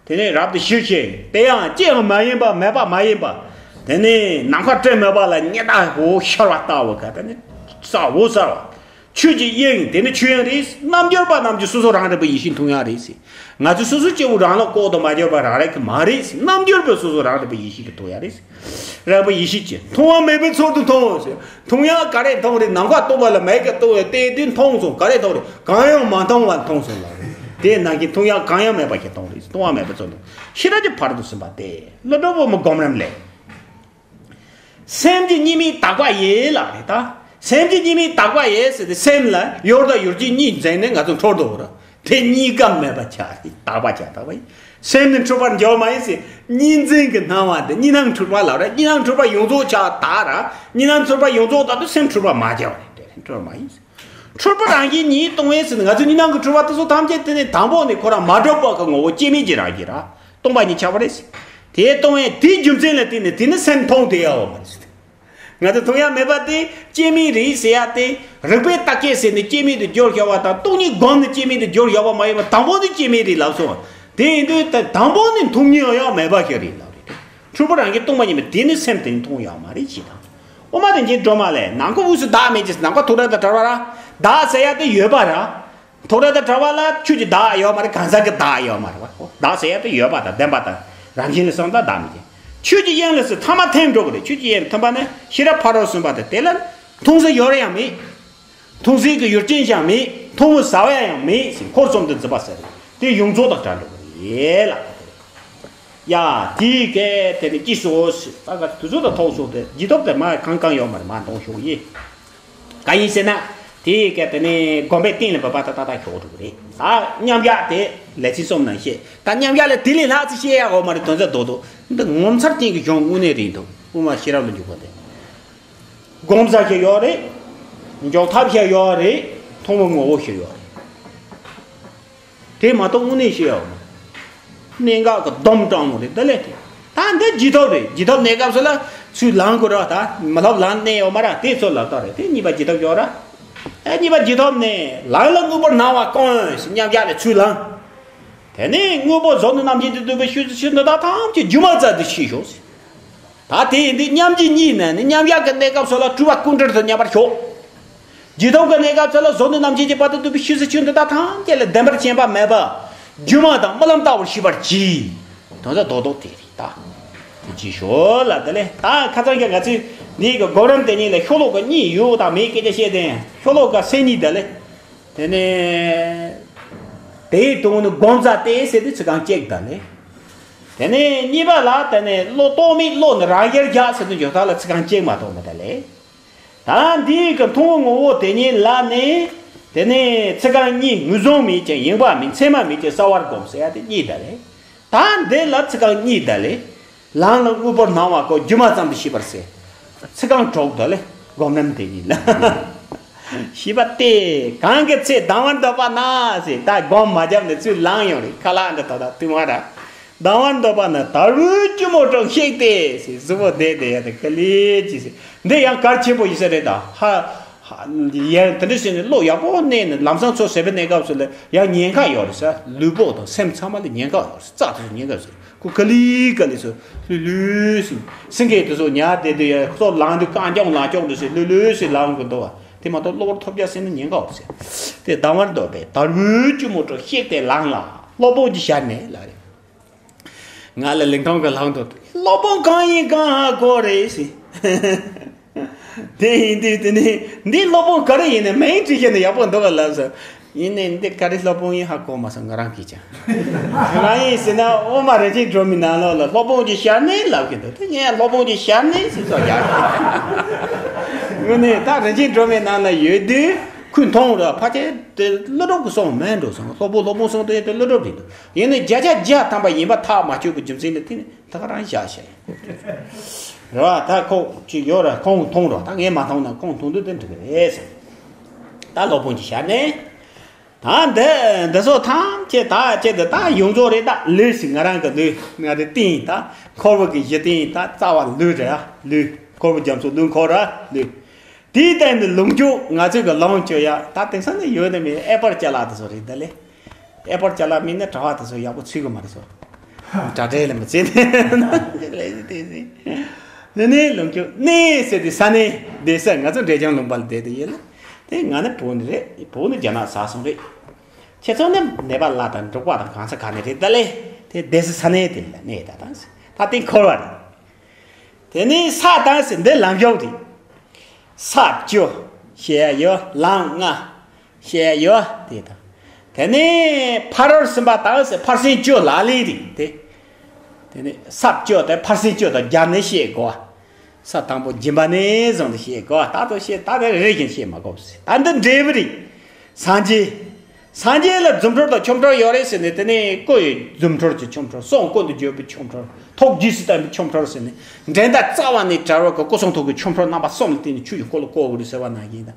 དེ་ནས་རབ་ཏུ་ཞི་ཞིང་དེ་ཡང་ཅི་ཡང་མ་ཡིན་པ། མེད་པ་མ་ཡིན་པ། དེ་ནས་ནམ་མཁའ་སྤྲིན་མེད་པ་ལ་ཉི་ཟླ་འོད་ཤར་བ་ལྟ་བུ་ག་དེ་ནས་ས་འོད་གསལ་བ། ཆོས་ཀྱི་དབྱིངས་དེ་ནི་ཆོས་དབྱིངས་རེད། རྣལ་འབྱོར་པ་རྣམས་ཀྱིས་སོ་སོ་རང་རིག་པའི་ཡེ་ཤེས་མཐོང་ཡ་རེད་ཟེར། ང་ཚོས་སོ་སོ་སྐྱེ་བོ་རང་ལ་ལྐོག་ཏུ་མ་གྱུར་པ་རང་རིག་གི་མ་རེད་ཟེར། རྣལ་འབྱོར་པས་སོ་སོ་རང་རིག་པའི་ཡེ་ཤེས་ཀྱིས་མཐོང་ཡ་རེད་ཟེར། རིག་པའི་ཡེ་ཤེས་ཀྱིས། མཐོང་བ་མེད་པའི་ཚུལ་དུ་མཐོང་ཟེར། མཐོང་ཡ་ག་རེ་མཐོང་རེད། ནམ་མཁའ་སྟོང་པ་ལ་མེད་ཀྱི་སྟོང་བའི་སྟེང་དུ་མཐོང་སོང་། ག་རེ་མཐོང་རེད། གང་ཡང་མ་མཐོང་བ་མཐོང་སོང་ལ་རེད། དེ་ནང་གི་མཐོང་ཡ་གང་ཡང་མེད་པ་ཞིག་མཐོང་རེད། མཐོང་བ་མེད་པའི་ཚུལ་དུ། ཤེས་རབ་ཀྱི་ཕ་རོལ་ཏུ་ཕྱིན་པ་སྟེ། ཀླུ་སྒྲུབ་པའི་སྒོམ་རིམ་ལས། སེམས་ཀྱི་གཉིས་མེད་དག་པ་ཡིས་ལ་རེད་ད། སེམས་ཀྱི་གཉིས་མེད་དག་པ་ཡིས་ཟེར་ཏེ་སེམས་ལ་ཡུལ་དང་ཡུལ་ཅན་གཉིས་འཛིན་ནས་ང་ཚོ་འཁྲུལ་འདུག་ར། དེ་གཉིས་ཀ་མེད་པ་ཆགས་རེད། དག་པ་ཆགས། དག་པ་ཡིས། སེམས་ནི་འཁྲུལ་པར་འགྱུར་མ་ཡིན་ཟེར། གཉིས་འཛིན་གྱི་སྣང་བ་འདི་གཉིས་སྣང་འཁྲུལ་པ་ལ་ར། གཉིས་སྣང་འཁྲུལ་པ་ཡོངས་རྫོགས་ཆགས་དག་ར། གཉིས་སྣང་འཁྲུལ་པ་ཡོངས་རྫོགས་དག་དུས་སེམས་འཁྲུལ་པ་མ་ཆགས་པ་རེད། དེ་འཁྲུལ་པ་མ་ཡིན་ཟེར། འཁྲུལ་པ་རང་བཞིན་ཉིད་སྟོང་པས་ཟེར་ནས་ང་ཚོས་གཉིས་སྣང་གི་འཁྲུལ་པ་དེ་ཚོ་ཐམས་ཅད་དེ་ནི་དང་པོ་ནས་ཁོ་རང་མ་གྲུབ་པ་གི་ངོ་བོ་སྐྱེ་མེད་ཀྱི་རང་བཞིན་ར། སྟོང་པ་ཉིད་ཆགས་པ་རེད་ཟེར། དེ་སྟོང་པས་དེའི་རྒྱུ་མཚན་ལ་བརྟེན་ནས་དེ་ནི་སེམས་མཐོང་དེ་ཡོད་མ་རེད་ཟེར། ང་ཚོ་མཐོང་ཡ་མེད་པ་དེ་སྐྱེ་མེད་རེད་ཟེར་ཡ་དེ། རིགས་པས་བརྟག་དཔྱད་ཟེར་ནས་སྐྱེ་མེད་དུ་བསྒྱུར་བཞག་པ་དང་། སྟོང་ཉིད་སྒོམ་ནས་སྐྱེ་མེད་དུ་བསྒྱུར་བཞག་པ་མ་ཡིན་པར་དང་པོ་ནས་སྐྱེ་མེད་རེད་ལབ་སོང་། དེ་ཡིན་དུས་ད་དང་པོ་ནས་མཐོང་མྱོང་ཡང་མེད་པ་ཞིག་རེད་ལབ་རེད། འཁྲུལ་པ་རང་གིས་སྟོང་པ་ཉིད་མེད་དེ་ནི་སེམས་དེ་ནི་མཐོང་ཡོད་མ་རེད་ཅེས་དང་། དབུ་མ་དང་རྗེས་སྒྲོལ་མ་ལས། ནམ་མཁའ་དབུས་སུ་བདག་མེད་ཅེས། ནམ་མཁའ་ཐོག་ཁྲ་དང་བྲལ་བ་ར། བདག་ཟེར་ཡ་དེ་ཡོད་པ་ར། ཐོག་ཁྲ་དང་བྲལ་བ་ལ་ཆོས་ཀྱི་བདག་ཡོད་མ་རེད། གང་ཟག་གི་བདག་ཡོད་མ་རེད་བ། བདག་ཟེར་ཡ་དེ་ཡོད་པ་དང་ལྡན་པ་དང་རང་བཞིན་ལ་སོང་ཙང་བདག་མེད་ཅེས། ཆོས་ཀྱི་དབྱིངས་ལ་ཟེར་ཐ་མ་ཐིམ་འགྲོ་གི་རེད། ཆོས་ཀྱི་དབྱིངས་ཐིམ་པ་ནི་ཤེས་རབ་ཕ་རོལ་སོན་པ་དང་དེ་ལ་མཐོང་ས་ཡོད་ར་ཡང་མེད། མཐོང་སའི་གི་ཡུལ་ཅན་ཞིག་མེད། མཐོང་བའི་ས་བོན་ཡང་མེད་ཟེར། འཁོར་གསུམ་དུ་འཛིན་པ་ཟེར། དེ་ཡོངས་རྫོགས་དང་བྲལ་འགྲོ་གི་རེད་ལ། ཡ། དེའི་སྐད་དེ་ནི་ཅི་སོ་ཟེར། ད་ག་དུས་ཚོད་དང་ཐོག་སོང་སྟེ་རྗེས་ཐོབ་དེ་མ་གང་གང་ཡོད་མ་རེད། མ་གཏོང་ཤོག་ཡིན། གང་ཡིན་ཟེར་ན། དེའི་སྐད་དེ་ནི་སྒོམ་པའི་གཏིང་ལ་འབབ་པ་ད་ཏག་ཏག་ཞོག་འགྲོ་གི་རེད། ད་མཉམ་གཞག་དེ་ལས་ཚིག་གསུམ་ནང་བཤད། ད་མཉམ་གཞག་ལས་དེ་ལས་ལྷག་ཅིག་བཤད་ཡག་ཡོད་མ་རེད། དོན་ཚན་རྡོག་རྡོག་འདི་ངོ་མཚར་ཅན་གྱི་གཞུང་དངོས་གནས་རེད་འདུག་དབུ་མ་ཤེས་རབ་ལ་འཇུག་པ་དེ། སྒོམ་ས་ཞིག་ཡོད་རེད། འཇོག་ཐབས་ཞིག་ཡོད་རེད། མཐོང་བའི་ངོ་བོ་ཞིག་ཡོད་རེད། དེ་མ་གཏོགས་དངོས་གནས་ཤེས་ཡོད་མ་རེད། གནད་འགག་གི་སྡོམ་སྤྲང་མོ་རེད། འདི་ལས་དེ། ད་འདི་རྗེས་ཐོབ་རེད། རྗེས་ཐོབ་གནས་སྐབས་སུ་ལ་ཚུར་ལངས་དགོས་ར། ད་མི་ལྷབ་ལངས་གནས་ཡོད་མ་ར། དེ་ཚོ་ལབ་སྟངས་རེད། དེ་གཉིས་པ་རྗེས་ཐོབ་ཡོད་ར། ཨེ་གཉིས་པ་རྗེས་ཐོབ་ནས་ལམ་ལ་དངོས་པོར་སྣང་བ་ཀུན་ཟེར། མཉམ་གཞག་ལས་ཚུར་ལངས། དེ་ནས་དངོས་པོ་གཟུགས་ནས་རྣམ་མཁྱེན་དུ་འདོད་པའི་ཤེས་ཚུལ་ཆོས་འདི་དག་ཐམས་ཅད་སྒྱུ་མ་ཙམ་དུ་ཤེས་ཤོག་ཟེར། ད་དེ་ཡིན་དུས་མཉམ་རྗེས་གཉིས་ནས་ནི་མཉམ་གཞག་གི་གནས་སྐབས་སུ་ལ་སྤྲུལ་པ་ཀུན་གྲོལ་དུ་མཉམ་པར་ཞོག་རྗེས་ཐོབ་ཀྱི་གནས་སྐབས་སུ་ལ་གཟུགས་ནས་རྣམ་མཁྱེན་གྱི་བར་དུ་འདོད་པའི་ཤེས་ཚུལ་ཆོས་འདི་དག་ཐམས་ཅད་ལས་བདེན་པར་ཞེན་པ་མེད་པ། སྒྱུ་མ་དང་རྨི་ལམ་ལྟ་བུར་ཤེས་པར་གྱིས། དོན་དག་རྡོག་རྡོག་དེ་རེད་ད། དེ་ཅིག་ཞོག་ལ། དེ་ལས་ད་ཁ་སང་གི་ང་ཚོས་འདིའི་གི་སྒོམ་རིམ་དེ་གཉིས་ལ་ཤོ་ལོ་ཀ་གཉིས་ཡོད་དང་མེད་སྐད་ཆ་བཤད་དེ། ཤོ་ལོ་ཀ་སེ་གཉིས་དེ་ལས། དེ་ནས་དེའི་དོན་ནི་སྒོམ་རྩ་སྟེ་ཟེར་དུས་ཚིག་རྐང་གཅིག་དེ་ལས། དེ་ནས་གཉིས་པ་ལ་དེ་ནས་བློ་རྟོག་མེད་བློ་ནི་རང་ཡལ་རྒྱག་ཟེར་དུས་འཇོག་ཐབས་ལ་ཚིག་རྐང་གཅིག་མ་གཏོགས་མེད་དེ་ལས། ད་འདིའི་གི་མཐོང་བའི་ངོ་བོ་དེ་ཉིད་ལ་ནི། དེ་ནི་ཚིག་རྐང་གཉིས། ངོས་བཟུང་མེད་ཅིང་ཡེངས་པ་མེད། མཚན་མ་མེད་ཅིང་གསལ་བར་བསྒོམ་ཟེར་ཡ་དེ་གཉིས་དེ་ལས། ད་འདི་ལ་ཚིག་རྐང་གཉིས་དེ་ལས། ལམ་ལ་དངོས་པོར་སྣང་བ་ཀུན་སྒྱུ་མ་ཙམ་དུ་ཤེས་པར་ཟེར། ཚིག་རྐང་དྲུག་དེ་ལས་སྒོམ་རིམ་དེ་ཉིད་ལ། ཤེས་པ་སྟེ། གང་གི་ཚེ་ལྡང་བར་འདོད་པ་ན་ཟེར། ད་སྒོམ་མ་བརྒྱབ་ནས་ཚུར་ལངས་ཡོང་རེད། ཁ་ལག་འདི་ད་ད་བཏུང་བ་ར། ལྡང་བར་འདོད་པ་ན་དལ་བུས་སྐྱིལ་མོ་ཀྲུང་བཤིག་སྟེ་ཟེར། གཟུགས་པོ་བདེ་བདེ་ཡ་དེ་ཁ་ལི་ཅི་ཟེར། འདི་ཡང་གལ་ཆེན་པོ་ཡིན་ས་རེད་ད། ཧ། ཧ། ཡང་དེ་འདྲ་བྱས་ནས་བློ་ཡག་པོ་གནས་ནས་ལམ་སང་ཚོ་ཟེར་བའི་གནས་སྐབས་སུ་ལ་ཡང་ཉེན་ཁ་ཡོད་རེད་ཟེར། ལུས་པོ་དང་སེམས་ཚང་མ་ལ་ཉེན་ཁ་ཡོད་རེད་ཟེར། རྩ་དེ་ཚོ་ཉེན་ཁ་ཡོད་ཟེར། ཁོ་ཀ་ལི་ཀ་ལི་ཚོ་ལྷོད་ལྷོད་ཟེར། སེང་གེ་དེ་ཚོ་ཉལ་བསྡད་དུས་ཡང་ཚོ་ལངས་དུས་རྐང་ལྗོངས་ལངས་ཀྱོག་འདུག་ཟེར། ལྷོད་ལྷོད་ཟེར་ལངས་དགོས་འདུག་བ། དེ་མ་གཏོགས་གློ་བུར་ཐོལ་རྒྱག་ཟེར་ན་ཉེན་ཁ་ཡོད་ཟེར། དེ་ལྡང་བར་འདོད་པས་དལ་བུས་སྐྱིལ་མོ་ཀྲུང་བཤིག་སྟེ་ལངས་ལ། སློབ་དཔོན་གྱི་ཞལ་ནས་ལབ་རེད། ང་ལ་ལིང་ཐང་གི་ལྷག་འདུག་སློབ་དཔོན་གང་ཡིན་གང་ཧ་གོ་རེད་ཟེར། དེ་ཡིན་དུས་དེ་ནི་འདི་སློབ་དཔོན་ག་རེ་ཡིན་ནས་མིང་བྲིས་བྱས་ནས་ཡག་པོ་འདུག་ག་ལབ་སོང་། ཡིན་ནའི་འདི་ག་རེ་སློབ་དཔོན་ཡིན་ཧ་གོ་མ་སོང་། ང་རང་གིས་ཀྱང་། ང་ཡིན་ཟེར་ན་དབུ་མ་རིན་ཆེན་སྒྲོན་མའི་ནང་ལོགས་ལ་སློབ་དཔོན་གྱི་ཞལ་ནས་ལབ་ཀྱི་འདུག་དེ་ངས་སློབ་དཔོན་གྱི་ཞལ་ནས་ཟེར་སོགས་རྒྱག་དངོས་གནས་ད་རིན་ཆེན་སྒྲོན་མའི་ནང་ན་ཡོད་དུས་ཁོས་མཐོང་ར་ཕལ་ཆེར་དེ་ཀླུ་སྒྲུབ་ཀྱི་གསུང་མིན་འགྲོ་སོང་། སློབ་དཔོན་སློབ་དཔོན་གསུང་དེ་དེ་ཀླུ་སྒྲུབ་རེད་འདུག་ཡིན་ནའི་བརྒྱ་ཆ་བརྒྱ་ཐམ་པ་ཡིན་པ་ཐག་མ་ཆོད་པའི་རྒྱུ་མཚན་ནི་དེ་ནི། ད་ག་རང་བཞག་བྱས། རེད་བ། ད་ཁོ་ཅིག་ཡོད་ར། ཁོང་མཐོང་ར། ད་ངས་མ་མཐོང་ན་ཁོང་མཐོང་དུས་དེ་འགྲིག་གི་རེད་ཟེར། ད་སློབ་དཔོན་གྱི་ཞལ་ནས། ད་འདི་འདི་ཚོ་ཐམས་ཅད་ད་ཅི་འདི་ད་ཡོངས་རྫོགས་རེད། ད་ལུས་ཤིག་ང་རང་གི་ལུས། ང་རེ་སྟེང་ད་འཁོར་བ་གི་གཞི་སྟེང་ད་རྩ་བ་ལུས་རེད་ཨ། ལུས། འཁོར་བ་རྒྱ་མཚོ་ལུས་འཁོར་ར་ལུས། དེའི་སྟེང་ནས་ལོངས་སྤྱོད། ང་ཚོས་གི་ལོངས་སྤྱོད་ཡ་ད་དེང་སང་ནས་ཡོད་ནི་མེད། ཨེ་པར་ཅ་ལག་དེ་ཚོ་རེད་ད་ལེ། ཨེ་པར་ཅ་ལག་མིན་ན་གྲྭ་བ་དེ་ཚོ་ཡག་པོ་ཚུད་གི་མ་རེད་སོ། གྲྭ་སྒྲིག་ལ་མི་བརྩི་ནས་ལས་དེ་ཟིན། དེ་ནས་ལོངས་སྤྱོད་གནས་ཟེར་དེ་ས་གནས་བསྡད་ས། ང་ཚོ་འབྲས་ལྗོངས་ལུང་པ་ལ་བསྡད་དེ་ཡོད་ལ། དེ་ང་ནི་བོད་ནས་རེད། བོད་ནས་རྒྱ་ནག་ཟ་སོང་རེད། ཁྱེད་ཚོ་ནི་ནེ་པ་ལ་དང་འབྲུག་པ་དང་གང་ས་ག་ནས་རེད་ད་ལེ། དེ་བསྡད་ས་ས་གནས་དེ་ལ་གནས་ད་དང་ད་དེ་འཁོར་བ་རེད། དེ་ནས་ས་དང་ཟེར་འདི་ལམ་ཞོག་རེད། ས་བཅུ་ཞེས་ཡོད། ལམ་ལྔ་ཞེས་ཡོད་དེ་དང་། དེ་ནས་ཕ་རོལ་གསུམ་པ་དང་ཟེར་ཕར་ཕྱིན་བཅུ་ལ་ལས་རེད་དེ། དེ་ནས་ས་བཅུ་དང་ཕར་ཕྱིན་བཅུ་དང་སྦྱར་ནས་བཤད་དགོས། ས་དང་པོ་སྦྱིན་པ་ནས་བཟུང་སྟེ་བཤད་དགོས། ད་དུ་བཤད་ད་དེ་རེ་རེ་བཞིན་བཤད་མ་དགོས་ཟེར། ད་འདི་འབྲས་བུ་རེད། སངས་རྒྱས། སངས་རྒྱས་ལ་རྫུ་འཕྲུལ་དང་ཆོ་འཕྲུལ་ཡོད་རེད་ཟེར་ནས། དེ་ནས་སྐུ་ཡི་རྫུ་འཕྲུལ་གྱི་ཆོ་འཕྲུལ། གསུང་ཀུན་ཏུ་བརྗོད་པའི་ཆོ་འཕྲུལ། ཐུགས་རྗེས་སུ་བསྟན་པའི་ཆོ་འཕྲུལ་ཟེར་ནས། འགྲན་ཟླ་རྩ་བ་ནས་བྲལ་བའི་སྐུ་གསུང་ཐུགས་ཀྱི་ཆོ་འཕྲུལ་རྣམ་པ་གསུམ་ལ་བརྟེན་ནས་ཆོས་ཀྱི་འཁོར་ལོ་བསྐོར་བ་རེད་ཟེར་བ་ནང་བཞིན་དང་།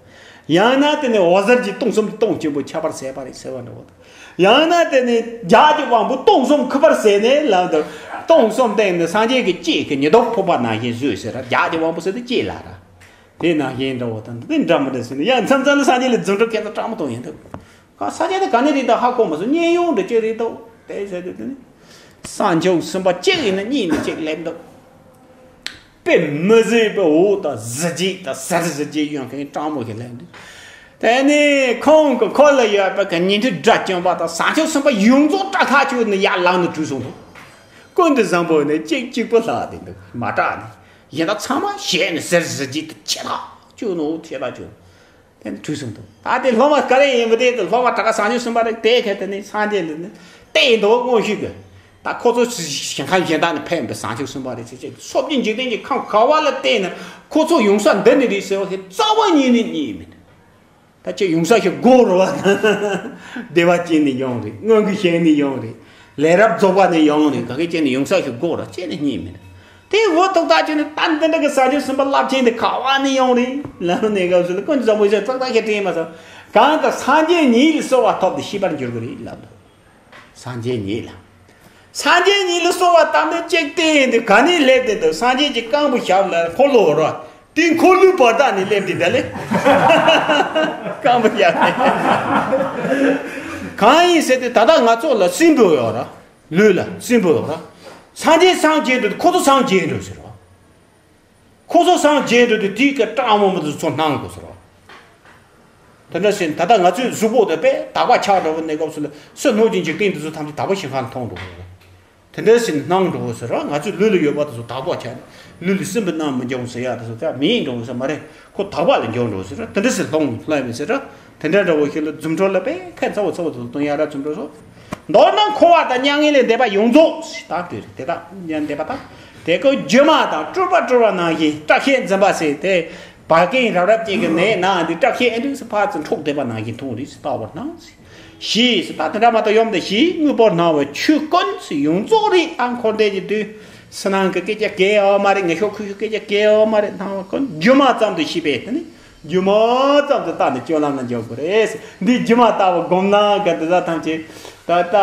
ཡང་ན་དེ་ནས་འོད་ཟེར་གྱིས་སྟོང་གསུམ་གྱི་སྟོང་ཆེན་པོ་ཁྱབ་པར་མཛད་པ་རེད་ཟེར་བ་འདྲ་བོ་དང་། ཡང་ན་དེ་ནས་བརྒྱད་ཀྱི་དབང་པོ་སྟོང་གསུམ་ཁུ་བར་བཟེད་ནས་ལམ་དུ། སྟོང་གསུམ་སྟེང་ནས་སངས་རྒྱས་ཀྱི་ལྕེ་གི་ཉི་ཟླ་ཕོག་པ་ནང་བཞིན་བཟོས་ཟེར། བརྒྱད་ཀྱི་དབང་པོ་ཟེར་དུས་ལྕེ་ལ་ར། དེ་ནང་བཞིན་འདྲ་བོ་དང་དེ་འདྲ་མི་འདྲ་ཟེར་ནས། ཡང་མཚམས་མཚམས་ལ་སངས་རྒྱས་ལ་རྫུ་འཕྲུལ་ཁྱད་མཚར་དྲང་མོ་གཏོང་ཡིན་འདུག་ས་ཆ་དེ་ག་ནས་རེད་ད་ཧ་གོ་མ་སོང་། མཉན་ཡོད་འདྲ་ཅིག་རེད་འདུག་དེ་ཟེར་དུས་དེ་ནི། སངས་རྒྱས་གསུམ་པ་གཅིག་ཡིན་ན་གཉིས་ནི་གཅིག་སླེབས་འདུག་དཔེ་མི་སྲིད་པའི་འོད་དང་གཟི་བརྗིད་དང་ཟེར་གཟི་བརྗིད་ཡོང་མཁན་དྲང་མོ་ཞིག་སླེབས་འདུག་དེ་ནི་ཁོང་གི་འཁོར་ལ་ཡོད་པའི་གི་ཉན་ཐོས་དགྲ་བཅོམ་པ་དང་སངས་རྒྱས་གསུམ་པ་ཡོངས་རྫོགས་སྐྲག་ཐག་ཆོད་ནས་ཡར་ལངས་ནས་བྲོས་སོང་འདུག་ཀུན་ཏུ་བཟང་པོ་ནི་གཅིག་གཅིག་པུ་ལྷག་དེ་འདུག་མ་སྐྲག་ནས། གཞན་དག་ཚང་མ་ཞེད་ནས་ཟེར་གཟི་བརྗིད་དེ་ཆེ་ཐག་ཆོད་ནོ། ཆེ་ཐག་ཆོད། དེ་ནི་བྲོས་སོང་འདུག་ད་དེ་སློབ་མ་ག་རེ་ཡིན་པ་དེ། དེ་སློབ་མ་དྲག་སངས་རྒྱས་གསུམ་པ་རེད། དེ་ག་དེ་ནི་སངས་རྒྱས་ལ་ནི་བལྟས་འདུག་དངོས་ཤུགས་ཀྱིས། ད་ཁོ་ཚོ་ཞིང་ཁམས་གཞན་དག་ནས་ཕེབས་པའི་སངས་རྒྱས་གསུམ་པ་རེད་ཟེར་ཅིག་སོ་སྐྱེ་འཇིག་རྟེན་གྱི་ཁམས་ག་བ་ལ་བལྟས་ན་ཁོ་ཚོ་ཡོང་ས་འདི་ནས་རེད་ཟེར་བ་དེ་རྩ་བ་ཉིད་ནས་རྙེད་མེད། ད་ཁྱེད་ཡོང་ས་ཞིག་དགོས་རེད་བ། བདེ་བ་ཅན་ནས་ཡོང་རེད། མངོན་དགའ་ཞིང་ནས་ཡོང་རེད། ལས་རབ་རྫོགས་པ་ནས་ཡོང་རེད། ག་གེ་ཅན་ནས་ཡོང་ས་ཞིག་དགོས་རེད། ཅན་ནས་རྙེད་མེད། དེ་འུ་ཐུག་ཐག་ཆོད་ནས་ད་འདི་འདྲ་གི་ས་ཆ་གསུམ་པ་རླབས་ཆེན་དེ་ག་བ་ནས་ཡོང་རེད་ལབ་ནས་སྐབས་སུ་ལ་ཀུན་གྱི་བཟང་པོ་ཞིག་ཙག་ཙག་ཞིག་དྲན་མ་སོང་། གང་ལྟར་སངས་རྒྱས་ཉིད་ལ་གསོལ་བ་ཐོབ་སྟེ་ཤེས་པར་འགྱུར་གི་རེད་ལབ་འདུག་སངས་རྒྱས་ཉིད་ལ། སངས་རྒྱས་ཉིད་ལ་གསོལ་བ་བཏབ་ནས་གཅིག་བལྟས་འདུག་ག་ནས་སླེབས་ཏེ་འདུག་སངས་རྒྱས་ཀྱི་རྐང་པའི་ཞབས་ལ་འཁོར་ལོ་བོར་བ། དེ་འཁོར་ལོའི་བར་ཐག་ནས་སླེབས་ཏེ་འདི་ལས། རྐང་པའི་ཞབས་ནས། གང་ཡིན་ཟེར་ཏེ་ད་ལྟ་ང་ཚོ་ལ་སྲིན་བུ་ཡོད་ར། ལུས་ལ་སྲིན་བུ་ཡོད་ར། སངས་རྒྱས་སངས་རྒྱས་འདུག་ཁོ་ཚོ་སངས་རྒྱས་འགྲོ་ཟེར་བ། ཁོ་ཚོ་སངས་རྒྱས་འགྲོ་དུས་དེའི་སྐད་སྤྲང་མོ་མོ་དེ་ཚོ་སྣང་དགོས་ཟེར་བ། དེ་འདྲ་ཟེར་ནས་ད་ལྟ་ང་ཚོའི་གཟུགས་པོ་དེ་དཔེ་དག་པ་ཆགས་འགྲོ་བའི་གནས་སྐབས་སུ་ལ་སོ་སྣོད་ཀྱི་འཇིག་རྟེན་དེ་ཚོ་ཐམས་ཅད་དག་པ་ཞིག་གང་མཐོང་འགྲོ་གི་རེད། དེ་འདྲ་ཟེར་ནས་སྣང་འགྲོ་གི་ཟེར་བ། ང་ཚོའི་ལུས་ལ་ཡོད་པ་དེ་ཚོ་དག་པ་ཆགས་ནས་ལུས་ལ་སྲིན་བུ་རྣམས་མི་འབྱུང་ཟེར་ཡ་དེ་ཚོ་ད་མི་ཡིན་འགྲོ་གི་ཟེར་མ་རེད། ཁོ་དག་པ་ལ་འགྱུར་འགྲོ་ཟེར་བ། དེ་འདྲ་ཟེར་ལྷུང་ལྷུང་བའི་ཟེར་བ། དེ་འདྲ་འདྲ་བོ་ཞིག་ལ་རྫུ་འཕྲུལ་ལ་དཔེ་ཁ་ཚ་བོ་ཚ་བོ་དེ་ཚོ་སྟོན་ཡ་ར་རྫུ་འཕྲུལ་སོགས། མདོར་ན་འཁོར་བ་དང་མྱ་ངན་ལས་འདས་པ་ཡོངས་རྫོགས་ཞེས་དག་དེ་རེད། དེ་དག་མྱ་ངན་འདས་པ་དང་། དེ་ཀོ་སྒྱུ་མ་དང་སྤྲུལ་པ་སྤྲུལ་བ་ནང་བཞིན་སྐྲག་ཤད་འཛིན་པ་ཟེར་དེ། བད་ཀན་རབ་རིབ་ཅན་གྱི་ནད་ན་འདི་སྐྲག་ཤད་ཨེ་འདུག་སེ་ཕར་ཚུར་འཕྲོག་བསྡད་པ་ནང་བཞིན་མཐོང་རེད་ཟེར་ལྟ་བར་སྣང་ཟེར། ཞེས་ཟེར་ད་དེ་འདྲ་མ་གཏོགས་ཡོང་དེ་ཞེས་དངོས་པོར་སྣང་བའི་ཆོས་ཀུན་ཟེར་ཡོངས་རྫོགས་རེད། ཨ་འཁོར་འདས་ཀྱི་དུས་སུ་ནང་གི་སྐད་ཆ་གལ་ཡོད་མ་རེད། ངས་ཤོག་ཁུ་ཤུ་སྐད་ཆ་གལ་ཡོད་མ་རེད། སྣང་བ་ཀུན་སྒྱུ་མ་ཙམ་དུ་ཤེས་པས་དེ་ནི། སྒྱུ་མ་ཙམ་དུ་བལྟས་ནས་སྤྱོད་ལམ་ལ་འཇོག་དགོས་རེད། འདི་སྒྱུ་མ་ལྟ་བུ་སྒོམ་ན་ག་འདི་དག་ཐམས་ཅད་ད་ལྟ་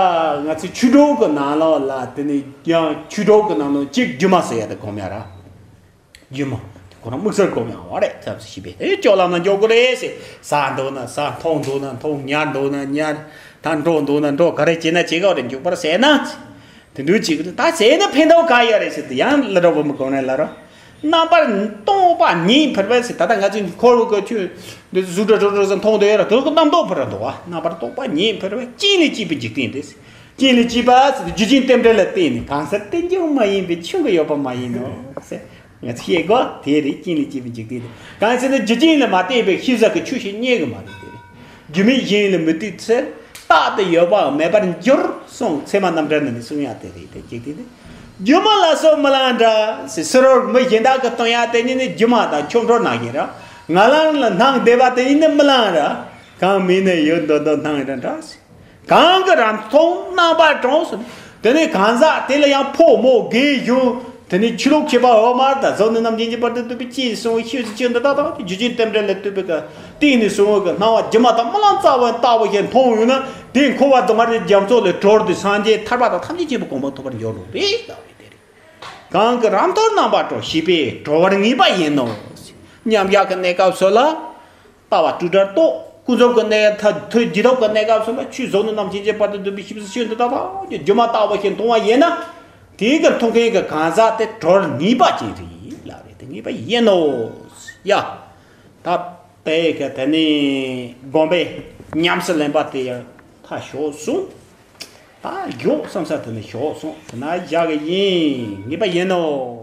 ང་ཚོའི་ཆོས་གྲོགས་ཀྱི་ནང་ལོགས་ལ་དེ་ནི་ཡང་ཆོས་གྲོགས་ཀྱི་ནང་ལོགས་གཅིག་སྒྱུ་མ་ཟེར་ཡ་དེ་སྒོམ་ཡ་ར། སྒྱུ་མ་དེ་ཁོ་རང་དམིགས་བསལ་སྒོམ་ཡ་བ་རེད་ཙམ་ཞིག་བྱས་པས་དེ་སྤྱོད་ལམ་ལ་འཇོག་དགོས་རེད་ཟེར། ཟ་འདུག་ན་ཟ། འཐུང་འདུག་ན་འཐུང་། ཉལ་འདུག་ན་ཉལ། ད་འགྲོ་འདུག་ན་འགྲོ། ག་རེ་བྱེད་ན་བྱེད་ག་རེ་འཇུག་པར་ཟད་ན། དེ་འདུག་ཅིག་ད་ཟེར་ན་ཕན་ཐོགས་ག་ཡོད་རེད་ཟེར་དུས་ཡང་ལ་འགྲོ་བ་མི་གོ་ནས་ལ་རོ། རྣམ་པར་རྟོག་པ་ཉིད་འཕེར་བས་ཟེར། ད་ལྟ་ང་ཚོས་འཁོར་བའི་སྐོར་ཆུ་འདི་གཟུགས་སྒྲ་དྲི་རོ་རོ་ཟེར་མཐོང་འདོད་ཡོད་ར། དེ་ཚོ་རྣམ་རྟོག་འཕེར་ར་འདུག་བ། རྣམ་པར་རྟོག་པ་ཉིད་འཕེར་བས་གཅིག་ལས་སྐྱེས་པའི་འཇིག་རྟེན་དེ་ཟེར། རྐྱེན་ལས་སྐྱེས་པ་ཟེར་དུས་རྒྱུ་རྐྱེན་རྟེན་འབྲེལ་ལ་བརྟེན་ནས། གང་ཟག་རྟེན་འབྱུང་མ་ཡིན་པས་ཆོས་ཀྱི་ཡོད་པ་མ་ཡིན་ནོ་ཟེར། ང་ཚོས་ཤེས་དགོས། དེ་རེད། རྐྱེན་ལས་སྐྱེས་པའི་འཇིག་རྟེན་དེ། གང་ཟེར་ན་རྒྱུ་རྐྱེན་ལ་མ་བརྟེན་པའི་ཤེས་བྱ་གི་ཆོས་ཤིག་རྙེད་གི་མ་རེད། དེ་རེད། རྒྱུ་མེད་གཞན་ལ་མི་ལྟོས་ཚེ། རྟག་ཏུ་ཡོད་པའང་མེད་པར་འགྱུར་གསུངས། ཚད་མ་རྣམ་འགྲེལ་ནང་ནས་གསུངས་ཡ་དེ་རེད། དེ་འཇིག་རྟེན་དེ། སྒྱུ་མ་ལ་སོགས་རྨི་ལམ་འདྲ་ཟེར། ཕྱི་རོལ་མི་གཞན་དག་གིས་སྟོན་ཡ་དེ་གཉིས་ནི་སྒྱུ་མ་དང་ཆོ་འཕྲུལ་ནང་བཞིན་རེད། ང་རང་ལ་སྣང་བསྡད་པ་དེ་གཉིས་ནི་རྨི་ལམ་རེད། གང་མིན་ནི་ཡོད་མདོག་མདོག་སྣང་རེ་འདྲ་ཟེར། གང་གི་རང་མཐོང་རྣམ་པར་གྲོལ་ཟེར། དེ་ནས་གང་ཟག་དེ་ལ་ཡང་ཕོ་མོ་རྒས་གཞོན། དེ་ནས་ཆོས་ལུགས་ཁྱད་པར་འོག་མར་དང་གཟུགས་ནི་རྣམ་མཁྱེན་གྱི་བར་དུ་གཏུགས་པའི་ཅེས་གསུངས་པའི་ཤེས་བྱའི་ཆོས་འདི་དག་དང་རྒྱུ་རྐྱེན་རྟེན་འབྲེལ་ལ་ལྟོས་པའི་གི་སྟེང་ནས་གསུངས་པའི་གི་སྣང་བ་སྒྱུ་མ་དང་རྨི་ལམ་རྩ་བ་ནས་ལྟ་བུ་ཞིག་མཐོང་ཡོང་ན། དེ་འཁོར་བ་སྡུག་བསྔལ་གྱི་རྒྱ་མཚོ་ལས་གྲོལ་ཏེ་སངས་རྒྱས་ཐར་པ་དང་ཐམས་ཅད་མཁྱེན་པའི་གོ་འཕང་ཐོབ་པར་འགྱུར་རོ་རེད་ལབ་པའི་དེ་རེད། གང་གི་རང་མཐོང་རྣམ་པར་གྲོལ། ཤེས་པས་གྲོལ་བར་ངེས་པ་ཡིན་ནོ། མཉམ་གཞག་གི་གནས་སྐབས་སུ་ལ་ལྟ་བ་དྲུག་སྒྲར་རྟོག། ཀུན་རྫོབ་ཀྱི་གནས་ཐ་ཐོས་རྗེས་ཐོབ་ཀྱི་གནས་སྐབས་སུ་ལ་ཆོས་གཟུགས་ནི་རྣམ་མཁྱེན་གྱི་བར་དུ་གཏུགས་པའི་ཤེས་བྱའི་ཆོས་འདི་དག་དང་སྒྱུ་མ་ལྟ་བུ་ཞིག་མཐོང་བ་ཡིན་ན། དེའི་གི་མཐོང་མཁན་གྱི་གང་ཟག་དེ་གྲོལ་ངེས་པ་ཅན་རེད་ལབ་རེད། དེ་ངེས་པ་ཡིན་ནོ། ཡ། ད་དེ་གི་དེ་ནས་དགོངས་པའི་ཉམས་སུ་ལེན་པ་དེ་ཡང་ད་ཞོག་གསུངས། ད་མགྱོགས་བསམ་ས་དེ་ནས་ཞོག་གསུངས། དེ་ན་བཞག་གི་ཡིན། ངེས་པ་ཡིན་ནོ།